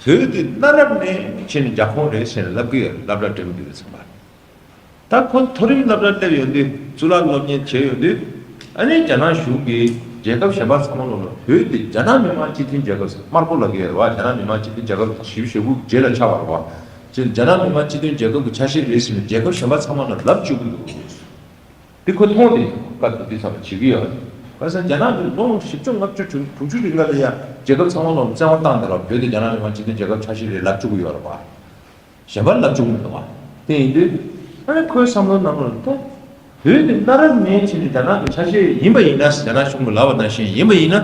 བོད་དེ་གནའ་རབས་ནས་ཕྱིན་ནས་རྒྱ་ཁོངས་རེད་ཟེར་ནས་ལབ་ཀྱི་ཡོད་རེད། སློབ་གྲྭ་འགྲིམ་དུས་ཙམ་པ། ད་ཁོ་མཐོ་རིམ་སློབ་གྲྭར་སླེབས་ཡོང་དུས་གཙུག་ལག་སློབ་གཉེར་བྱས་ཡོང་དུས། ཨ་ནི་རྒྱ་ནག་གཞུང་གིས་རྒྱལ་ཁབ་གཞན་པ་ཚང་མ་ལོག་ལ་བོད་དེ་རྒྱ་ནག་མི་དམངས་སྤྱི་མཐུན་རྒྱལ་ཁབ་དམར་པོ་ལབ་ཀྱི་ཡོད་རེད་བ། རྒྱ་ནག་མི་དམངས་སྤྱི་མཐུན་རྒྱལ་ཁབ་བཞི་བཅུ་ཞེ་དགུ་རྗེས་ལ་ཆགས་པ་རེད་བ། ཅེས་རྒྱ་ནག་མི་དམངས་སྤྱི་མཐུན་རྒྱལ་ཁབ་ཀྱི་ཆ་ཤས་རེད་ཟེར་ནས་རྒྱལ་ཁབ་གཞན་པ་ཚང་མ་ལ་ལབ་བཅུག་གི་འདུག། འདི་ཁོ་མཐོང་སྟེ་བཀའ་བསྡུ་འདི་ཚང་མ་བྱེད་ཀྱི་ཡོད་རེད། ག་ས་རྒྱ་ནག་གི་ལོ་བཞི་བཅུ་ལྔ་བཅུ་དྲུག་ཅུ་རིང་ལ་ཡ་རྒྱལ་ཁབ་ཚང་མ་ལོག་བཙན་དབང་བཏང་སྟེ་ར་བོད་དེ་རྒྱ་ནག་མི་དམངས་སྤྱི་མཐུན་རྒྱལ་ཁབ་ཆ་ཤས་རེད་ལབ་བཅུག་གི་ཡོད་རེད་བ། གཞན་པ་ལབ་བཅུག་མི་འདུག་བ། དེ་ཡིན་དུས་ཨ་ནི་ཁོའི་བསམ་བློ་ནང་ལ་ད་བོད་དེ་གནའ་རབས་ནས་བྱས་ནས་རྒྱ་ནག་གི་ཆ་ཤས་ཡིན་པ་ཡིན་ན། རྒྱ་ནག་གཞུང་གིས་ལབ་པ་ནང་བཞིན་ཡིན་པ་ཡིན་ན།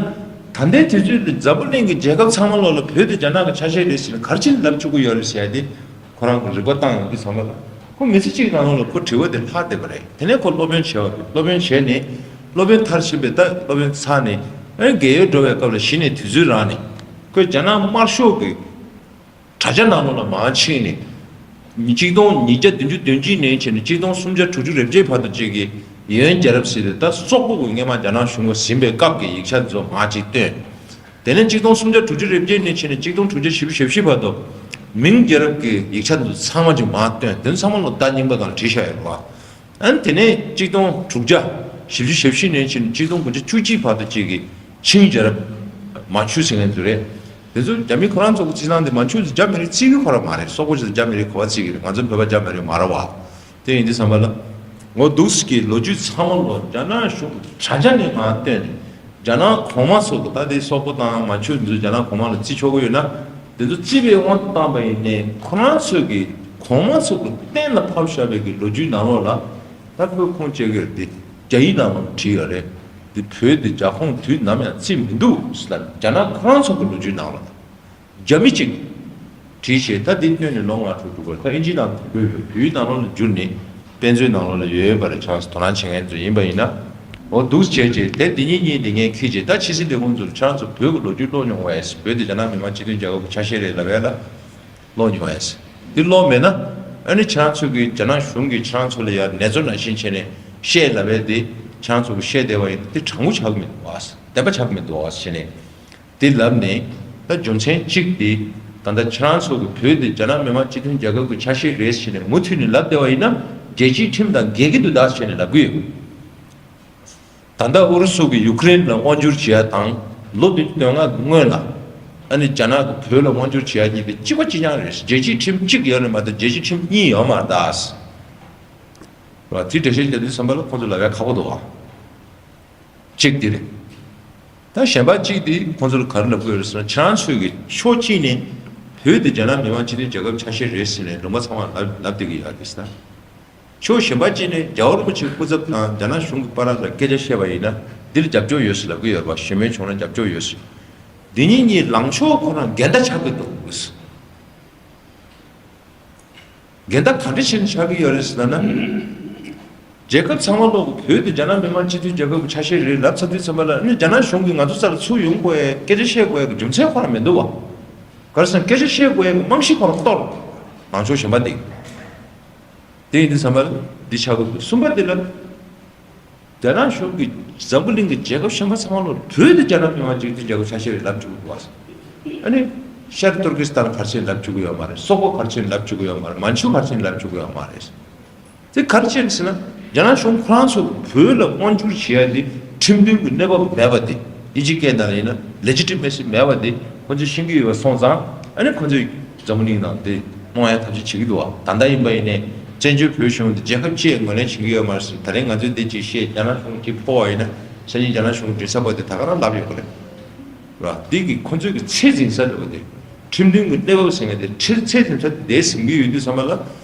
ད་ལྟའི་དུས་ཚོད་འདི་འཛམ་བུ་གླིང་གི་རྒྱལ་ཁབ་ཚང་མ་ལོག་ལ་བོད་དེ་རྒྱ་ནག་གི་ཆ་ཤས་རེད་ཟེར་ནས་ག་རེ་བྱས་ནས་ལབ་བཅུག་གི་ཡོད་རེད་ཟེར་ཡ་དེ། ཁོ་རང་གི་རིག་པ་བཏང་ཡོང་དུས་ཙམ་པ་ལ། ཁོ་མི་ཚེ་གཅིག་ནང་ལོགས་ལ་ཁོ་དྲི་བ་དེ་ལྷག་བསྡད་པ་རེད། དེ་ནས་ཁོ་སློབ་དཔོན་བྱས་པ་རེད། སློབ་དཔོན་བྱས་ནས་སློབ་དཔོན་མཐར་ཕྱིན་པའི་ད་སློབ་དཔོན་ཚར་ནས། ཨ་ནི་རྒས་ཡོལ་འགྲོ་བའི་སྐབས་ལ་གཞི་ནས་དུས་ཚོད་རག་ནས། ཁོས་རྒྱ་ནག་དམར་ཤོག་གི་དྲ་རྒྱ་ནང་ལོགས་ལ་མར་ཕྱིན་ནས། ཉིས་གཅིག་སྟོང་ཉིས་བརྒྱ་བདུན་ཅུ་དོན་གཅིག་ནས་བྱས་ནས་གཅིག་སྟོང་སུམ་བརྒྱ་དྲུག་ཅུ་རེ་བརྒྱད་བར་དུ་ཅིག་གི་ཡོན་རྒྱལ་རབས་ཟེར་ཏེ་ད་སོག་པོ་གི་སྔོན་མ་རྒྱ་ནག་གཞུང་གིས་ཟིན་པའི་སྐབས་ཀྱི་ཡིག་ཆ་ཚོ་མར་ཅིག་བཏོན། དེ་ནས་གཅིག་སྟོང་སུམ་བརྒྱ་དྲུག་ཅུ་རེ་བརྒྱད་ནས་བྱས་ནས་གཅིག་སྟོང་དྲུག་བརྒྱ་བཞི་བཅུ་ཞེ་བཞི་བར་དུ་མིང་རྒྱལ་རབས་ཀྱི་ཡིག་ཆ་འདི་ཚང་མ་ཅིག་མར་བཏོན། དེ་ཚང་མ་ལ་ཟླ་རྙིང་པ་སྒང་ལ་བྲིས་བཞག་ཡོད་རེད་བ། ཨ་ནི་དེ་ནས་གཅིག་སྟོང་དྲུག་བརྒྱ་བཞི་བཅུ་ཞེ་བཞི་ནས་བྱས་ནས་གཅིག་སྟོང་དགུ་བརྒྱ་བཅུ་གཅིག་བར་དུ་ཅིག་གི་ཆིང་རྒྱལ་རབས་མན་ཆུ་ཟེར་མཁན་ཚོ་རེད། དེ་ཚོ་རྒྱ་མི་ཁོ་རང་ཚོ་གི་རྩིས་སྟངས་དེ་མན་ཆུ་ཚོ་རྒྱ་མི་རིགས་རྩིས་ཀྱི་ཁོ་རང་མ་རེད། སོག་པོ་ཚོ་རྒྱ་མི་རིགས་ག་པར་རྩིས་ཀྱི་རེད། ང་ཚོ་བོད་པ་རྒྱ་མི་རིགས་མ་རེད་བ། དེ་ཡིན་དུས་ཙམ་པ་ལ། འོ་འདུག་སེ་གི་ལོ་རྒྱུས་ཚང་མ་ལོ་རྒྱ་ནག་གཞུང་གི་དྲ་རྒྱ་ནས་མར་བཏོན་ནས། རྒྱ་ནག་གོང་མ་ཚོ་གི་ད་དེ་སོག་པོ་དང་མན་ཆུ་འདི་ཚོ་རྒྱ་ནག་གོང་མ་ལ་བརྩི་ཆོག་གི་ཡོད་ན། དེ་ཚོ་བརྩིས་པའི་དབང་དུ་བཏང་པ་ཡིན་ནའི་ཁོ་རང་ཚོ་གི་གོང་མ་ཚོ་གི་གཏན་ལ་ཕབ་བཞག་པའི་གི་ལོ་རྒྱུས་ནང་ལོགས་ལ། ད་ཁོས་ཁུངས་སྐྱེལ་གི་རེད་དེ། རྒྱ་ཡིག་ནང་ལོགས་ལ་བྲིས་ཡོད་རེད། དེ་བོད་དེ་རྒྱ་ཁོངས་དུས་ནམ་ཡང་བརྩིས་མི་འདུག་ཟེར་ལ་རྒྱ་ནག་ཁོ་རང་ཚོ་གི་ལོ་རྒྱུས་ནང་ལོགས་ལ། རྒྱ་མི་གཅིག་བྲིས་བྱས། ད་འདི་བཏོན་ནས་ལོ་ལྔ་དྲུག་འགྲོ་གི་རེད། ད་ཨིན་ཇིའི་ནང་དུ་བཀོད་ཡོད། བོད་ཡིག་ནང་ལོགས་ལ་བསྒྱུར་ནས་དཔེ་མཛོད་ནང་ལོགས་ལ་ཡོད་ཡོད་པ་རེད། ཁྱེད་རང་ཚོ་དོ་སྣང་བྱེད་མཁན་ཚོ་ཡིན་པ་ཡིན་ན། འོ་འདུག་བྱས་བྱས་དེ་འདི་གཉིས་གཉིས་འདི་ངས་ཁྱེར་བྱས། ད་ཕྱི་སྲིད་ལས་ཁུངས་ཚོར་ཁྱེད་རང་ཚོ་བོད་ཀྱི་ལོ་རྒྱུས་ཀློག་མྱོང་བས། བོད་དེ་རྒྱ་ནག་མི་དམངས་སྤྱི་མཐུན་རྒྱལ་ཁབ་ཀྱི་ཆ་ཤས་རེད་ལབ་ཡས་ལ་ཀློག་མྱོང་བས། འདི་ཀློག་མེད་ན། ཨ་ནི་ཁྱེད་རང་ཚོ་གིས་རྒྱ་ནག་གཞུང་གིས་ཁྱེད་རང་ཚོ་ལ་ཡ་ནེ་ཙོ་ནང་བཞིན་བྱས་ནས་བཤད་ལབ་ཡས་དེ་ཁྱེད་རང་ཚོ་གིས་བཤད་བསྡད་པ་ཡིན་ན་དེ་དྲང་པོ་ཆགས་ཀྱི་མི་འདུག་བ། བདེན་པ་ཆགས་ཀྱི་མི་འདུག་བ་བྱས་ནས། དེ་ལབ་ནས་ད་རྒྱུ་མཚན་གཅིག་དེ། ད་ལྟ་ཁྱེད་རང་ཚོ་གི་བོད་དེ་རྒྱ་ནག་མི་དམངས་སྤྱི་མཐུན་རྒྱལ་ཁབ་ཀྱི་ཆ་ཤས་རེད་ཟེར་ནས་མུ་མཐུད་ནས་ལབ་བསྡད་པ་ཡིན་ན་རྒྱལ་སྤྱིའི་ཁྲིམས་དང་འགལ་གྱི་འདུག་ད་ཟེར་ནས་ལབ་ཀྱི་ཡོད། ད་ལྟ་ཨུ་རུ་སུ་གིས་ཡུ་ཀེ་རེན་ལ་དབང་བསྒྱུར་བྱེད་ཡ་དང་། ལོ་བདུན་ཅུ་དོན་ལྔ་གི་སྔོན་ལ་ཨ་ནི་རྒྱ་ནག་གིས་བོད་ལ་དབང་བསྒྱུར་བྱེད་ཡ་གཉིས་དེ་གཅིག་པ་གཅིག་རྐྱང་རེད། རྒྱལ་སྤྱིའི་ཁྲིམས་གཅིག་ཡོད་རེད་མ་གཏོགས་རྒྱལ་སྤྱིའི་ཁྲིམས་གཉིས་ཡོད་མ་རེད་ད། ར་དེ་འགྲེལ་བཤད་བརྒྱབ་དུས་ཙམ་པ་ལ་ཁོང་ཚོ་ལབ་ཡ་ཁག་པོ་འདུག་བ། གཅིག་དེ་རེད། ད་གཞན་པ་གཅིག་དེ་ཁོང་ཚོར་ག་རེ་ལབ་དགོས་རེད་ཟེར་ན། ཁྱེད་རང་ཚོས་ཀྱི་ཕྱོགས་གཅིག་ནས་བོད་དེ་རྒྱ་ནག་མི་དམངས་སྤྱི་མཐུན་རྒྱལ་ཁབ་ཆ་ཤས་རེད་ཟེར་ནས་ལུང་པ་ཚང་མ་ལབ་ལབ་བསྡད་ཀྱི་ཡོད་རེད་ཟེར་ན། ཕྱོགས་གཞན་པ་གཅིག་ནས་རྒྱལ་བ་རིན་པོ་ཆེའི་སྐུ་ཚབ་དང་རྒྱ་ནག་གཞུང་གི་བར་ལ་སྐད་ཆ་བཤད་པ་ཡིན་ན་འདིར་རྒྱབ་སྐྱོར་ཡོད་ཟེར་ལབ་ཀྱི་ཡོད་རེད་པ། ཞུ་མོལ་བྱུང་ན་རྒྱབ་སྐྱོར་ཡོད་ཟེར། འདི་གཉིས་གཉིས་ལངས་ཕྱོགས་ཁོ་རང་འགལ་ཟླ་ཆགས་ཀྱི་འདུག། འགལ་ཟླ་ག་འདྲ་བྱས་ནས་ཆགས་ཀྱི་ཡོད་རེད་ཟེར་ན། རྒྱལ་ཁབ་ཚང་མ་ལོག་གི་བོད་དེ་རྒྱ་ནག་མི་དམངས་སྤྱི་མཐུན་རྒྱལ་ཁབ་ཀྱི་ཆ་ཤས་རེད་ལབ་ཚར་དུས་ཙམ་པ་ལ་ནི་རྒྱ་ནག་གཞུང་གིས་ང་ཚོ་རྩ་ལ་ཚུར་ཡོང་དགོས་ཡ་སྐད་ཆ་བཤད་དགོས་ཡ་གི་རྒྱུ་མཚན་ཁོ་རང་མི་འདུག་བ། ག་རེ་ཟེར་ན་སྐད་ཆ་བཤད་དགོས་ཡ་གི་རྨང་གཞི་ཁོ་རང་གཏོར། ལངས་ཕྱོགས་གཞན་པ་འདི། དེ་ཡིན་དུས་ཙམ་པ་ལ་འདི་ཆགས་ཀྱི་འདུག། གསུམ་པ་འདི་ལ། རྒྱ་ནག་གཞུང་གིས་འཛམ་བུ་གླིང་གི་རྒྱལ་ཁབ་གཞན་པ་ཚང་མ་ལོ་བོད་དུ་རྒྱ་ནག་མི་དམངས་སྤྱི་མཐུན་རྒྱལ་ཁབ་ཆ་ཤས་རེད་ལབ་བཅུག་གི་འདུག་བ། ཨ་ནི་ཤར་ཏུར་ཀི་སི་ཐན་ག་རེ་བྱས་ནས་ལབ་བཅུག་གི་ཡོད་མ་རེད། སོག་པོ་ག་རེ་བྱས་ནས་ལབ་བཅུག་གི་ཡོད་མ་རེད། མན་ཆུ་ག་རེ་བྱས་ནས་ལབ་བཅུག་གི་ཡོད་མ་རེད། དེ་ག་རེ་བྱས་ནས་ཟེར་ན། རྒྱ་ནག་གཞུང་ཁོ་རང་ཚོ་བོད་ལ་དབང་བསྒྱུར་བྱེད་ཡ་དེ་ཁྲིམས་མཐུན་གྱི་གནས་བབ་མེད་པ་དེ། དབྱིན་ཇིའི་སྐད་ནང་ལ་ཡིན་ན་ལེ་ཇི་ཊི་མེ་སི་མེད་པ་དེ་ཁོ་ཚོས་ཤེས་ཀྱི་ཡོད་པ་སོང་ཙང་། ཨ་ནི་ཁོ་ཚོས་འཛམ་བུ་གླིང་ནང་དེ་སྣང་ཡ་ཐབས་ཤེས་བྱེད་ཀྱི་འདུག་བ། ད་ལྟ་ཡིན་པ་ཡིན་ནའི་བཙན་བྱོལ་བོད་གཞུང་དེ་རྒྱལ་ཁབ་ཅིག་ངོས་ལེན་བྱེད་ཀྱི་ཡོད་མ་རེད་ཟེར། ད་རིང་ང་ཚོས་འདི་ཅིག་བཤད། རྒྱ་ནག་གཞུང་གིས་ཕོ་བ་ཡིན་ན་སང་ཉིན་རྒྱ་ནག་གཞུང་མགྲིན་ཚབ་པ་དེ་ད་ག་རང་ལབ་ཡོད་པ་རེད། ར་འདི་གི་ཁོ་ཚོས་ཀྱི་ཚད་འཛིན་ས་རེད་བ། དེ་ཁྲིམས་མཐུན་གྱི་གནས་བབ་ཟེར་མཁན་དེ་ཁྲི་ཚད་འཛིན་ས་དེ་འདས་ཟིན་གྱི་ཡོད་དུས་ཙམ་པ་ལ།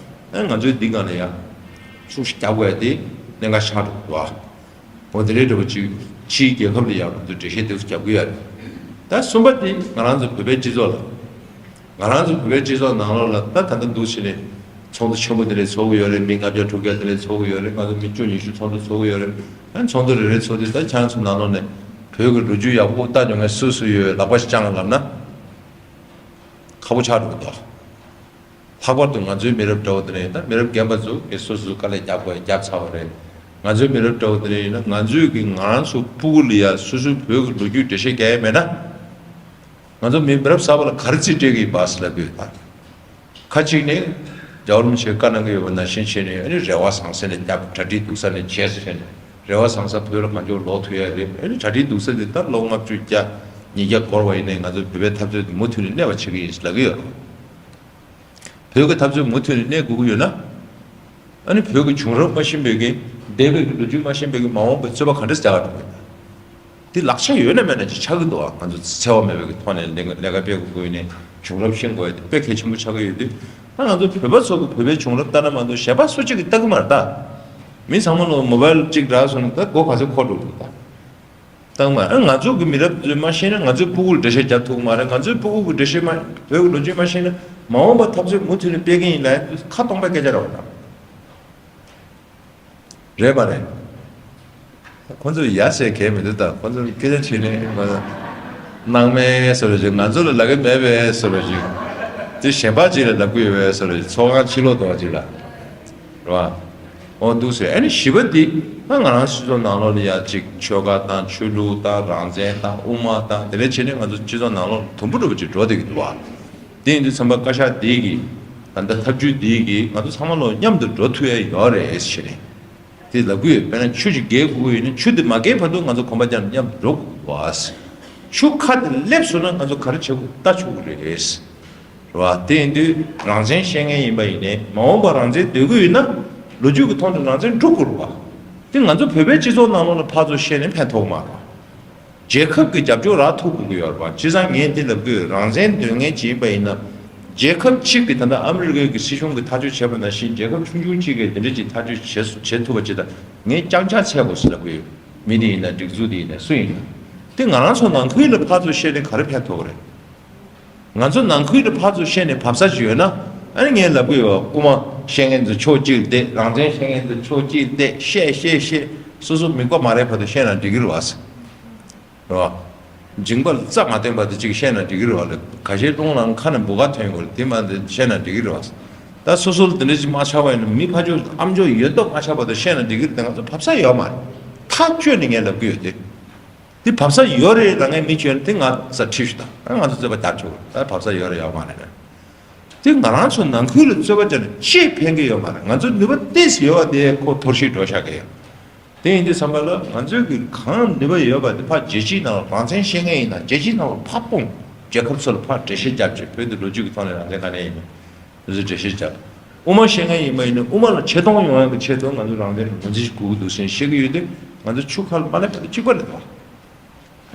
ཨ་ང་ཚོའི་འདི་སྒང་ལ་ཡ་ཤུགས་ཤིག་རྒྱག་དགོས་ཡ་དེ་གནད་འགག་ཆགས་འགྲོ་གི་འདུག་ཨ། འོ་དེ་འདྲའི་འདྲ་པོ་ཅིག་ཕྱིའི་རྒྱལ་ཁབ་ལ་ཡ་ང་ཚོས་འགྲེལ་བཤད་དེ་ཚོ་རྒྱབ་གི་ཡོད་རེད། ད་གསུམ་པ་དེ་ང་རང་ཚོ་བོད་པའི་སྤྱི་ཚོགས་ལ། ང་རང་ཚོ་བོད་པའི་སྤྱི་ཚོགས་ནང་ལོགས་ལ་ད་ད་ལྟ་འདུག་བྱས་ནས་ཚོགས་འདུ་ཆེན་པོ་དེ་འདྲ་ཚོགས་ཀྱི་ཡོད་རེད། མི་ལྔ་བརྒྱ་དྲུག་བརྒྱ་དེ་འདྲ་ཚོགས་ཀྱི་ཡོད་རེད། ང་ཚོ་མི་བཅུ་ཉི་ཤུ་ཚོགས་འདུ་ཚོགས་ཀྱི་ཡོད་རེད། ཨ་ཚོགས་འདུ་རེ་རེ་ཚོགས་དུས་ད་ཁྱེད་རང་ཚོ་ནང་ལོགས་ནས་བོད་ཀྱི་ལོ་རྒྱུས་ཡག་པོ་ལྟ་མྱོང་མཁན་སུ་སུ་ཡོད་ལག་པ་ཞིག་བརྐྱངས་ལབ་ན་ཁག་པོ་ཆགས་འགྲོ་གི་འདུག་ལྷག་པར་དུ་ང་ཚོའི་མི་རབས་འདྲ་བོ་དེ་འདྲ་ཡིན་ན་མི་རབས་རྒན་པ་ཚོ་གིས་སོ་སོའི་དཀའ་ལས་རྒྱབ་དགོས་རྒྱབ་ཚར་བ་རེད། ང་ཚོའི་མི་རབས་འདྲ་བོ་དེ་འདྲ་ཡིན་ན་ང་ཚོས་ཀྱི་ང་རང་ཚོ་སྤུ་གུ་ལ་ཡ་སོ་སོའི་བོད་ཀྱི་ལོ་རྒྱུས་འགྲེལ་བཤད་རྒྱག་ཡ་མེད་ན། ང་ཚོ་མི་མི་རབས་གསར་པ་ལ་ག་རེ་རྩིས་སྤྲད་ཀྱི་ཡིན་པ་ཟེར་ལབ་ཀྱི་ཡོད་ད། ཁ་ཅིག་ནས་རྒྱལ་བ་རིན་པོ་ཆེས་བཀའ་གནང་གི་ཡོད་པ་ནང་བཞིན་བྱས་ནས་ཨ་ནི་རེ་བ་བཟང་ས་ནས་རྒྱབ་གྲ་སྒྲིག་སྡུག་ས་ནས་བྱས་ཟེར་ནས་རེ་བ་བཟང་ས་བོད་ལ་གང་མགྱོགས་ལོག་ཐུབ་ཡ་རེད། ཨ་ནི་གྲ་སྒྲིག་སྡུག་ས་དེ་ད་ལོ་ལྔ་བཅུ་བརྒྱ་ཉིས་བརྒྱ་འགོར་བ་ཡིན་ནའི་ང་ཚོ་བོད་པའི་འཐབ་རྩོད་དེ་མུ་མཐུད་ནས་གནས་པ་བྱེད་ཀྱི་ཡིན་ཟེར་ལབ་ཀྱི་ཡོད་རེད། བོད་ཀྱི་འཐབ་རྩོད་མུ་མཐུད་ནས་གནས་དགོས་ཀྱི་ཡོད་ན། ཨ་ནི་བོད་ཀྱི་བྱུང་རབས་མ་ཤེས་པའི་གི་འདས་པའི་གི་ལོ་རྒྱུས་མ་ཤེས་པའི་གི་མ་འོངས་པའི་རྩོད་པ་ག་འདྲ་རྒྱག་ག་འགྲོ་གི་ཡོད་ན། འདི་ལག་ཆ་ཡོད་ན་མེད་ན་ཅིག་ཆགས་ཀྱི་འདུག་ཨ་ང་ཚོ་འཚེ་བ་མེད་པའི་གི་ཐོག་ནས་ལས་ཀ་ལས་ཀ་སྤེལ་དགོས་ཀྱི་ཡོད་ནས་བྱུང་རབས་ཤེས་དགོས་ཡ་དེ་དཔེ་གལ་ཆེན་པོ་ཆགས་ཀྱི་ཡོད་དུས། ད་ང་ཚོ་བོད་པ་ཚོ་གི་བོད་པའི་བྱུང་རབས་ལྟ་ན་མ་གཏོགས་གཞན་པ་སུ་གཅིག་གིས་ལྟ་གི་མ་རེད་ད། མི་ཚང་མ་ལོ་མོ་བལ་གཅིག་རག་སོང་ན་ད་མགོ་ག་ཚོད་འཁོར་འགྲོ་གི་འདུག་ད། ཏང་མ། ཨ་ང་ཚོ་གི་མི་རབས་ཚོས་མ་ཤེས་ན་ང་ཚོའི་སྤུ་གུར་འགྲེལ་བཤད་རྒྱབ་ཐུབ་ཀྱི་མ་རེད། ང་ཚོའི་སྤུ་གུ་གི་འགྲེལ་བཤད་མ་བོད་ཀྱི་ལོ་རྒྱུས་མ་ཤེས་ན་མ་འོངས་པ་འཐབ་རྩོད་མུ་མཐུད་ནས་སྤེལ་གྱི་ཡིན་ལབ་ཁ་སྟོང་པའི་སྐད་ཆ་རེད་བ་དང་། རེད་མ་རེད། ཁོ་ཚོས་ཡ་ཟེར་གལ་མི་འདུག་ད་ཁོ་ཚོས་སྐད་ཆ་དྲིས་ནས་ང་ཚོ་སྣང་མེད་བཟོ་འདྲ་ཅིག་ང་ཚོ་ལ་ལབ་ཀྱི་མེད་པས་བཟོ་འདྲ་ཅིག་དེ་གཞན་པ་ཅིག་ལ་ལབ་ཀྱི་ཡོད་པས་བཟོ་འདྲ་ཅིག་ཚོགས་ཁང་ཕྱི་ལོགས་གཏོང་བ་ཅིག་ལ། རེད་བ། འོ་འདུག་ཟེར། ཨ་ནི་བཞི་པ་འདི་ད་ང་རང་སྤྱི་ཚོགས་ནང་ལོགས་ལ་ཡ་གཅིག་ཆོལ་ཁ་དང་ཆོས་ལུགས་དང་རང་བཙན་དང་དབུ་མ་དང་དེ་འདྲ་བྱས་ནས་ང་ཚོ་སྤྱི་ཚོགས་ནང་ལོགས་ལ་དུམ་བུ་འདྲ་པོ་ཅིག་འགྲོ་བསྡད་ཀྱི་འདུག་བ། དེ་ཡིན་དུས་ཚང་མ་བཀའ་ཤག་འདི་གིས་ད་ལྟ་ཐབས་ཇུས་འདི་གིས་ང་ཚོ་ཚང་མ་ལོ་མཉམ་དུ་འགྲོ་ཐུབ་ཡ་ཡོད་རེད་ཟེར་ནས་དེ་ལབ་ཀྱི་ཡོད། དཔེར་ན་ཆུ་ཅིག་བརྒལ་དགོས་ཀྱི་ཡོད་ན་ཆུ་དེ་མ་བརྒལ་བར་དུ་ང་ཚོ་གོམ་པ་རྒྱག་ནས་མཉམ་དུ་འགྲོ་དགོས་ཀྱི་འདུག་བ། ཆུ་ཁ་དེ་སླེབས་སོང་ན་ང་ཚོ་ག་རེ་བྱེད་དགོས་ལྟ་ཆོག་གི་རེད། རེད་བ། དེ་ཡིན་དུས་རང་བཙན་བཤད་མཁན་ཡིན་པ་ཡིན་ནའི་མ་འོངས་པར་རང་བཙན་འདོད་ཀྱི་ཡོད་ན་ལོ་རྒྱུས་ཀྱི་ཐོག་ནས་རང་བཙན་སྒྲུབ་དགོས་རེད་བ། དེ་ང་ཚོ་བོད་པའི་སྤྱི་ཚོགས་ནང་ལོགས་ལ་ཕར་ཚུར་བཤད་ནས་ཕན་ཐོགས་མ་རེད་བ། རྒྱལ་ཁབ་ཀྱི་རྒྱབ་སྐྱོར་རག་ཐུབ་དགོས་ཀྱི་ཡོད་རེད་བ། བྱས་ཙང་ངས་འདི་ལབ་ཀྱི་ཡོད། རང་བཙན་འདོད་མཁན་ཅིག་ཡིན་པ་ཡིན་ན་རྒྱལ་ཁབ་གཅིག་གིས་ད་ལྟ་ཨ་མི་རི་ཀའི་གི་སྲིད་གཞུང་གིས་ཐག་གཅོད་བྱས་པ་ནང་བཞིན་རྒྱལ་ཁབ་ཆུང་ཆུང་གཅིག་གིས་འདི་འདྲ་ཅིག་ཐག་གཅོད་བྱེད་བྱེད་ཐུབ་པ་ཅིག་དང་ངས་རྐྱང་ཕྱག་འཚལ་དགོས་ཟེར་ལབ་ཀྱི་ཡོད། མི་འདི་ཡིན་ན་སྒྲིག་འཛུགས་འདི་ཡིན་ན་སུ་ཡིན་ན། དེ་ང་རང་ཚོ་ནང་ཁུལ་ལ་ཕར་ཚུར་བཤད་ནས་ག་རེ་ཕན་ཐོགས་རེད། ང་ཚོ་ནང་ཁུལ་དུ་ཕར་ཚུར་བཤད་ནས་བབས་ས་ཅིག་ཡོད་ན། ཨ་ནི་ངས་ལབ་ཀྱི་ཡོད། རྐུ་མ་བཤད་མཁན་ཚོ་ཕྱོགས་གཅིག་ལ་བསྡད། རང་བཙན་བཤད་མཁན་ཚོ་ཕྱོགས་གཅིག་ལ་བསྡད། བཤད་བཤད་བཤད། སོ་སོ་མིད་པ་མ་རེག་བར་དུ་བཤད་ན་འགྲིག་གི་རེད་བ། རེད་བ། མཇིང་པ་ལ་རྩ་མ་བསྟན་བར་དུ་ཅིག་བཤད་ན་འགྲིག་གི་རེད་བ་ལ། ཁ་ཤས་རླུང་ལངས་ཁ་ནས་འབུ་ག་ཐོན་ཡོང་གི་རེད། དེ་མ་དེ་བཤད་ན་འགྲིག་གི་རེད་བ། ད་སོ་སོ་ལ་དེ་འདྲ་ཅིག་མ་ཆགས་པ་ཡིན་ན་མི་ཕར་ཕྱོགས་ཨ་མཆོག་ཡོད་མདོག་མ་ཆགས་བར་དུ་བཤད་ན་འགྲིག་གི་རེད་དེ་ང་ཚོ་བབས་ས་ཡོད་མ་རེད། ཐག་གཅོད་ནས་ངས་ལབ་ཀྱི་ཡོད་དེ། འདི་བབས་ས་ཡོད་རེད་ལབ་མཁན་མི་བྱོན་དེ་ང་རྩ་ཁྲིད་ཞུ་དང་། ང་ཚོ་རྩོད་པ་རྒྱག་ཆོག་གི་རེད། ད་བབས་ས་ཡོད་རེད་ཡོད་མ་རེད། དེ་ང་རང་ཚོ་ནང་ཁུལ་ལ་རྩོད་པ་རྒྱག་ན་ཅིས་ཕན་གི་ཡོད་མ་རེད། ང་ཚོ་ནུས་པ་ཏོག་ཙམ་ཡོད་པ་དེ་ཁོ་འཐོར་ཞིག་འགྲོ་ཤག་གི་ཡོད། དེ་ཡིན་དུས་ཙམ་པ་ལ་ང་ཚོས་གི་གང་ནུས་པ་ཡོད་པ་དེ་ཕར་རྒྱལ་སྤྱིའི་ནང་ལ་རང་བཙན་བཤད་མཁན་ཡིན་ན་རྒྱལ་སྤྱིའི་ནང་ལ་ཕར་སྤུངས། རྒྱལ་ཁབ་ཚོ་ལ་ཕར་འགྲེལ་བཤད་རྒྱབ་བྱས་བོད་དེ་ལོ་རྒྱུས་ཀྱི་ཐོག་ནས་རང་བཙན་ག་ནས་ཡིན་མིན། དེ་ཚོ་འགྲེལ་བཤད་བརྒྱབ། དབུ་མ་བཤད་མཁན་ཡིན་པ་ཡིན་ན་དབུ་མ་ལ་ཆེ་མཐོང་ཡོང་ཡག་གི་ཆེད་དུ་ང་ཚོ་རང་བཙན་ངོས་འཛིན་ཞིག་དགོས་ཀྱི་འདུག་ཟེར་བཤད་ཀྱི་ཡོད་དུས་ང་ཚོ་ཆུ་ཁ་ལ་མ་སླེབས་པ་དང་གཅིག་པ་རེད་དོ།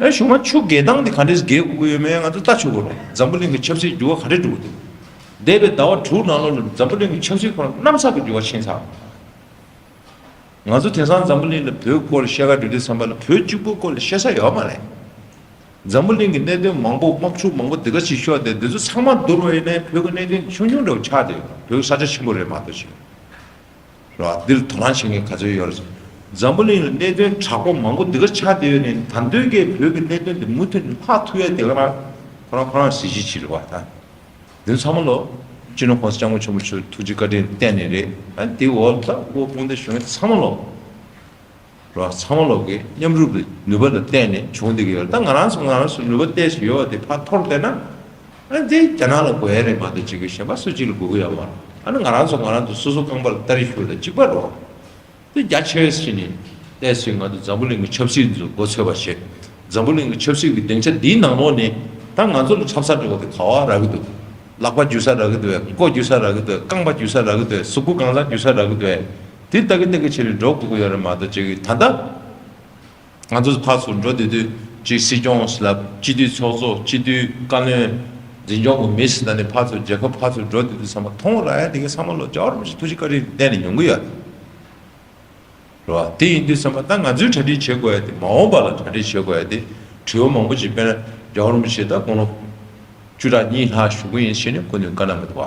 ཨེ་གཞུག་མ་ཆུ་བརྒལ་སྟངས་དེ་ག་འདྲས་བརྒལ་དགོས་ཀྱི་ཡོད་མེད་ང་ཚོ་ལྟ་ཆོག་གི་རེད། འཛམ་བུ་གླིང་གི་ཆབ་སྲིད་འགྱུར་བ་ག་འདྲས་འགྲོ་གི་འདུག་འདས་པའི་ཟླ་བ་དྲུག་ནང་ལོགས་ལ་འཛམ་བུ་གླིང་གི་ཆབ་སྲིད་ཁོ་རང་གནམ་ས་གི་འགྱུར་བ་ཕྱིན་ཚར། ང་ཚོ་དེང་སང་འཛམ་བུ་གླིང་ལ་བོད་སྐོར་ལ་བཤད་ག་འགྲོ་དུས་ཙམ་པ་ལ་བོད་གཅིག་པུའི་སྐོར་ལ་བཤད་ས་ཡོད་མ་རེད། འཛམ་བུ་གླིང་གི་གནད་དོན་མང་པོ་དམག་འཁྲུག་མང་པོ་འདི་ག་ཅིག་ཤོར་ཏེ་འདི་ཚོ་ཚང་མ་བསྡུར་བ་ཡིན་ན་བོད་ཀྱི་གནད་དོན་ཆུང་ཆུང་འདྲ་བོ་ཆགས་བསྡད་ཡོད། བོད་ས་ཆ་ཆེན་པོ་རེད་མ་གཏོགས་ཅིག་རེད་བ། འདིར་དོ་སྣང་བྱེད་མཁན་ག་ཚོད་ཡོད་རེད། འཛམ་བུ་གླིང་ལ་གནད་དོན་དྲག་པོ་མང་པོ་འདི་ག་ཆགས་བསྡད་ཡོད་ནའི་ད་དུང་གི་བོད་ཀྱི་གནད་དོན་འདི་མུ་མཐུད་ནས་ལྷག་ཐུབ་ཡ་དེ་ག་རང་ཁོ་རང་ཁོ་རང་གཟི་བརྗིད་ཅིག་རེད་བ་ད། འདི་ཚང་མ་ལོ། སྤྱི་ནོར་༸གོང་ས་༸སྐྱབས་མགོན་ཆེན་པོ་མཆོག་ཐུགས་རྗེ་བཀའ་དྲིན་བརྟེན་ནས་རེད། ཨ་འདི་འོག་ལ་ད་སྐུ་དཔུང་སྡེ་གཞུང་ཚང་མ་ལོ། རོ་ཚང་མ་ལོ་གི་མཉམ་རུབ་ཀྱི་ནུས་པ་ལ་བརྟེན་ནས་བྱུང་བསྡད་ཀྱི་ཡོད་རེད། ད་ང་རང་ཚོ་ང་རང་ཚོ་ནུས་པ་ཏོག་ཙམ་ཡོད་པ་དེ་ཕར་འཐོར་བསྡད་ན། ཨ་འདི་རྒྱ་ནག་ལ་དགོས་ཡ་རེད་མ་གཏོགས་ཅིག་གི་གཞན་པ་སུ་གཅིག་ལ་དགོས་ཀྱི་ཡོད་མ་རེད། ཨ་ནི་ང་རང་ཚོ་ང་རང་ཚོ་སོ་སོ་རྐང་པ་ལ་སྟ་རེ་ཞུ་ལ་གཅིག་པ་རོ། དེ་རྒྱ་ཆེ་བས་ཕྱིན་ནས་ཏོག་ཙམ་ང་ཚོ་འཛམ་བུ་གླིང་གི་ཆབ་སྲིད་འདི་ཚོ་མགོ་ཚོས་པ་བྱེད། འཛམ་བུ་གླིང་གི་ཆབ་སྲིད་ཀྱི་སྡིངས་ཆ་འདིའི་ནང་ལོགས་ནས་ད་ང་ཚོ་ལ་འཁྲབ་ས་འགྲོ་བ་དེ་ག་བ་རག་གི་འདུག་ལག་པ་འཇུ་ས་རག་གི་འདུག་གས། མགོ་འཇུ་ས་རག་གི་འདུག་གས། རྐང་པ་འཇུ་ས་རག་གི་འདུག་གས། གཟུགས་པོ་གང་ས་འཇུ་ས་རག་གི་འདུག་གས། དེ་ལྟ་གི་ལྟ་གི་བྱས་ནས་འགྲོ་དགོས་ཀྱི་ཡོད་རེད་མ་གཏོགས་ཅིག་གི་ད་ལྟ་ང་ཚོ་ཕར་ཚུར་འགྲོ་བསྡད་དུས་ཅིག་སྲིད་སྐྱོང་ལབ། སྤྱི་འཐུས་ཚོགས་གཙོ། སྤྱི་འཐུས་བཀའ་བློན། འཛིན་སྐྱོང་གི་མི་ཟེར་ད་ནི་ཕར་ཚུར་རྒྱལ་ཁབ་ཕར་ཚུར་འགྲོ་དུས་དུས་ཚང་མ་མཐོང་ར་ཡ་དེ་ག་ཚང་མ་ལོ་རྒྱལ་བ་རིན་པོ་ཆེ་ཐུགས་རྗེ་བཀའ་དྲིན་གཏན་ནས་ཡོང་གི་ཡོད་རེད་བ། དེ་ཡིན་དུས་ཚང་མ་ད་ང་ཚོས་གྲ་སྒྲིག་བྱེད་དགོས་ཡ་དེ་མ་འོངས་པ་ལ་གྲ་སྒྲིག་བྱེད་དགོས་ཡ་དེ་དྲི་བ་མང་པོ་ཅིག་དཔེར་ན་རྒྱལ་བ་རིན་པོ་ཆེ་ད་དགུང་ལོ་བཅུ་ཕྲག་གཉིས་ལྷག་བཞུགས་ཀྱི་ཡིན་ཟེར་ནས་སྐུ་མདུན་བཀའ་གནང་མི་འདུག་བ།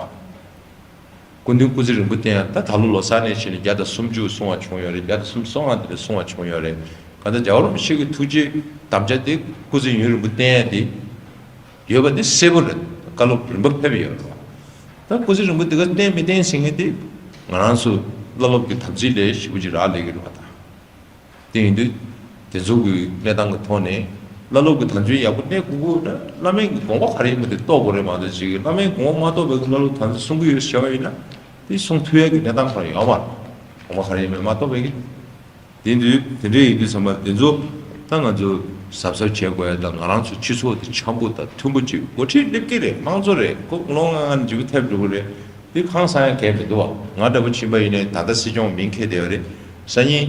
སྐུ་མདུན་སྐུ་ཚེ་རིང་པོ་བརྟན་ཡ་ད་ད་ལོ་ལོ་གསར་ནས་བྱས་ནས་བརྒྱ་དང་སུམ་ཅུ་སོང་བ་བྱུང་ཡོད་རེད། བརྒྱ་དང་སུམ་ཅུ་སོང་བ་དེ་ལས་སོང་བ་བྱུང་ཡོད་རེད། གང་ལྟར་རྒྱལ་བ་རིན་པོ་ཆེ་གི་ཐུགས་རྗེ་དམ་བཅའ་དེ་སྐུ་ཚེ་ཡུན་རིང་པོ་བརྟན་ཡ་དེ་ཡོད་པ་དེ་གསལ་པོ་རེད། བཀའ་སློབ་རིམ་པ་ཕེབས་ཡོད་རེད་བ། ད་སྐུ་ཚེ་རིང་པོ་དེ་ག་བརྟན་མི་བརྟན་ཟེར་མཁན་དེ་ང་རང་ཚོ་བླ་སློབ་ཀྱི་དམ་ཚིག་ལས་ཞེ་པོ་ཅིག་རག་ལས་ཀྱི་རེད་བ་ད། དེ་ཡིན་དུས་དེ་ཚོ་གི་གནས་སྟངས་ཀྱི་ཐོག་ནས་བླ་སློབ་ཀྱི་དམ་ཚིག་ཡག་པོ་གནས་དགོས་ཀྱི་ན་བླ་མའི་གི་དགོངས་པ་ག་རེ་ཡིན་པ་དེ་རྟོགས་དགོས་རེད་མ་གཏོགས་ཅིག་བླ་མའི་དགོངས་པ་མ་རྟོགས་པའི་གི་བླ་སློབ་དམ་ཚིག་སྲུང་གི་ཡོད་ཟེར་བ་ཡིན་ན་དེ་སྲུང་ཐུབ་ཡ་གི་གནས་སྟངས་ག་རེ་ཡོད་མ་རེད། དགོངས་པ་ག་རེ་ཡིན་མིན་མ་རྟོགས་པའི་གི། དེ་དུས་དེ་འདྲ་ཡིན་དུས་ཚང་མ་དེ་ཚོ་ད་ང་ཚོ་གཟབ་གཟབ་བྱེད་དགོས་ཡ་དང་ང་རང་ཚོ་སྤྱི་ཚོགས་དེ་འཆམ་པོ་དང་མཐུན་པོ་ཅིག་འགོ་ཁྲིད་སླེབས་ཀྱི་རེད། དམངས་གཙོ་རེད། ཁོ་ལོ་ལྔ་ལྔ་འཇུག་ཐེབས་འགྲོ་གི་རེད། དེ་ཁང་ས་ཡང་གས་མི་འདུག་བ། ང་འདྲ་པོ་ཕྱིན་པ་ཡིན་ནའི་ད་ལྟ་སྲིད་སྐྱོང་མིང་འཁྱེར་བསྡད་ཡོད་རེད། སང་ཉིན་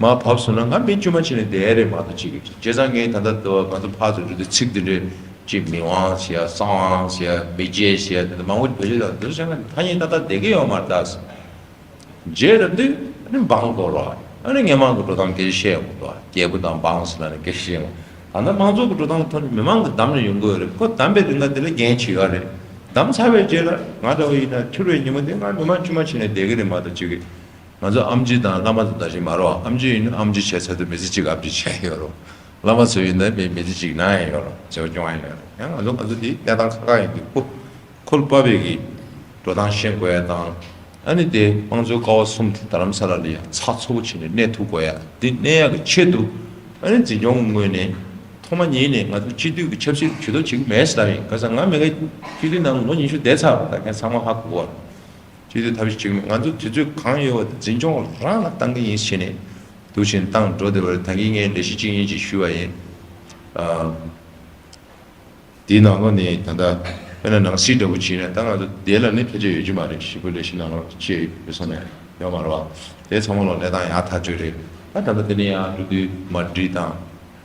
མར་བབས་སོང་ན་ང་མི་དཀྱུས་མ་བྱས་ནས་བསྡད་ཡ་རེད་མ་གཏོགས་ཅིག་བྱས་ཙང་ངས་ད་ལྟ་འདུག་བ་ང་ཚོ་ཕར་ཚུར་འགྲོ་དུས་ཚིག་འདི་འདྲའི་ཅིག་མི་དབང་ཟེར་ཡ་གསང་དབང་ཟེར་ཡ་མི་རྗེ་ཟེར་ཡ་དེ་འདྲ་མང་པོ་བེད་སྤྱོད་དང་འདུག་བྱས་ན་ཐ་སྙད་ཏག་ཏག་བསྡད་ཀྱི་ཡོད་མ་རེད་ད། རྗེས་རབས་འདི་ཨ་ནི་འབངས་སྐོར་རོ། ཨ་ནི་མི་མང་གི་འགྲོ་སྟངས་སྐད་ཆ་བཤད་ཡོང་གི་འདུག་རྒྱལ་པོ་དང་འབངས་ཟེར་ན་ནི་སྐད་ཆ་བཤད་ཡོང་། ད་ལྟ་མང་ཚོགས་ཀྱི་འགྲོ་སྟངས་ཐོག་ནས་མི་མང་གི་འདམ་ནས་ཡོང་གི་ཡོད་རེད། ཁོ་འདམ་པའི་རིང་ག་དེ་ལ་འགན་ཆེ་ཡོད་རེད། འདམ་ཚར་བའི་རྗེས་ལ་ང་འདྲ་བ་ཡིན་ན་འཁྱུར་བའི་ཉིན་མོ་དེ་ང་མི་མང་དཀྱུས་མ་བྱས་ནས་བསྡད་ཀྱི་རེད་མ་གཏོགས་ཅིག་ང་ཚོ་ཨེམ་ཆི་དང་བླ་མ་དང་འདྲ་ཞིག་མ་རེད་བ། ཨེམ་ཆི་ཡིན་ན་ཨེམ་ཆི་བྱས་ཚར་དུས་མི་ཚེ་གཅིག་ཨེམ་ཆི་བྱས་ཡོད་རེད། བླ་མ་ཚོ་ཡིན་ན་མི་མི་ཚེ་གཅིག་གནང་ཡ་ཡོད་རེད། བྱེད་པ་སྐྱོང་ཡ་ཡོད་རེད། ཡང་ང་ཚོ་ང་ཚོ་དེ་གནས་སྟངས་ཁག་ཁག་ཡིན་དུས་ཁོ། ཁོ་ལ་དཔག་པའི་གི་འགྲོ་སྟངས་ཤེས་དགོས་ཡ་དང་། ཨ་ནི་དེ་དམངས་གཙོའི་ཀ་བ་གསུམ་དེ་རྡ་རམ་ས་ལ་ལ་ཡ་ཚགས་ཚུད་པོ་བྱས་ནས་གནས་ཐུབ་དགོས་ཡ་དེ་གནས་ཡ་གི་ཆེད་དུ། ཨ་ནི་འཛིན་སྐྱོང་གི་ངོས་ནས་ཐོག་མ་ཉིད་ནས་ང་ཚོ་སྤྱི་འཐུས་ཀྱི་ཆབ་སྲིད་ཇུས་གཏོགས་བྱེད་ཀྱི་མེད་ཟེར་ལབ་ཡིན། ག་ས་ང་མི་ག་སྤྱི་འཐུས་ནང་ལོ་ཉི་ཤུ་བསྡད་ཚར་བ་ད་མཁན་ཚང་མ་ཧ་གོ་བ། སྤྱི་འཐུས་ཐབས་ཤེས་བྱེད་ཀྱི་མེད། ང་ཚོ་དུས་ཚོད་གང་ཡོད་པ་དེ་འཛིན་སྐྱོང་རང་ལ་བཏང་གི་ཡིན་ཟེར་ནས་འདུག་བཞིན་བཏང་འགྲོ་བསྡད་པ་རེད། ད་གིན་ངས་ལས་གཞི་གཅིག་གཉིས་ཅིག་ཞུས་པ་ཡིན། ཨ། དེའི་ནང་ལོགས་ནས་ད་ལྟ་དཔེར་ན་ནང་སྲིད་འདྲ་པོ་བྱས་ན་ད་ང་ཚོ་དེ་ལ་ནི་ཕལ་ཆེར་ཡོད་ཀྱི་མ་རེད། ཞིབ་པོ་ལས་གཞི་ནང་ལོགས་བཅས་ཡོད་སོང་ནས་ཡོད་མ་རེད་བ། དེ་ཚང་མ་ལོག་གནས་སྟངས་ཡག་ཐག་ཆོད་རེད། ད་ད་ལྟ་དེ་ནས་ཡང་འགྲོ་དུས་མ་ཌི་དང་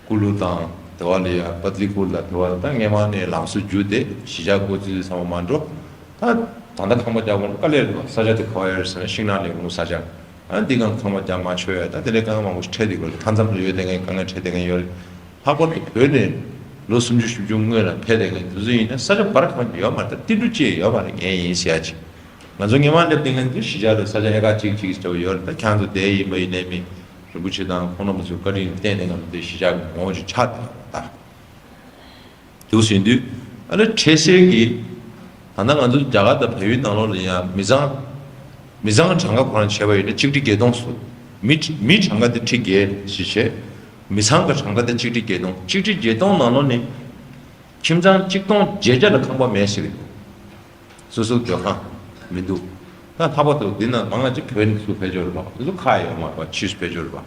ཀུ་ལུ་དང་དེ་བ་ལ་ཡ་པ་ཏི་ལི་ཀུ་ལ་དེ་བ་ད་སྔས་མ་ནས་ལམ་སང་བརྒྱུད་དེ་གཞིས་ཆགས་སྐོར་ཚུལ་ཚང་མ་མ་འགྲོ། ད་ད་ལྟ་ཁང་པ་རྒྱག་དགོས་ན་དཀའ་ལས་རེད་བ། ས་ཆ་དེ་ག་བ་ཡོད་ཟེར་ན་ཤིང་ནགས་ལས་ཁུངས་ས་ཆ། ཨ་འདི་གང་ཁང་པ་རྒྱག་མ་ཆོག་ཡ་ད་དེ་ལས་དཀའ་ངལ་མང་པོ་ཞིག་འཕྲད་དེ་དགོས་རེད། མཐའ་མཚམས་ལ་ཡོད་དེ་ངས་དཀའ་ངལ་འཕྲད་དེ་ངས་ཡོད་རེད། ལྷག་པར་དུ་བོད་ནས་ལོ་སུམ་ཅུ་བཞི་བཅུ་སྔོན་ལ་ཕེབས་དེ་ངས་དུས་ཚོད་ཡིན་ན་ས་ཆ་བར་གང་ཡོད་མ་རེད། ད་ཏི་འབྲུ་ཅེས་ཡོད་མ་རེད། ངས་ཡིན་ཟེར་ཡ་ཅིག་ང་ཚོ་སྔས་མ་སླེབས་དེ་ངས་འདི་གཞིས་ཆགས་ལ་ས་ཆ་ཨེ་ཀ་གཅིག་གཅིག་ཟེར་བ་ཡོད་རེད། ད་ཁྱང་ཚོ་དེ་ཡིན་པ་ཡིན་ནའི་མི་རིན་པོ་ཆེ་དང་ཁོང་རྣམ་པ་ཚོའི་བཀའ་དྲིན་བརྟེན་ནས་ང་ཚོ་འདི་གཞིས་ཆགས་ཀྱི་ངོ་བོ་ཅིག་ཆགས་བསྡད་ཡོད་རེད་ད། འདུག་ཟིན་དུས་ཨ་ནི་འཕྲལ་སེལ་གྱི་ད་ལྟ་ང་ཚོ་རྒྱ་གར་དང་བལ་ཡུལ་ནང་ལོགས་ལ་ཡང་མི་ཚང་མི་ཚང་གྲངས་ཀ་ཁོ་རང་བྱས་པ་ཡིན་ན་གཅིག་ཁྲི་བརྒྱད་སྟོང་སུ་མི་མི་གྲངས་ཀ་དེ་ཁྲི་བརྒྱད་ཞིག་བྱས། མི་ཚང་གི་གྲངས་ཀ་དེ་གཅིག་ཁྲི་བརྒྱད་སྟོང་། གཅིག་ཁྲི་བརྒྱད་སྟོང་ནང་ལོགས་ནས་ཁྱིམ་ཚང་གཅིག་སྟོང་བརྒྱད་བརྒྱ་ལ་ཁང་པ་མེད་ཟེར་གི་འདུག་སོ་སོའི་སྡོད་ཁང་མི་འདུག་ད་ལྷག་པར་དུ་འདི་ན་མང་ང་ཅིག་བོད་ནས་ཚུར་ཕེབས་ཀྱི་ཡོད་རེད་པ། འདི་ཚོ་ཁག་ཡོད་མ་རེད་པ། ཕྱིས་སུ་ཕེབས་ཀྱི་ཡོད་རེད་པ།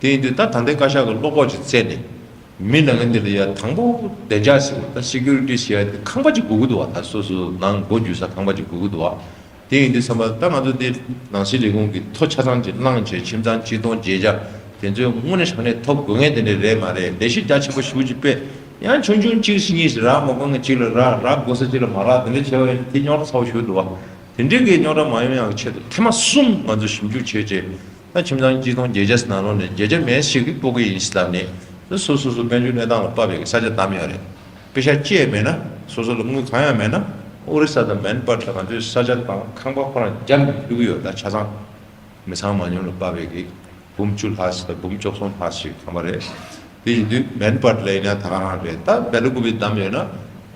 དེ་ཡིན་དུས་ད་ད་ལྟའི་བཀའ་ཤག་གི་བློ་ཁོག་ཅིག་བཙལ་ནས་མི་ལ་ངན་འདི་ལ་ཡ་དང་པོ་བདེ་འཇགས་ཟེར་བ་ད་སི་ཀུ་རི་ཊི་ཟེར་ཡ་དེ་ཁང་པ་ཅིག་དགོས་ཀྱི་འདུག་བ། ད་སོ་སོ་ནང་སྒོ་འབྱེད་ས་ཁང་པ་ཅིག་དགོས་ཀྱི་འདུག་བ། དེ་ཡིན་དུས་ཙམ་པ་ད་ང་ཚོ་འདི་ནང་སྲིད་ལས་ཁུངས་ཀྱི་ཐོ་ཆ་ཚང་ཅིག་བླངས་བྱས་ཁྱིམ་ཚང་གཅིག་སྟོང་བརྒྱད་བརྒྱ་དེ་ཚོའི་དངོས་གནས་དྲང་གནས་ཐོབ་དགོས་ངེས་དེ་འདྲ་རེད་མ་རེད། ལས་གཞི་རྒྱ་ཆེན་པོ་ཞེ་པོ་ཅིག་སྤེལ་ཡང་ཆུང་ཆུང་གཅིག་གཉིས་ཤིག་རག་མ་དགོས་ངེས་གཅིག་ལ་རག་རག་དགོས་ས་གཅིག་ལ་མ་རག་དེ་འདྲ་བྱས་པ་ཡིན་དེ་རྙོག་དྲ་ཚ་བོ་ཞིག་འདུག་བ། དེ་འདྲའི་གི་རྙོག་དྲ་མ་ཡོང་ཡག་ཆེད་དུ་ཐེངས་མ་གསུམ་ང་ཚོ་ཞིབ་འཇུག་བྱས་རྗེས་ད་ཁྱིམ་ཚང་གཅིག་སྟོང་བརྒྱད་བརྒྱ་ནང་ལོགས་ནས་བརྒྱད་བརྒྱ་མེད་ཞིག་གིས་སྤོ་གི་ཡིན་ཟེར་ལབ་ནས་ད་སོ་སོ་སོ་དཔལ་འབྱོར་གནས་སྟངས་ལ་དཔག་པའི་ས་ཆ་བདམས་ཡོད་རེད། པེ་ཤག་བཅད་མེད་ན་སོ་སོ་ལ་དངུལ་གང་ཡང་མེད་ན་ཨོ་རི་ས་དང་མན་པར་ལ་ང་ཚོའི་ས་ཆ་དང་ཁང་པ་ཁོ་རང་རྒྱ་མི་ཕུལ་གི་ཡོད། ད་ཆ་ཚང་མི་ཚང་མ་ཉུང་ལ་དཔག་པའི་གི་འབུམ་བཅུ་ལྷག་ཞིག་དང་འབུམ་བཅུ་གསུམ་ལྷག་ཞིག་ཁང་པ་རེད། དེ་ཡིན་དུས་མན་པར་ལ་ཡིན་ན་ད་ག་རང་རེད། ད་བེ་ལ་ཀུ་པི་བདམས་ཡོད་ན་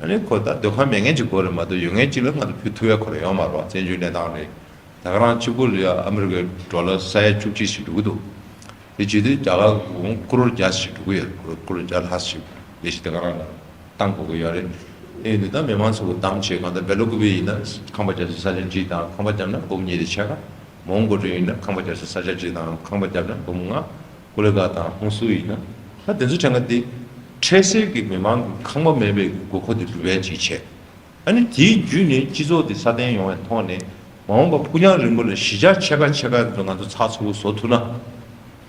ཨ་ནི་ཁོ་ད་སྡོད་ཁང་མེད་མཁན་ཅིག་དགོས་རེད་མ་གཏོགས་ཡོད་མཁན་ཅིག་ལ་ང་ཚོ་ཕུལ་ཐུབ་ཡ་ཁོ་རང་ཡོད་མ་རེད་བ། བཙན་བྱོལ་གནས་སྟངས་རེད། ད་ག་རང་གཅིག་པུ་ལ་ཡ་ཨ་མི་རི་ཀའི་ཌོ་ལར་ས་ཡ་བཅུ་གཅིག་ཞིག་འགྲོ་གི་འདུག་དེ་བྱེད་དུས་རྒྱ་གར་གོང་ཀུ་རོར་བརྒྱ་ཞིག་འགྲོ་གི་ཡོད། ཀུ་རོར་ཀུ་རོར་བརྒྱ་ལྷག་ཞིག་ལས་གཞི་དེ་ག་རང་ལ་བཏང་དགོས་ཀྱི་ཡོད་རེད། དེ་ཡིན་དུས་ད་མི་མང་ཚོ་གི་བདམས་བྱས་གང་ལྟར་བེ་ལ་ཀུ་པི་ཡིན་ན་ཁང་པ་རྒྱག་ས་ས་ཆ་གཅིག་དང་ཁང་པ་བརྒྱབ་ན་འབུམ་གཉིས་དེ་ཕྱེད་ཀ། མོན་གྷོ་ཊི་ཡིན་ན་ཁང་པ་རྒྱག་ས་ས་ཆ་གཅིག་དང་ཁང་པ་བརྒྱབ་ན་འབུམ་ལྔ། ཀུ་ལེ་གྷལ་དང་ཧུན་སུར་ཡིན་ན་ད་དེ་ཚོ་གྲངས་ཀ་དེ་འཕྲལ་སེལ་གྱི་མི་མང་གི་ཁང་པ་མེད་པའི་དགོས་མཁོ་དེ་སྒྲུབ་ཡ་ཅིག་བྱས། ཨ་ནི་དེའི་བརྒྱུད་ནས་སྤྱི་ཚོགས་དེ་སྲ་བརྟན་ཡོང་བའི་ཐོག་ནས་མ་འོངས་པ་ཕུགས་རྒྱང་རིང་པོ་ལ་གཞིས་ཆགས་ཕྱེད་ཀ་ཕྱེད་ཀ་ཚོ་ང་ཚོ་ཚགས་ཚུད་པོ་བཟོ་ཐུབ་ན་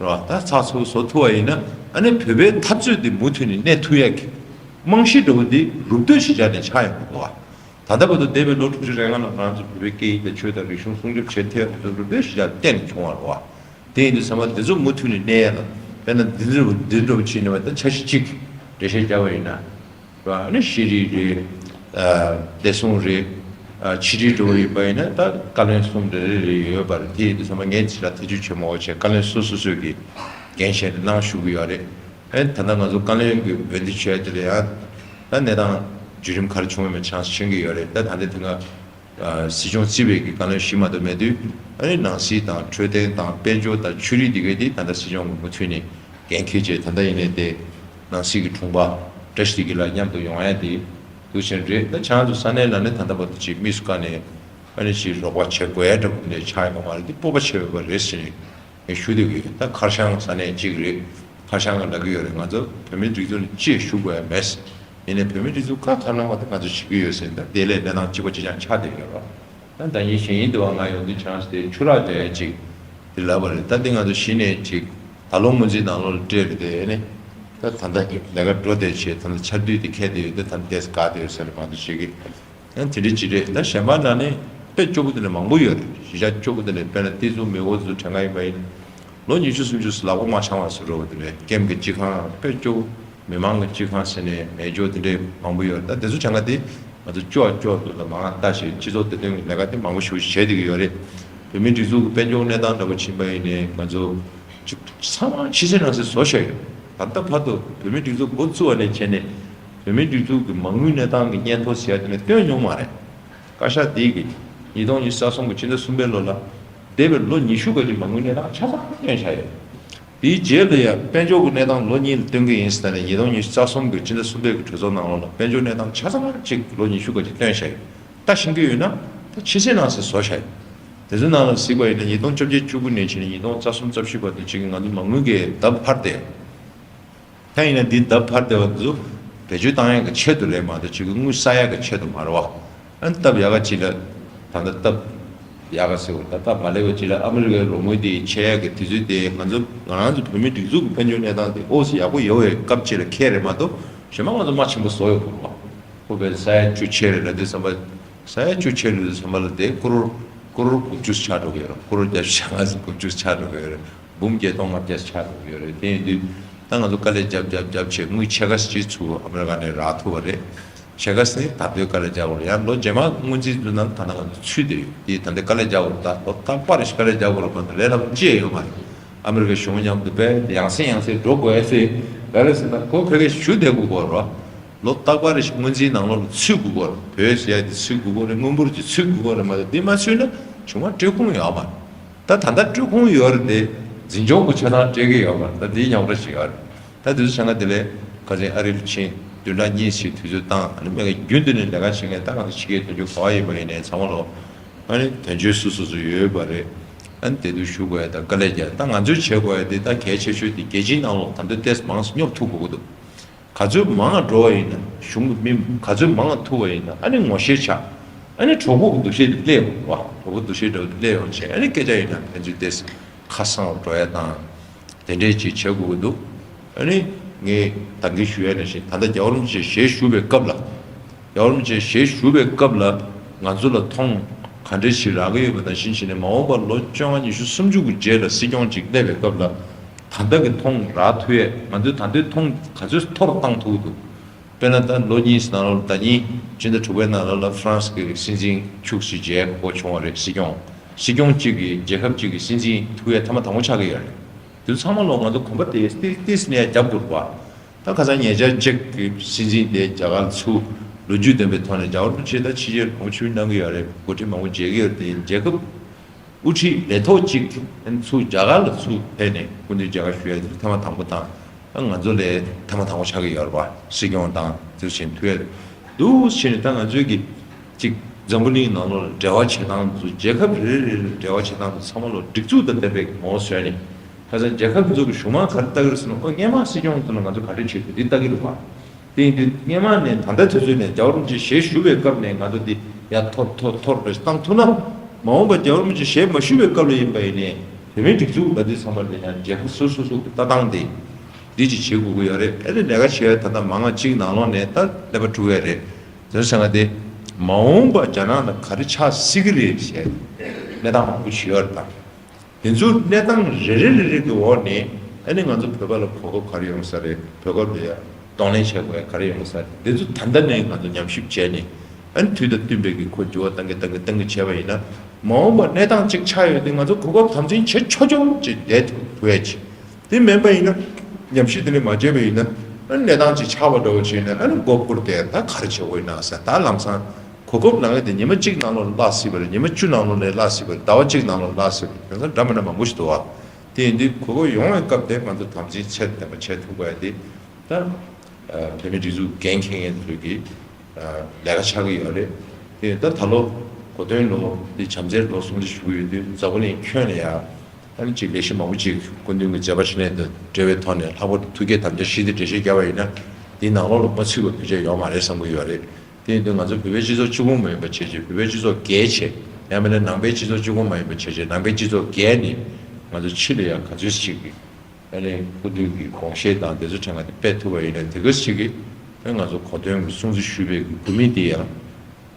རེད་བ། ད་ཚགས་ཚུད་པོ་བཟོ་ཐུབ་པ་ཡིན་ན་ཨ་ནི་བོད་པའི་འཐབ་རྩོད་དེ་མུ་མཐུད་ནས་གནས་ཐུབ་ཡ་གི་རྨང་གཞི་འདྲ་བོ་དེ་རུབ་སྟོད་གཞིས་ཆགས་ནས་ཆགས་ཡོང་གི་འདུག་བ། ད་ལྟ་བར་དུ་འདས་པའི་ལོ་དྲུག་ཅུ་རེ་ལྔ་ལ་ང་རང་ཚོ་བོད་པའི་སྐད་ཡིག་དང་ཆོས་དང་རིག་གཞུང་སྲུང་སྐྱོབ་བྱེད་ཐུབ་ཡག་དེ་ཚོ་ལོ་རེ་ཞིག་ལ་བརྟེན་ནས་བྱུང་བ་རེད་བ། དེ་ཡིན་དུས་ཚང་མ་དེ་ཚོ་མུ་མཐུད་ནས་གནས་ཡག་ལ་དཔེར་ན་འདི་འདྲ་འདི་འདྲ་བོ་བྱས་ནས་བ་ད་འཆར་གཞི་གཅིག་འགྲེལ་བཤད་བརྒྱབ་པ་ཡིན་ན། རེད་བ། ཨ་ནི་ཤེས་རིག་རེད། ཨ་བདེ་སྲུང་རེད། ཨ་ཕྱི་དྲིལ་འགྲོ་བ་ཡིན་པ་ཡིན་ན་ད་བཀའ་བློན་གསུམ་རེ་རེ་རེ་ཡོད་པ་རེད། དེ་ཡིན་དུས་ཚང་མ་ངས་ཅིག་ལ་ཐེ་ཇུས་བྱེད་མ་དགོས་བྱས་བཀའ་བློན་སོ་སོ་སོས་ཀྱི་འགན་བཞེས་ནས་གནང་ཞུ་གི་ཡོད་རེད། ཨ་ནི་ད་ལྟ་ང་ཚོ་བཀའ་བློན་གྱི་འོས་འདེམས་བྱས་དེ་ལ་ཡང་ད་གནས་སྟངས་བརྒྱུད་རིམ་ག་རེ་བྱུང་བའི་མེད་ཆགས་ཤེས་ཀྱི་ཡོད་རེད། ད་ད་ལྟའི་དེ་སྔ་སྲིད་སྐྱོང་རྩིས་པའི་གི་བཀའ་བློན་བཞི་མ་གཏོགས་མེད་དུས། ཨ་ནི་ནང་སྲིད་དང་འཕྲོད་བསྟེན་དང་དཔལ་འབྱོར་དང་ཆོས་རིག་འདི་གའི་དེ་ད་ལྟ་སྲིད་སྐྱོང་གི་མུ་མཐུད་ནས་འགན་འཁྱེར་བྱས། ད་ལྟ་ཡིན་ནའི་དེ་ནང་སྲིད་ཀྱི་དྲུང་པ་བཀྲ་ཤིས་བདེ་སྐྱིད་ལགས་མཉམ་དུ་ཡོང་ཡ་དེ་འདུག་ཕྱིན་རེད། ད་ཆང་དུ་ས་གནས་ལ་ནི་ད་ལྟ་བར་དུ་ཅིག་དམིགས་སུ་བཀར་ནས་ཨ་ནི་ཅིག་རོགས་པ་བྱེད་དགོས་ཡ་འདྲ་པོ་འདི་ཆགས་ཡོད་པ་མ་རེད། འདི་སྤོབས་པ་བྱེད་འོས་པ་རེད་ཟེར་ནས། ངས་ཞུ་འདོད་ཀྱི་ཡོད། ད་ཁར་ཤང་ས་གནས་གཅིག་རེད། ཁར་ཤང་ག་ལབ་ཀྱི་ཡོད་རེད། ང་ཚོ་བོད་མིའི་སྒྲིག་འཛུགས་ནས་ཅི་ཞུ་དགོས་ཡ་མེད། ཡིན་ནའི་བོད་མིའི་སྒྲིག་འཛུགས་ཁ་ཁ་ལངས་པ་དེ་ང་ཚོ་བྱེད་ཀྱི་ཡོད་ཟེར། ད་དེ་ལས་གནས་སྟངས་གཅིག་པ་གཅིག་རྐྱང་ཆགས་བསྡད་ཡོད་རེད། ད་ཟླ་ཉིན་གཞེས་ཉིན་དུ་བ་ང་ཡོང་དུས་ཆང་དེ་ཆུ་རགས་བརྒྱབ་ཡ་གཅིག་དེ་ལབ་པ་རེད། ད་དེ་ང་ཚོ་གཞི་ནས་གཅིག་ད་ལོ་སྔོན་རྩིས་ནང་ལོགས་ལ་སྤྲད་རེད་དེ། ཨ་ནི་ད་ད་ལྟ་ལས་ཀ་འགྲོ་བསྡད་བྱས། ད་ལྟ་ཆར་དུས་དེ་ཁེལ་བསྡད་ཡོད་དེ། ད་ལྟ་ཏེས་དགའ་བསྡད་ཡོད་ཟེར་ནས་མང་དུ་བྱེད་ཀྱི། ཡང་དེ་འདྲ་ཅིག་རེད། ད་གཞན་པ་ན་ནི་དཔེ་སྐྱོ་པོ་དེ་ནི་མང་པོ་ཡོད་རེད། གཞིས་ཆགས་སྐྱོ་པོ་དེ་ནི་དཔེར་ན་ཏི་ཙུ་མི་འོ་ཙུ་དྲན་ག་ཡིན་པ་ཡིན། ལོ་ཉི་ཤུ་སུམ་ཅུ་ལག་པ་མ་འཆང་བ་སུ་རོ་དེ་རེད། ཀེམ་གྱི་སྤྱི་ཁང་དཔེ་སྐྱོ་པོ། མི་མང་གི་སྤྱི་ཁང་ཟེར་ནས་མེད་འཇོག་དེ་འདྲས་མང་པོ་ཡོད་རེད། ད་དེ་ཚོ་བྱང་ག་དེ་ང་ཚོ་སྐྱོ་བ་སྐྱོ་བ་དེ་ལ་མ་ལྟ་ཞེས་སྤྱི་ཚོགས་བདེ་དོན་གྱི་ལས་ཀ་དེ་མང་པོ་ཞིག་བྱེད་བསྡད་ཀྱི་ཡོད་རེད། བོད་མིའི་སྒྲིག་འཛུགས་ཀྱི་དཔལ་འབྱོར་གནས་སྟངས་འདྲ་པོ་ཕྱིན་པ་ཡིན་ནའི་ང་ཚོ་ཚང་མ་ཕྱི་གསལ་ནང་གསལ་བཟོ་བཞག་ཡོད། ད་ལྟ་བར་དུ་བོད་མིའི་སྒྲིག་འཛུགས་འགོ་བཙུགས་པ་ནས་བྱས་ནས་བོད་མིའི་སྒྲིག་འཛུགས་ཀྱི་མ་དངུལ་གནས་སྟངས་ཀྱི་སྙན་ཐོ་ཟེར་ཡ་དེ་ནས་བཏོན་མྱོང་མ་རེད། བཀའ་ཤག་འདི་གིས་ཉིས་སྟོང་ཉི་ཤུ་རྩ་གསུམ་གྱི་ཕྱི་ཟླ་གསུམ་པའི་ལོ་ལ་འདས་པའི་ལོ་ཉི་ཤུ་ག་གི་མ་དངུལ་གནས་སྟངས་ཆ་ཚང་བཏོན་བཞག་ཡོད། དེའི་རྗེས་ལ་ཡང་དཔལ་འབྱོར་གྱི་གནས་སྟངས་ལོ་གཉིས་ལ་སྟོན་གྱི་ཡིན་ཟེར་ནས་ཉིས་སྟོང་ཉི་ཤུ་རྩ་གསུམ་གྱི་ཕྱི་ཟླ་གསུམ་པའི་གི་གྲོས་ཚོགས་ནང་ལོགས་ལ་དཔལ་འབྱོར་གནས་སྟངས་ཆ་ཚང་གཅིག་ལོ་ཉི་ཤུ་ག་གཅིག་བཏོན་བཞག་ཡོད། ད་ཤེས་ཀྱི་ཡོད་ན་ད་ཕྱི་གསལ་ནང་གསལ་བཟོ་བཞག་ཡོད། དེ་ཚོའི་ནང་ལ་གཟིགས་པ་ཡིན་ན་ཉིས་སྟོང་བཅོ་བརྒྱད་བཅུ་དགུ་ནས་བྱས་ནས་ཉིས་སྟོང་རྩ་གསུམ་རྩ་བཞི་བར་དུ་གཅིག་གི་ང་ཚོ་མ་དངུལ་གྱི་ལྡབ་འཕར་ཏེ། ད་ཡིན་ན་འདི་ལྡབ་འཕར་བསྡད་པ་འདི་ཚོ་བེད་སྤྱོད་བཏང་ཡག་གི་ཆེད་དུ་རེད་མ་གཏོགས་ཅིག་གི་དངུལ་བསགས་ཡག་གི་ཆེད་དུ་མ་རེད་བ། ཨ་ནི་སྟབས་ཡག་ག་ཅིག་ལ་ད་ལྟ་སྟབས་ཡག་ག་ཟེར་བ་ད་སྟབས་མ་ལེགས་པ་ཅིག་ལ་ཨ་མི་རི་ཀའི་རོགས་དངུལ་དེ་ཆད་ཡག་གི་དུས་ཚོད་དེ་ང་ཚོ་ང་རང་ཚོ་བོད་མིའི་སྒྲིག་འཛུགས་ཀྱི་དཔལ་འབྱོར་གནས་སྟངས་དེ་ཨོ་སི་ཡག་པོ་ཡོད་པའི་སྐབས་ཅིག་ལ་འཁེལ་རེད་མ་གཏོགས་གཞན་པ་ང་ཚོ་མ་ཆེན་པོ་བཟོ་ཡོད་དགོས་རེད་བ། ཁོ་བས་ས་ཡ་བཅུ་ཆེ་རེད་ལབ་དུས་ཙམ་པ། ས་ཡ་བཅུ་ཆེ་རེད་ཙམ་པ་ལ་དེ་ཀོ་རོར་ཀོ་རོར་དགུ་བཅུ་ཆགས་འགྲོ་གི་ཡོད་རེད། ཀོ་རོར་བརྒྱད་ཅུ་གྱ་ལྔ་ཙམ་དགུ་བཅུ་ཆགས་འགྲོ་གི་ཡོད་རེད། འབུམ་བརྒྱད་སྟོང་ལྔ་བརྒྱ་ཆགས་འགྲོ་གི་ཡོད་རེད། དེ་ཡིན་དུས་ད་ང་ཚོ་དཀའ་ལས་རྒྱབ་རྒྱབ་རྒྱབ་བྱས་དངུལ་ཕྱེད་ཀ་ཅིག་ཚུར་ཨ་མི་རི་ཀ་ནས་རག་ཐུབ་པ་རེད། ཕྱེད་ཀ་ཟིན་ད་ལྟའི་དཀའ་ལས་རྒྱག་དགོས་རེད། ཡང་ལོ་རྗེས་མ་སྔོན་རྩིས་འཛུགས་ན་ད་ལྟ་ང་ཚོ་ཚུད་བསྡད་ཡོད། དེ་ད་ལྟའི་དཀའ་ལས་རྒྱག་དགོས་རེད། ད་ལོ་རྟག་པར་རེ་ཞིག་དཀའ་ལས་རྒྱག་དགོས་རེད་མ་གཏོགས་ལས་སླ་པོ་ཅི་ཡང་ཡོད་མ་རེད། ཨ་མི་རི་ཀའི་གཞུང་མཉམ་དུ་དཔེ་ཡང་སེ་ཡང་སེ་འགྲོ་དགོས་ཟེར་ག་རེ་ཟེར་ན་ཁོ་ཕ་གིར་བཞུགས་བསྡད་དགོས་ཀྱི་ཡོད་རེད། ལོ་རྟག་པར་རེ་ཞིག་སྔོན་རྩིས་ནང་ལོགས་ལ་ཚུད་དགོས་ཀྱི་ཡོད་རེད། བོད་ཟེར་ཡ་དེ་ཚུད་དགོས་ཀྱི་ཡོད་རེད། དངུལ་འབོར་གྱི་ཚུད་དགོས་ཀྱི་ཡོད་རེད་མ་གཏོགས་དེ་མ་ཚུད་ན་གཞུང་མ་སྤྲོད་ཁུངས་ཡོད་མ་རེད། ད་ད་ལྟ་སྤྲོད་ཁུངས་ཡོད་རེད་དེ་འཛིན་སྐྱོང་གི་ཆ་ཚང་སྤྲད་ཀྱི་ཡོད་མ་རེད། ད་དེའི་ཉམས་ར་ཞིག་ཡོད་རེད། ད་དེ་ཚོ་བྱ་ང་དེ་ལས་ཁ་སང་ཨ་རི་ལ་ཕྱིན་བདུན་ཕྲག་གཉིས་ཤིག་དུས་ཚོད་བཏང་། ཨ་ནི་མ་གི་རྒྱུན་དུ་ནས་ལས་ཀ་བྱེད་མཁན་ད་ང་ཚོ་ཕྱི་རྒྱལ་དོན་གཅོད་ག་པར་ཡིན་པ་ཡིན་ནའི་ཚང་མ་ལོ་ཨ་ནི་དོན་གཅོད་སུ་སོ་སོ་ཡོད་པ་རེད། ཨ་ནི་དེ་དུས་ཞུ་དགོས་ཡ་དང་དཀའ་ལས་རྒྱག་ད་ང་ཚོས་བྱེད་དགོས་ཡ་དེ་ད་གལ་ཆེ་ཤོས་དེ་རྒྱལ་སྤྱིའི་ནང་ལོགས་ད་ལྟ་ཏེས་མང་སུ་སྙོབ་ཐུབ་དགོས་ཀྱི་འདུག་ག་ཚོད་མང་བ་འགྲོ་བ་ཡིན་ན་གཞུང་གི་མི་ག་ཚོད་མང་བ་ཐུབ་པ་ཡིན་ན་ཨ་ནི་ངོ་ཤེས་ཆགས། ཨ་ནི་གྲོགས་པོ་གི་འདུ་ཤེས་དེ་སླེབས་ཡོང་བ། གྲོགས་པོ་འདུ་ཤེས་འདྲ་བོ་དེ་སླེབས་ཡོང་བྱས། ཨ་ནི་སྐད་ཆ་ཡིན་ན་ཕན་ཚུན་ཏེ་ཁ་སང་བ་འགྲོ་ཡ་དང་དེ་འདྲས་ཅིག་བྱེད་དགོས་ཀྱི་འདུག་ཨ་ནི་ངས་ད་གིན་ཞུ་ཡ་ནང་བཞིན་ད་ལྟ་རྒྱལ་བ་རིན་པོ་ཆེ་ཞལ་བཞུགས་པའི་སྐབས་ལ། རྒྱལ་བ་རིན་པོ་ཆེ་ཞལ་བཞུགས་པའི་སྐབས་ལ་ང་ཚོ་ལ་ཐོང་ག་འདྲས་ཞིག་རག་གི་ཡོད་པ་ནང་བཞིན་བྱས་ནས་མ་འོངས་པར་ལོ་བཅོ་ལྔ་ཉི་ཤུ་སུམ་ཅུ་གི་རྗེས་ལ་སྲིད་སྐྱོང་ཅིག་སླེབས་པའི་སྐབས་ལ། ད་ལྟ་གི་ཐོང་རག་ཐུབ་ཡས། ང་ཚོས་ད་ལྟའི་ཐོང་ག་ཚོད་མཐོ་རུ་བཏང་ཐུབ་ཀྱི་འདུག་དཔེར་ན་ད་ལོ་གཉིས་ནང་ལོགས་ལ་ཟླ་ཉིན་སྤྱི་ཟླ་དྲུག་པའི་ནང་ལོགས་ལ་ཧྥ་རན་སི་གི་སྲིད་འཛིན་ཁྱུག་ཅིག་མཇལ་དགོས་བྱུང་བ་རེད། སྲིད་སྐྱོང་སྲིད་སྐྱོང་གཅིག་གིས་རྒྱལ་ཁབ་གཅིག་གི་སྲིད་འཛིན་ཐུག་ཡས་ཐེངས་མ་དང་པོ་ཆགས་ཀྱི་ཡོད་རེད། དེ་ཚང་མ་ལོགས་ང་ཚོ་གོམ་པ་དེ་ཏིས་ཏིས་ནས་རྒྱབ་དགོས་པ། ད་ཁ་སང་ཉེ་ཆར་ཅེཀ་གི་སྲིད་འཛིན་དེ་རྒྱ་གར་ལ་ཚུར་ལོ་རྒྱུས་ལྡན་པའི་ཐོག་ནས་རྒྱ་གར་དུ་ཆེད་ད་ཕྱི་རྒྱལ་གོང་ཆུ་གནང་གི་ཡོད་རེད། འགོ་ཁྲིད་མང་པོ་མཇལ་གི་ཡོད་རེད། དེ་རྒྱལ་ཁབ་དབུ་ཁྲིད་ལས་ཐོག་ཅིག་ཚུར་རྒྱ་གར་ལ་ཚུར་ཕེབས་ནས་སྐུ་མདུན་མཇལ་ཁ་ཞུ་ཡ་དེ་ཐེངས་མ་དང་པོ་དང་། ད་ང་ཚོ་ལས་ཐེངས་མ་དང་པོ་ཆགས་ཀྱི་ཡོད་རེད་བ། སྲིད་སྐྱོང་དང་དེ་ཚོ་བྱས་ཐུག་ཡ་རེད། འདུག་བྱས་ནས་ད་ང་ཚོའི་གི་ཅིག་འཛམ་བུ་གླིང་ནང་ལོགས་ལ་འབྲེལ་བ་བྱེད་སྟངས་ཚོ་རྒྱལ་ཁབ་རེ་རེ་ལ་འབྲེལ་བ་བྱེད་སྟངས་ཚོ་ཚང་མ་ལོ་སྒྲིག་འཛུགས་དང་ལྡན་པའི་ངོ་བོ་བཟོས་ནས། ཁ་སང་རྒྱལ་ཁབ་ཚོ་གི་གཞུང་མང་ག་རེ་ལྟ་གི་རེད་ཟེར་ན། ཨོ་སྔོན་མ་སྲིད་སྐྱོང་ཚོ་ལ་ང་ཚོ་ག་འདྲས་བྱེད་དགོས་འདི་ལྟ་གི་རེད་བ། དེ་ཡིན་དུས་སྔོན་མ་ནས་ད་ལྟ་དུས་ཚོད་ནས་རྒྱལ་བ་རིན་པོ་ཆེ་ཞལ་བཞུགས་པའི་སྐབས་ནས་ང་ཚོ་འདི་ཡར་མཐོར་མཐོར་མཐོར་རེ་བཏང་ཐུབ་ན། མ་འོངས་པ་རྒྱལ་བ་རིན་པོ་ཆེ་ཞལ་མ་བཞུགས་པའི་སྐབས་ལ་ཡིན་པ་ཡིན་ནའི་བོད་མིའི་སྒྲིག་འཛུགས་ལ་དུས་ཚང་མ་ལ་ཡང་རྒྱལ་ཁབ་སོ་སོ་སོ་གི་ལྟ་སྟངས་དེ་འདི་ཅིག་བྱེད་དགོས་ཀྱི་ཡོད་རེད། ཨེ་རེད་ལས་ཀ་བྱེད་ཡ་ད་ལྟ་མང་ང་གཅིག་ནང་ལོགས་ནས་ད་ཀླད་པ་འཁྲུག་ཡ་རེད། དེ་ཚོ་ང་དེ་ མ་འོངས་པ་རྒྱ་ནག་ལ་ག་རེ་ཆགས་སྲིད་ཀྱི་རེད་ཞེས་གནས་སྟངས་མང་པོ་ཞིག་ཡོད་རེད་ད། དེ་ཚོ་གནས་སྟངས་རེ་རེ་རེ་རེ་གི་འོག་ནས་ཨ་ནི་ང་ཚོ་བོད་པ་ལ་གོ་སྐབས་ག་རེ་ཡོང་ས་རེད། བོད་སྐབས་ལ་ཡ་གདོང་ལེན་བྱེད་དགོས་ཡ་ག་རེ་ཡོང་ས་རེད། དེ་ཚོ་ད་ལྟ་ནས་ང་ཚོ་ཉམས་ཞིབ་བྱས་ནས་ཨ་ནི་དུས་དང་བསྟུན་པའི་གི་ཁོ་འགྱུར་བ་གཏང་གི་གཏང་གི་གཏང་གི་བྱས་པ་ཡིན་ན། མ་འོངས་པ་གནས་སྟངས་གཅིག་ཆགས་ཡོད་དུས་ང་ཚོ་གོ་སྐབས་དམ་འཛིན་བྱེད་ཆོག་ཆོག་ཅིག་བསྡད་ཐུབ་ཐུབ་ཡ་ཅིག་དེ་མིན་པ་ཡིན་ན། ཉམས་ཞིབ་དེ་འདྲ་མ་བྱས་པ་ཡིན་ན། ཨ་ནི་གནས་སྟངས་ཅིག་ཆགས་པ་འདྲ་བོ་བྱས་ནས་ཨ་ནི་མགོ་སྒུར་ཏེ་ད་ག་རེ་བྱེད་དགོས་ཡིན་ན་ཟེར། ད་ལམ་སང་གོ་སྐབས་ནང་ལ་དེ་ཉི་མ་གཅིག་ནང་ལོགས་ལ་བརླག་སྲིད་པ་རེད། ཉི་མ་བཅུ་ནང་ལོགས་ལ་བརླག་སྲིད་པ་རེད། ཟླ་བ་གཅིག་ནང་ལོགས་ལ་བརླག་སྲིད་པ་རེད། དེང་སང་འདྲ་མི་འདྲ་མང་པོ་ཞིག་འདུག་བ། དེ་ཡིན་དུས་གོ་སྐབས་ཡོང་བའི་སྐབས་དེ་ང་ཚོ་དམ་འཛིན་ཚད་ལྡན་པ་བྱེད་ཐུབ་དགོས་ཡ་དེ་ད་བོད་མི་སྒྲིག་འཛུགས་འགན་འཁྱེར་མཁན་ཚོའི་གི་ལས་ཀ་ཆགས་ཀྱི་ཡོད་རེད། དེ་ད་ད་ལོ་གོ་སྟོན་ལོ་འདི་བྱམས་བརྩེའི་ལོ་སྲུང་བརྩི་ཞུ་གི་ཡོད་དུས་འཛམ་བུ་གླིང་ཁྱོན་ནས་ཡ། ཨ་ནི་ཅིག་ལས་གཞི་མང་པོ་ཅིག་སྐུ་མདུན་གྱི་མཛད་པ་འཕྲིན་ལས་དང་འབྲེལ་བའི་ཐོག་ནས་ལྷག་པར་དུ་ཐུགས་བསྐྱེད་དམ་བཅའ་བཞི་དེ་འགྲེལ་བཤད་བརྒྱབ་པ་ཡིན་ན། འདིའི་ནང་ལོགས་ལ་མ་ཚུད་པ་ཕལ་ཆེར་ཡོད་མ་རེད་བསམ་གྱི་ཡོད་རེད། དེ་ཡིན་དུས་ང་ཚོ་བོད་པའི་སྤྱི་ཚོགས་གཅིག་པུ་མ་ཡིན་པ་བྱས་བྱས། བོད་པའི་སྤྱི་ཚོགས་བརྒལ་བྱས། ཡང་མིན་ན་ནང་པའི་སྤྱི་ཚོགས་གཅིག་པུ་མ་ཡིན་པ་བྱས་བྱས། ནང་པའི་སྤྱི་ཚོགས་བརྒལ་ནས་ང་ཚོ་ཕྱི་ལ་ཡང་ག་ཚོད་ཅིག་གི་ཨ་ནི་སྐུ་མདུན་གྱི་དགོངས་བཞེད་དང་དེ་ཚོ་ཕྲན་ང་དེ་སྤེལ་ཐུབ་པ་ཡིན་ན། དེ་ག་ཚོད་ཅིག་གི་ཨ་ང་ཚོ་གོ་སྟོན་གྱི་སྲུང་བརྩི་ཞུས་པའི་གི་དགོས་དམིགས་དེ་ཡང་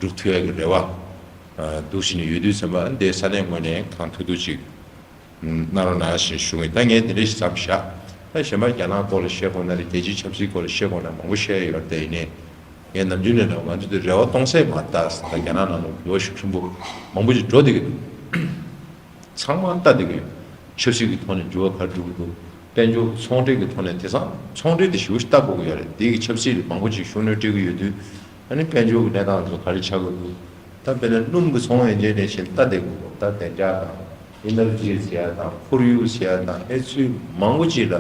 འགྲུབ་ཐུབ་ཡ་གི་རེ་བ་འདུག་བྱས་ནས་ཡོད་དུས་ཙམ་པ། ཨ་ནི་དེ་ས་གནས་ངོས་ནས་གང་ཐུབ་ཐུབ་ཅིག་གནང་རོགས་གནང་ཞེས་ཞུ་གི་ཡིན། ད་ངས་དེ་འདྲ་ཞིག་མཚམས་བཞག་ད་གཞན་པ་རྒྱ་ནག་སྐོར་ལ་བཤད་དགོས་ན་རེད། རྒྱལ་སྤྱིའི་ཆབ་སྲིད་སྐོར་ལ་བཤད་དགོས་ན་མང་པོ་བཤད་ཡོད་རེད། དེ་ཡིན་ནའི་ངས་ནམ་རྒྱུན་ནས་ལབ། ང་ཚོ་འདི་རེ་བ་གཏོང་སའི་མ་རེད། ད་རྒྱ་ནག་ནང་ལ་འགྱུར་བ་ཤུགས་ཆེན་པོ་མང་པོ་ཞིག་འགྲོ་བསྡད་ཀྱི་འདུག་ཚང་མ་ལྟ་བསྡད་ཀྱི་ཡོད། ཆབ་སྲིད་ཀྱི་ཐོག་ནས་འགྱུར་བ་ག་རེ་འགྲོ་གི་འདུག་དཔལ་འབྱོར་ཚོང་འབྲེལ་གྱི་ཐོག་ནས། དེང་སང་ཚོང་འབྲེལ་དེ་ཞེ་པོ་ཞིག་ལྟ་དགོས་ཀྱི་ཡོད་རེད། དེ་གི་ཆབ་སྲིད་ལ་མང་པོ་ཅིག་ཤུགས་སྣོན་སྤྲད་ཀྱི་ཡོད་དུས། ཨ་ནི་དཔལ་འབྱོར་གྱི་གནས་སྟངས་ཚོ་ག་རེ་ཆགས་ཀྱི་འདུག་ད་དཔེར་ན་སྣུམ་གྱི་ཚོང་ཡན་ཆད་ནས་བྱས་ལྟ་བསྡད་དགོས། ད་བདེ་འཇགས་དང་ཨི་ནར་ཇི་ཟེར་ཡ་དང་ཁོར་ཡུག་ཟེར་ཡ་དང་། ཨེ་ཚུལ་མང་པོ་ཅིག་ལ་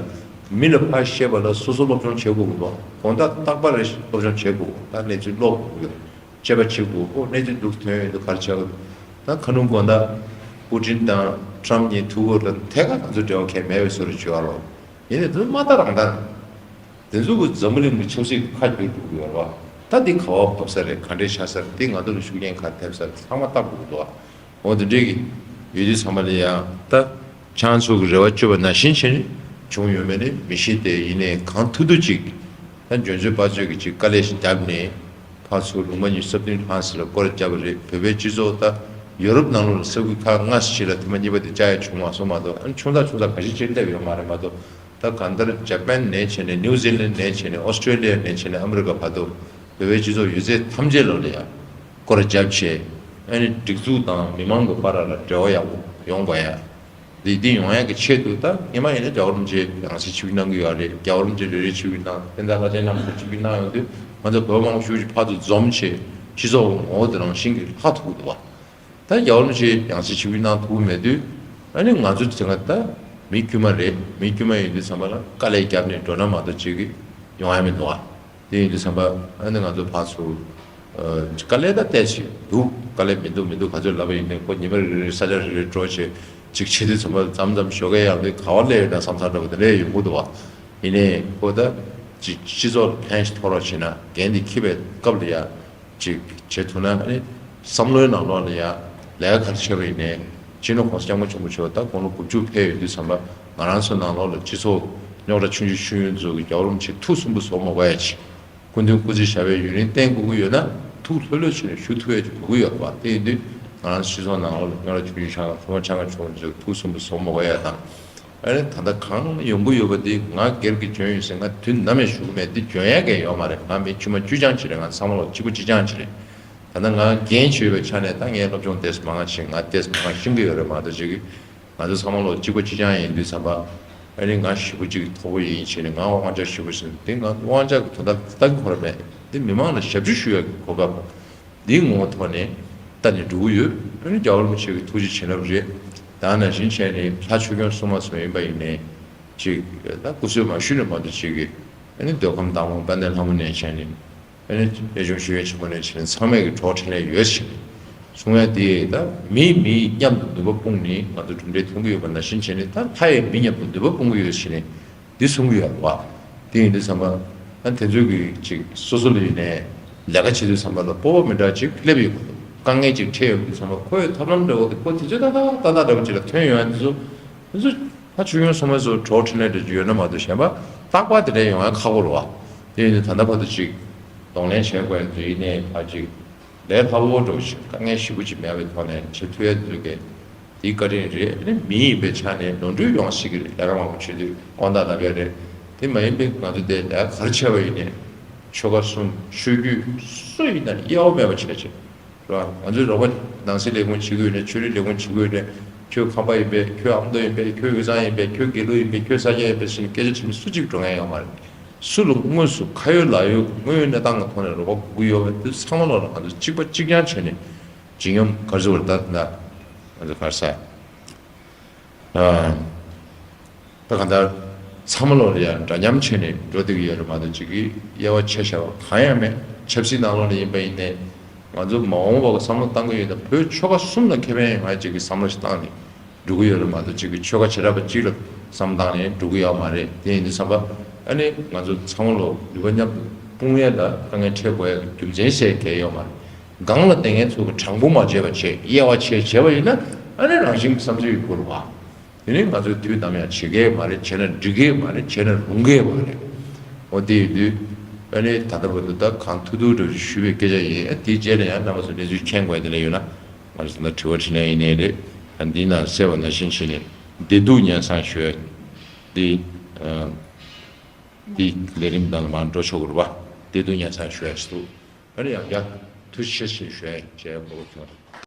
མི་ལ་ཕར་བཤད་པ་ལ་སོ་སོ་སློབ་སྦྱོང་བྱེད་དགོས་ཀྱི་འདུག་དགོང་དག་རྟག་པར་སློབ་སྦྱོང་བྱེད་དགོས། ད་གནས་ཚུལ་ཀློག་དགོས་ཀྱི་ཡོད། དཔྱད་པ་བྱེད་དགོས། ཨོ་གནས་ཚུལ་འདུག་ཐོན་ཡོང་དུས་ག་རེ་ཆགས་ཀྱི་འདུག་ད་ཁ་ནུབ་དགོང་དག་པུ་ཏིན་དང་ཊམ་གཉིས་ཐུག་གི་རེད། ཐད་ཀར་ང་ཚོ་འབྲེལ་བ་གང་ཡང་མེད་པའི་བཟོ་འདྲ་བྱེད་ཡ་རོགས། ཡིན་ནའི་དེ་མ་ལྟ་རང་ལྟར། དེ་ཚོ་གི་འཛམ་བུ་གླིང་གི་ཆབ་སྲིད་ཀྱི་ཁ་བསྒྱུར་འགྲོ་གི་ཡོད་རེད་བ། ད་འདི་ག་པར་བབས་ས་རེད། ག་འདྲས་ཆགས་ས་རེད། འདི་ང་ཚོ་ལ་ཤུགས་རྐྱེན་ག་ཐེབས་ས་རེད། ཚང་མ་ལྟ་དགོས་ཀྱི་འདུག་བ། འོ་དེ་འདྲས་ཀྱི་ཡོད་དུས་ཚང་མ་ལ་ཡང་ད་ཁྱེད་ཚོ་གི་རེ་བ་བཅོལ་བ་ནང་བཞིན་བྱས་ནས་བྱུང་ཡོད་མེད་ནི་མི་ཤེས་ཏེ། ཡིན་ནའི་གང་ཐུབ་ཐུབ་ཅིག་ད་འཇོན་ཚོད་དཔག་ཚོད་ཀྱི་ཅིག་དཀའ་ལས་ཤིག་བརྒྱབ་ནས། ཕར་ཚུར་ལུང་པ་ཉི་ཤུ་རྩ་བདུན་ལྷག་ཙམ་ལ་སྐོར་ར་བརྒྱབ་པ་རེད། བོད་པའི་སྤྱི་ཚོགས་ད་ཡོ་རོབ་ནང་ལོགས་ལ་ས་ཁུལ་ཁག་ལྔ་ཞིག་ལ་ཐེངས་མ་གཉིས་པ་དེ་བཅར་ཡ་བྱུང་མ་སོང་མ་གཏོགས། ཨ་ནི་ཆུང་ཙག་ཆུང་ཙག་ག་ཞིག་ཅིག་སླེབས་ཡོད་མ་རེད་མ་གཏོགས། ད་གང་ལྟར་ཇ་པན་ནས་བྱས་ནས། ནིའུ་ཛི་ལན་ནས་བྱས་ནས། ཨོ་སི་ཀྲེ་ལི་ཡ་ནས་བྱས་ནས། ཨ་མི་རི་ཀ་བར་དུ་བོད་པའི་སྤྱི་ཚོགས་ཡོད་ཚད་ཐམས་ཅད་ལོག་ལ་ཡ་སྐོར་ར་བརྒྱབ་བྱས། ཨ་ནི་སྒྲིག་འཛུགས་དང་མི་མང་གི་བར་ལ་འབྲེལ་བ་ཡག་པོ་ཡོང་དགོས་ཡ། འདི་འདི་ཡོང་ཡག་གི་ཆེད་དུ་ད་སྔོན་མ་ཡིན་ན་རྒྱལ་བ་རིན་པོ་ཆེ་ཡང་སྲིད་ཆིབས་བསྒྱུར་གནང་གི་ཡོད་རེད། རྒྱལ་བ་རིན་པོ་ཆེ་རེ་རེ་ཆིབས་བསྒྱུར་གནང་། བསྟན་རྩ་བླ་ཆེན་རྣམ་པ་ཆིབས་བསྒྱུར་གནང་ཡོང་དུས། ང་ཚོ་བོད་མང་པོ་ཞེ་པོ་ཅིག་ཕར་ཚུར་འཛོམས་བྱས། སྤྱི་ཚོགས་ངོ་བོ་དེ་རང་བཞིན་གྱིས་ལྷག་ཐུབ་ཀྱི་འདུག་བ། ད་རྒྱལ་བ་རིན་པོ་ཆེ་ཡང་སྲིད་ཆིབས་བསྒྱུར་གནང་ཐུབ་ཀྱི་མེད་དུས། ཨ་ནི་ང་ཚོ་དེ་སྔ་ད་མི་དཀྱུས་མ་རེད། མི་དཀྱུས་མ་ཡིན་དུས་ཙམ་པ་ལ་དཀའ་ལས་བརྒྱབ་ནས་འགྲོ་ན་མ་གཏོགས་ཅིག་གི་ཡོང་ཡ་མི་འདུག་བ། དེ་ཡིན་དུས་ཙམ་པ་ཨ་ནི་ང་ཚོ་ཕར་ཚུར་ཨ་དཀའ་ལས་ད་ཏོག་ཙམ་འདུག་དཀའ་ལས་མི་འདུག་མི་འདུག་ག་ཚོད་ལབ་པ་ཡིན་ནའི། ཁོ་ཉི་མ་རེ་རེ་ས་ཆ་རེ་རེ་འགྲོ་བྱས་ཅིག་བྱེད་དུས་ཙམ་པ་མཚམས་མཚམས་ཞོགས་ཀས་ཡང་དེ་ག་པར་སླེབས་ཡོད་ན་བསམ་བསམ་འདྲ་པོ་དེ་འདྲ་ཡོང་གི་འདུག་བ། ཡིན་ནའི་ཁོ་ད་ཅིག་སྤྱི་ཚོགས་ལ་ཕན་ཞིག་ཐོགས་རོགས་བྱས་ན། འགན་དེ་འཁྱེར་བའི་སྐབས་ལ་ཡ་ཅིག་བྱེད་ཐུབ་ན། ཨ་ནི་བསམ་བློའི་ནང་ལོགས་ལ་ཡ་ལས་ཀ་ག་རེ་བྱས་པ་ཡིན་ནའི། སྤྱི་ནོར་༸གོང་ས་༸སྐྱབས་མགོན་ཆེན་པོ་མཆོག་ད་དགུང་ལོ་དགུ་བཅུ་ཕེབས་ཡོད་དུས་ཙམ་པ། ང་རང་ཚོ་ནང་ལོགས་ལ་སྤྱི་ཚོགས་རྙོག་དྲ་ཆུང་ཆུང་ཤོས་ཡོད་ཚོ་གི་རྒྱལ་བ་རིན་པོ་ཆེ་ཐུགས་སུན་པོ་བཟོ་མ་དགོས་ཡ་ཅིག་སྐུ་མདུན་སྐུ་ཚེ་ཞབས་པད་ཡུན་རིང་བརྟན་དགོས་ཀྱི་ཡོད་ན། ཐུགས་ལྷོད་ལྷོད་བྱས་ནས་བཞུགས་ཐུབ་ཡ་ཅིག་དགོས་ཀྱི་ཡོད་རེད་བ། དེ་ཡིན་དུས་ང་རང་ཚོ་སྤྱི་ཚོགས་ནང་ལོགས་ལ་རྙོག་དྲ་ཆུང་ཆུང་ཆགས་ན། ཐུགས་མ་ཆང་ག་ཆུང་ཆུང་ཐུགས་སུན་པོ་བཟོ་མ་དགོས་ཡ་དང་། ཨ་ནི་ད་ལྟ་གང་ཡོང་གི་ཡོད་པ་འདི། ང་སྒེར་གྱི་འཇོན་ཡོད་ཟེར་ང་དུས་ནམ་ཡང་ཞུ་གི་མེད། འདི་འཇོན་ཡ་གང་ཡང་ཡོད་མ་རེད། ང་མི་དཀྱུས་མ་དཀྱུས་རྐྱང་ཅིག་རེད། ང་ཚང་མ་ལོག་གཅིག་པ་གཅིག་རྐྱང་ཅིག་རེད། ད་ལྟ་ང་འགན་ཅིག་ཡོད་པའི་ཆ་ནས། ད་ངས་སློབ་སྦྱོང་ཏོག་ཙམ་མང་བ་བྱས། ང་ཏོག་ཙམ་མང་བ་ཤེས་ཀྱི་ཡོད་རེད་མ་གཏོགས་ཅིག་ང་ཚོ་ཚང་མ་ལོག་གཅིག་པ་གཅིག་རྐྱང་ཡིན་དུས་ཙམ་པ། ཨ་ནི་ང་ཞེ་པོ་ཅིག་མཐོ་པོ་ཡིན་བྱས་ནས། ང་དབང་ཆ་ཞེ་པོ་ཟིན། དེ་ང་དབང་ཆ་གི་དོན་དག་ལྟ་གི་ཁོ་ར་མེད། འདི་མི་མང་ལ་ཞབས་ཞུ་ཞུ་ཡ་གི་གོ་སྐབས་འདིའི་ངོ་བོ་ཐོག་ནས་ལྟ་ནས་འགྲོ་གི་ཡོད། ཨ་ནི་རྒྱལ་བ་རིན་པོ་ཆེ་གི་ཐུགས་རྗེ་བྱིན་རླབས་རེད། ད་ནང་བཞིན་བྱས་ནས་ལྷ་ཆོས་སྐྱོང་སྲུང་མ་ཚོ་ཡིན་པ་ཡིན་ནའི་ཅིག་ད་སྐུ་གསོལ་མ་ཞུས་ནས་མ་གཏོགས་ཅིག་གི། ཨ་ནི་མདོ་ཁམས་མདང་དགོང་དཔལ་ལྡན་ལྷ་མོ་ནས་བྱས་ནས། ཨ་ནི་གནས་ཆུང་ཞུ་ཡས་ཆེན་མོ་ནས་བྱས་ནས་ཚང་མས་ཀྱི་གྲོགས་འཕྲིན་ལས་ཡོད་བྱས་ནས་གསུང་ཡ་དེ། ད་མིས་མི་མཉམ་དུ་ནུས་པ་སྤུངས་ནས་ང་ཚོ་གྲུབ་འབྲས་ཐོན་གྱི་ཡོད་པ་ནང་བཞིན་བྱས་ནས། ད་ལྷ་ཡིས་མི་མཉམ་དུ་ནུས་པ་སྤུངས་ཀྱི་ཡོད་བྱས་ནས་འདི་གསུང་གི་ཡོད་རེད་བ། དེ་ཡིན་དུས་ཙམ་པ། ཨ་དེ་ཚོས་ཀྱི་ཅིག་སོ་སོ་ལ་ཡིན་ནའི་ལས་ཀ་བྱེད་དུས་ཙམ་པ་ལ་སྤོབས་པ་མི་འདྲ་ཅིག་སླེབས་ཡོང་གི་འདུག་དཀའ་ངལ་ཅིག་འཕྲད་ཡོང་དུས་ཙམ་པ། ཁོ་ཡི་ཐབས་ལམ་འདྲ་བོ་དེ་ཁོ་དུས་ཚོད་ཏག་ཏག་ཏག་ཏག་འདྲ་བོ་ཅིག་ལ་ཐོན་ཡོང་ཡ་དེ་ཚོ། དེ་ཚོ་ད་ཆོས་སྐྱོང་སྲུང་མ་ཚོ་གྲོགས་འཕྲིན་ལས་འདྲ་ཅིག་ཡོད་ན་མ་གཏོགས། གཞན་པ་རྟག་པར་དེ་འདྲ་ཡོང་ཡ་ཁག་པོ་རེད་བ། དེ་ཡིན་དུས་ད་ལྟ་བར་དུ་ཅིག་གདོང་ལེན་བྱེད་དགོས་ཡ་དེ་ཡིན་ནའི་ཕར་ཅིག་ལས་སླ་བོ་འདྲ་བོ་ཞིག་དཀའ་ངལ་ཞེ་པོ་ཅིག་མེད་པའི་ཐོག་ནས་བྱེད་ཐུབ་ཡ་དེ་ཚོ་གས་དེའི་བཀའ་དྲིན་རེད། ཨ་ནི་མི་ཡིན་པའི་ཆ་ནས་ནོར་འཁྲུལ་ཡོང་སྲིད་ཀྱི་རེད། ལས་ཀ་མང་པོ་བྱེད་དུས་དགོངས་དག་ལབ་ཡ་རེད། དེ་མ་ཡིན་པའི་ང་ཚོ་དེ་ལས་ག་རེ་བྱས་པ་ཡིན་ནའི་ཆོལ་ཁ་གསུམ་ཆོས་བརྒྱུད་སུ་ཡིན་ན་དབྱེ་བ་མེད་པ་བྱས་བྱས། རེད་བ། ང་ཚོའི་རོགས་པ་ནང་སྲིད་ལས་ཁུངས་བྱེད་ཀྱི་ཡོད་ནའི་ཆོས་རིག་ལས་ཁུངས་བྱེད་ཀྱི་ཡོད་ནའི་ཁྱོད་ཁམས་པ་ཡིན་པས། ཁྱོད་ཨ་མདོ་ཡིན་པས། ཁྱོད་དབུས་གཙང་ཡིན་པས། ཁྱོད་དགེ་ལུགས་ཡིན་པས། ཁྱོད་ས་སྐྱ་ཡིན་པས་ཟེར་ནས་སྐད་ཆ་དྲི་ནས་སུ་གཅིག་འགྲོ་མཁན་ཡོད་མ་རེད། སུ་ལ་དངོས་སུ་ཁ་ཡོད་ལག་ཡོད་དངོས་ཡོད་གནས་སྟངས་ཀྱི་ཐོག་ནས་རོགས་པ་དགོས་ཀྱི་ཡོད་པས། དེ་ཚང་མ་ལོག་ལ་ང་ཚོ་གཅིག་པ་གཅིག་རྐྱང་བྱས་ནས་ལྗིད་སྙོམས་ག་རེ་ཟེར་བ་རེད། ད་ད་ང་ཚོ་ག་རེ་ཟ། ཨ། ད་གང་ལྟར་ཚང་མ་ལོག་ལ་ཡང་འདྲ་མཉམ་བྱས་ནས་འགྲོ་བསྡད་ཀྱི་ཡོད་རེད་མ་གཏོགས་ཅིག་གི་དབྱེ་བ་ཕྱེ་བཞག་པ་གང་ཡང་མེད། ཆབ་སྲིད་ནང་ལོགས་ལ་ཡིན་པ་ཡིན་ནའི་ང་ཚོ་མ་འོངས་པ་གི་བསམ་བློ་བཏང་གི་ཡོད་ན་བོད་ཆོལ་ཁ་གསུམ་ལ་ཁེ་ཕན་ཡོང་ཡ་ཅིག་གི་བསམ་བློ་ཞིག་བཏང་ནས་འགྲོ་གི་ཡོད་རེད་མ་གཏོགས་ཅིག་གི་ཆོལ་ཁ་བྱེ་བྲག་པ་གཅིག་ལ་བསམ་བཏང་ནས་འགྲོ་གི་ཡོད་མ་རེད། དེ་ཡིན་དུས་ཙམ་པ་ཨ་ནི་ང་ཚོ་ཚང་མ་ལོག་ནུས་པ་མཉམ་དུ་སྤུངས་ཡ་ལ་དཀའ་ངལ་འཕྲད་དགོས་ཡ་གི་རྒྱུ་མཚན་ཟེར་གང་ཡང་ཡོད་མ་རེད། སྒང་ལ་བསྡད་མཁན་ཚོ་གི་དྲང་པོ་མ་བྱས་པ་བྱས། དབྱེ་བ་ཕྱེ་བྱས་པ་ཡིན་ན་ཨ་ནི་རང་བཞིན་གྱི་བསམ་ཚུལ་ཡོད་དགོས་རེད་བ། དེ་ནི་ང་ཚོས་དུས་ནམ་ཡང་བྱེད་ཀྱི་མ་རེད། བྱས་ན་འགྲིག་གི་མ་རེད། བྱས་ན་རུང་གི་མ་རེད། འོ་དེ་ཡིན་དུས་ཨ་ནི་ད་ལྟ་བར་དུ་ད་གང་ཐུབ་ཐུབ་འདྲ་ཞུས་པའི་སྐད་ཆ་ཡིན། ཨ་དེའི་རྗེས་ལ་ཡང་རྣམ་པ་ཚོ་གནས་ཚུལ་མཁྱེན་དགོས་དེ་འདྲ་ཡོད་ན་ང་ཚོ་ད་དྲི་བ་དྲིས་ལན་ཡིན་ནའི་རེད། ཨ་འདི་ན་གསལ་བ་ནང་བཞིན་བྱས་ནས་བདེ་སྡུག་སྙན་སེང་ཞུ་ཡ་འདི་ཨ་འདི་ལས་རིམ་ནང་ལ་མར་འགྲོ་ཆོག་གི་རེད་བ། བདེ་སྡུག་སྙན་སེང་ཞུ་ཡ་ཞིག་འདུག་ཨ་ནི་ཡང་བསྐྱར་ཐུགས་རྗེ་ཆེ་ཞུ་ཡ་བྱས་དགོས་པ་བྱུང་།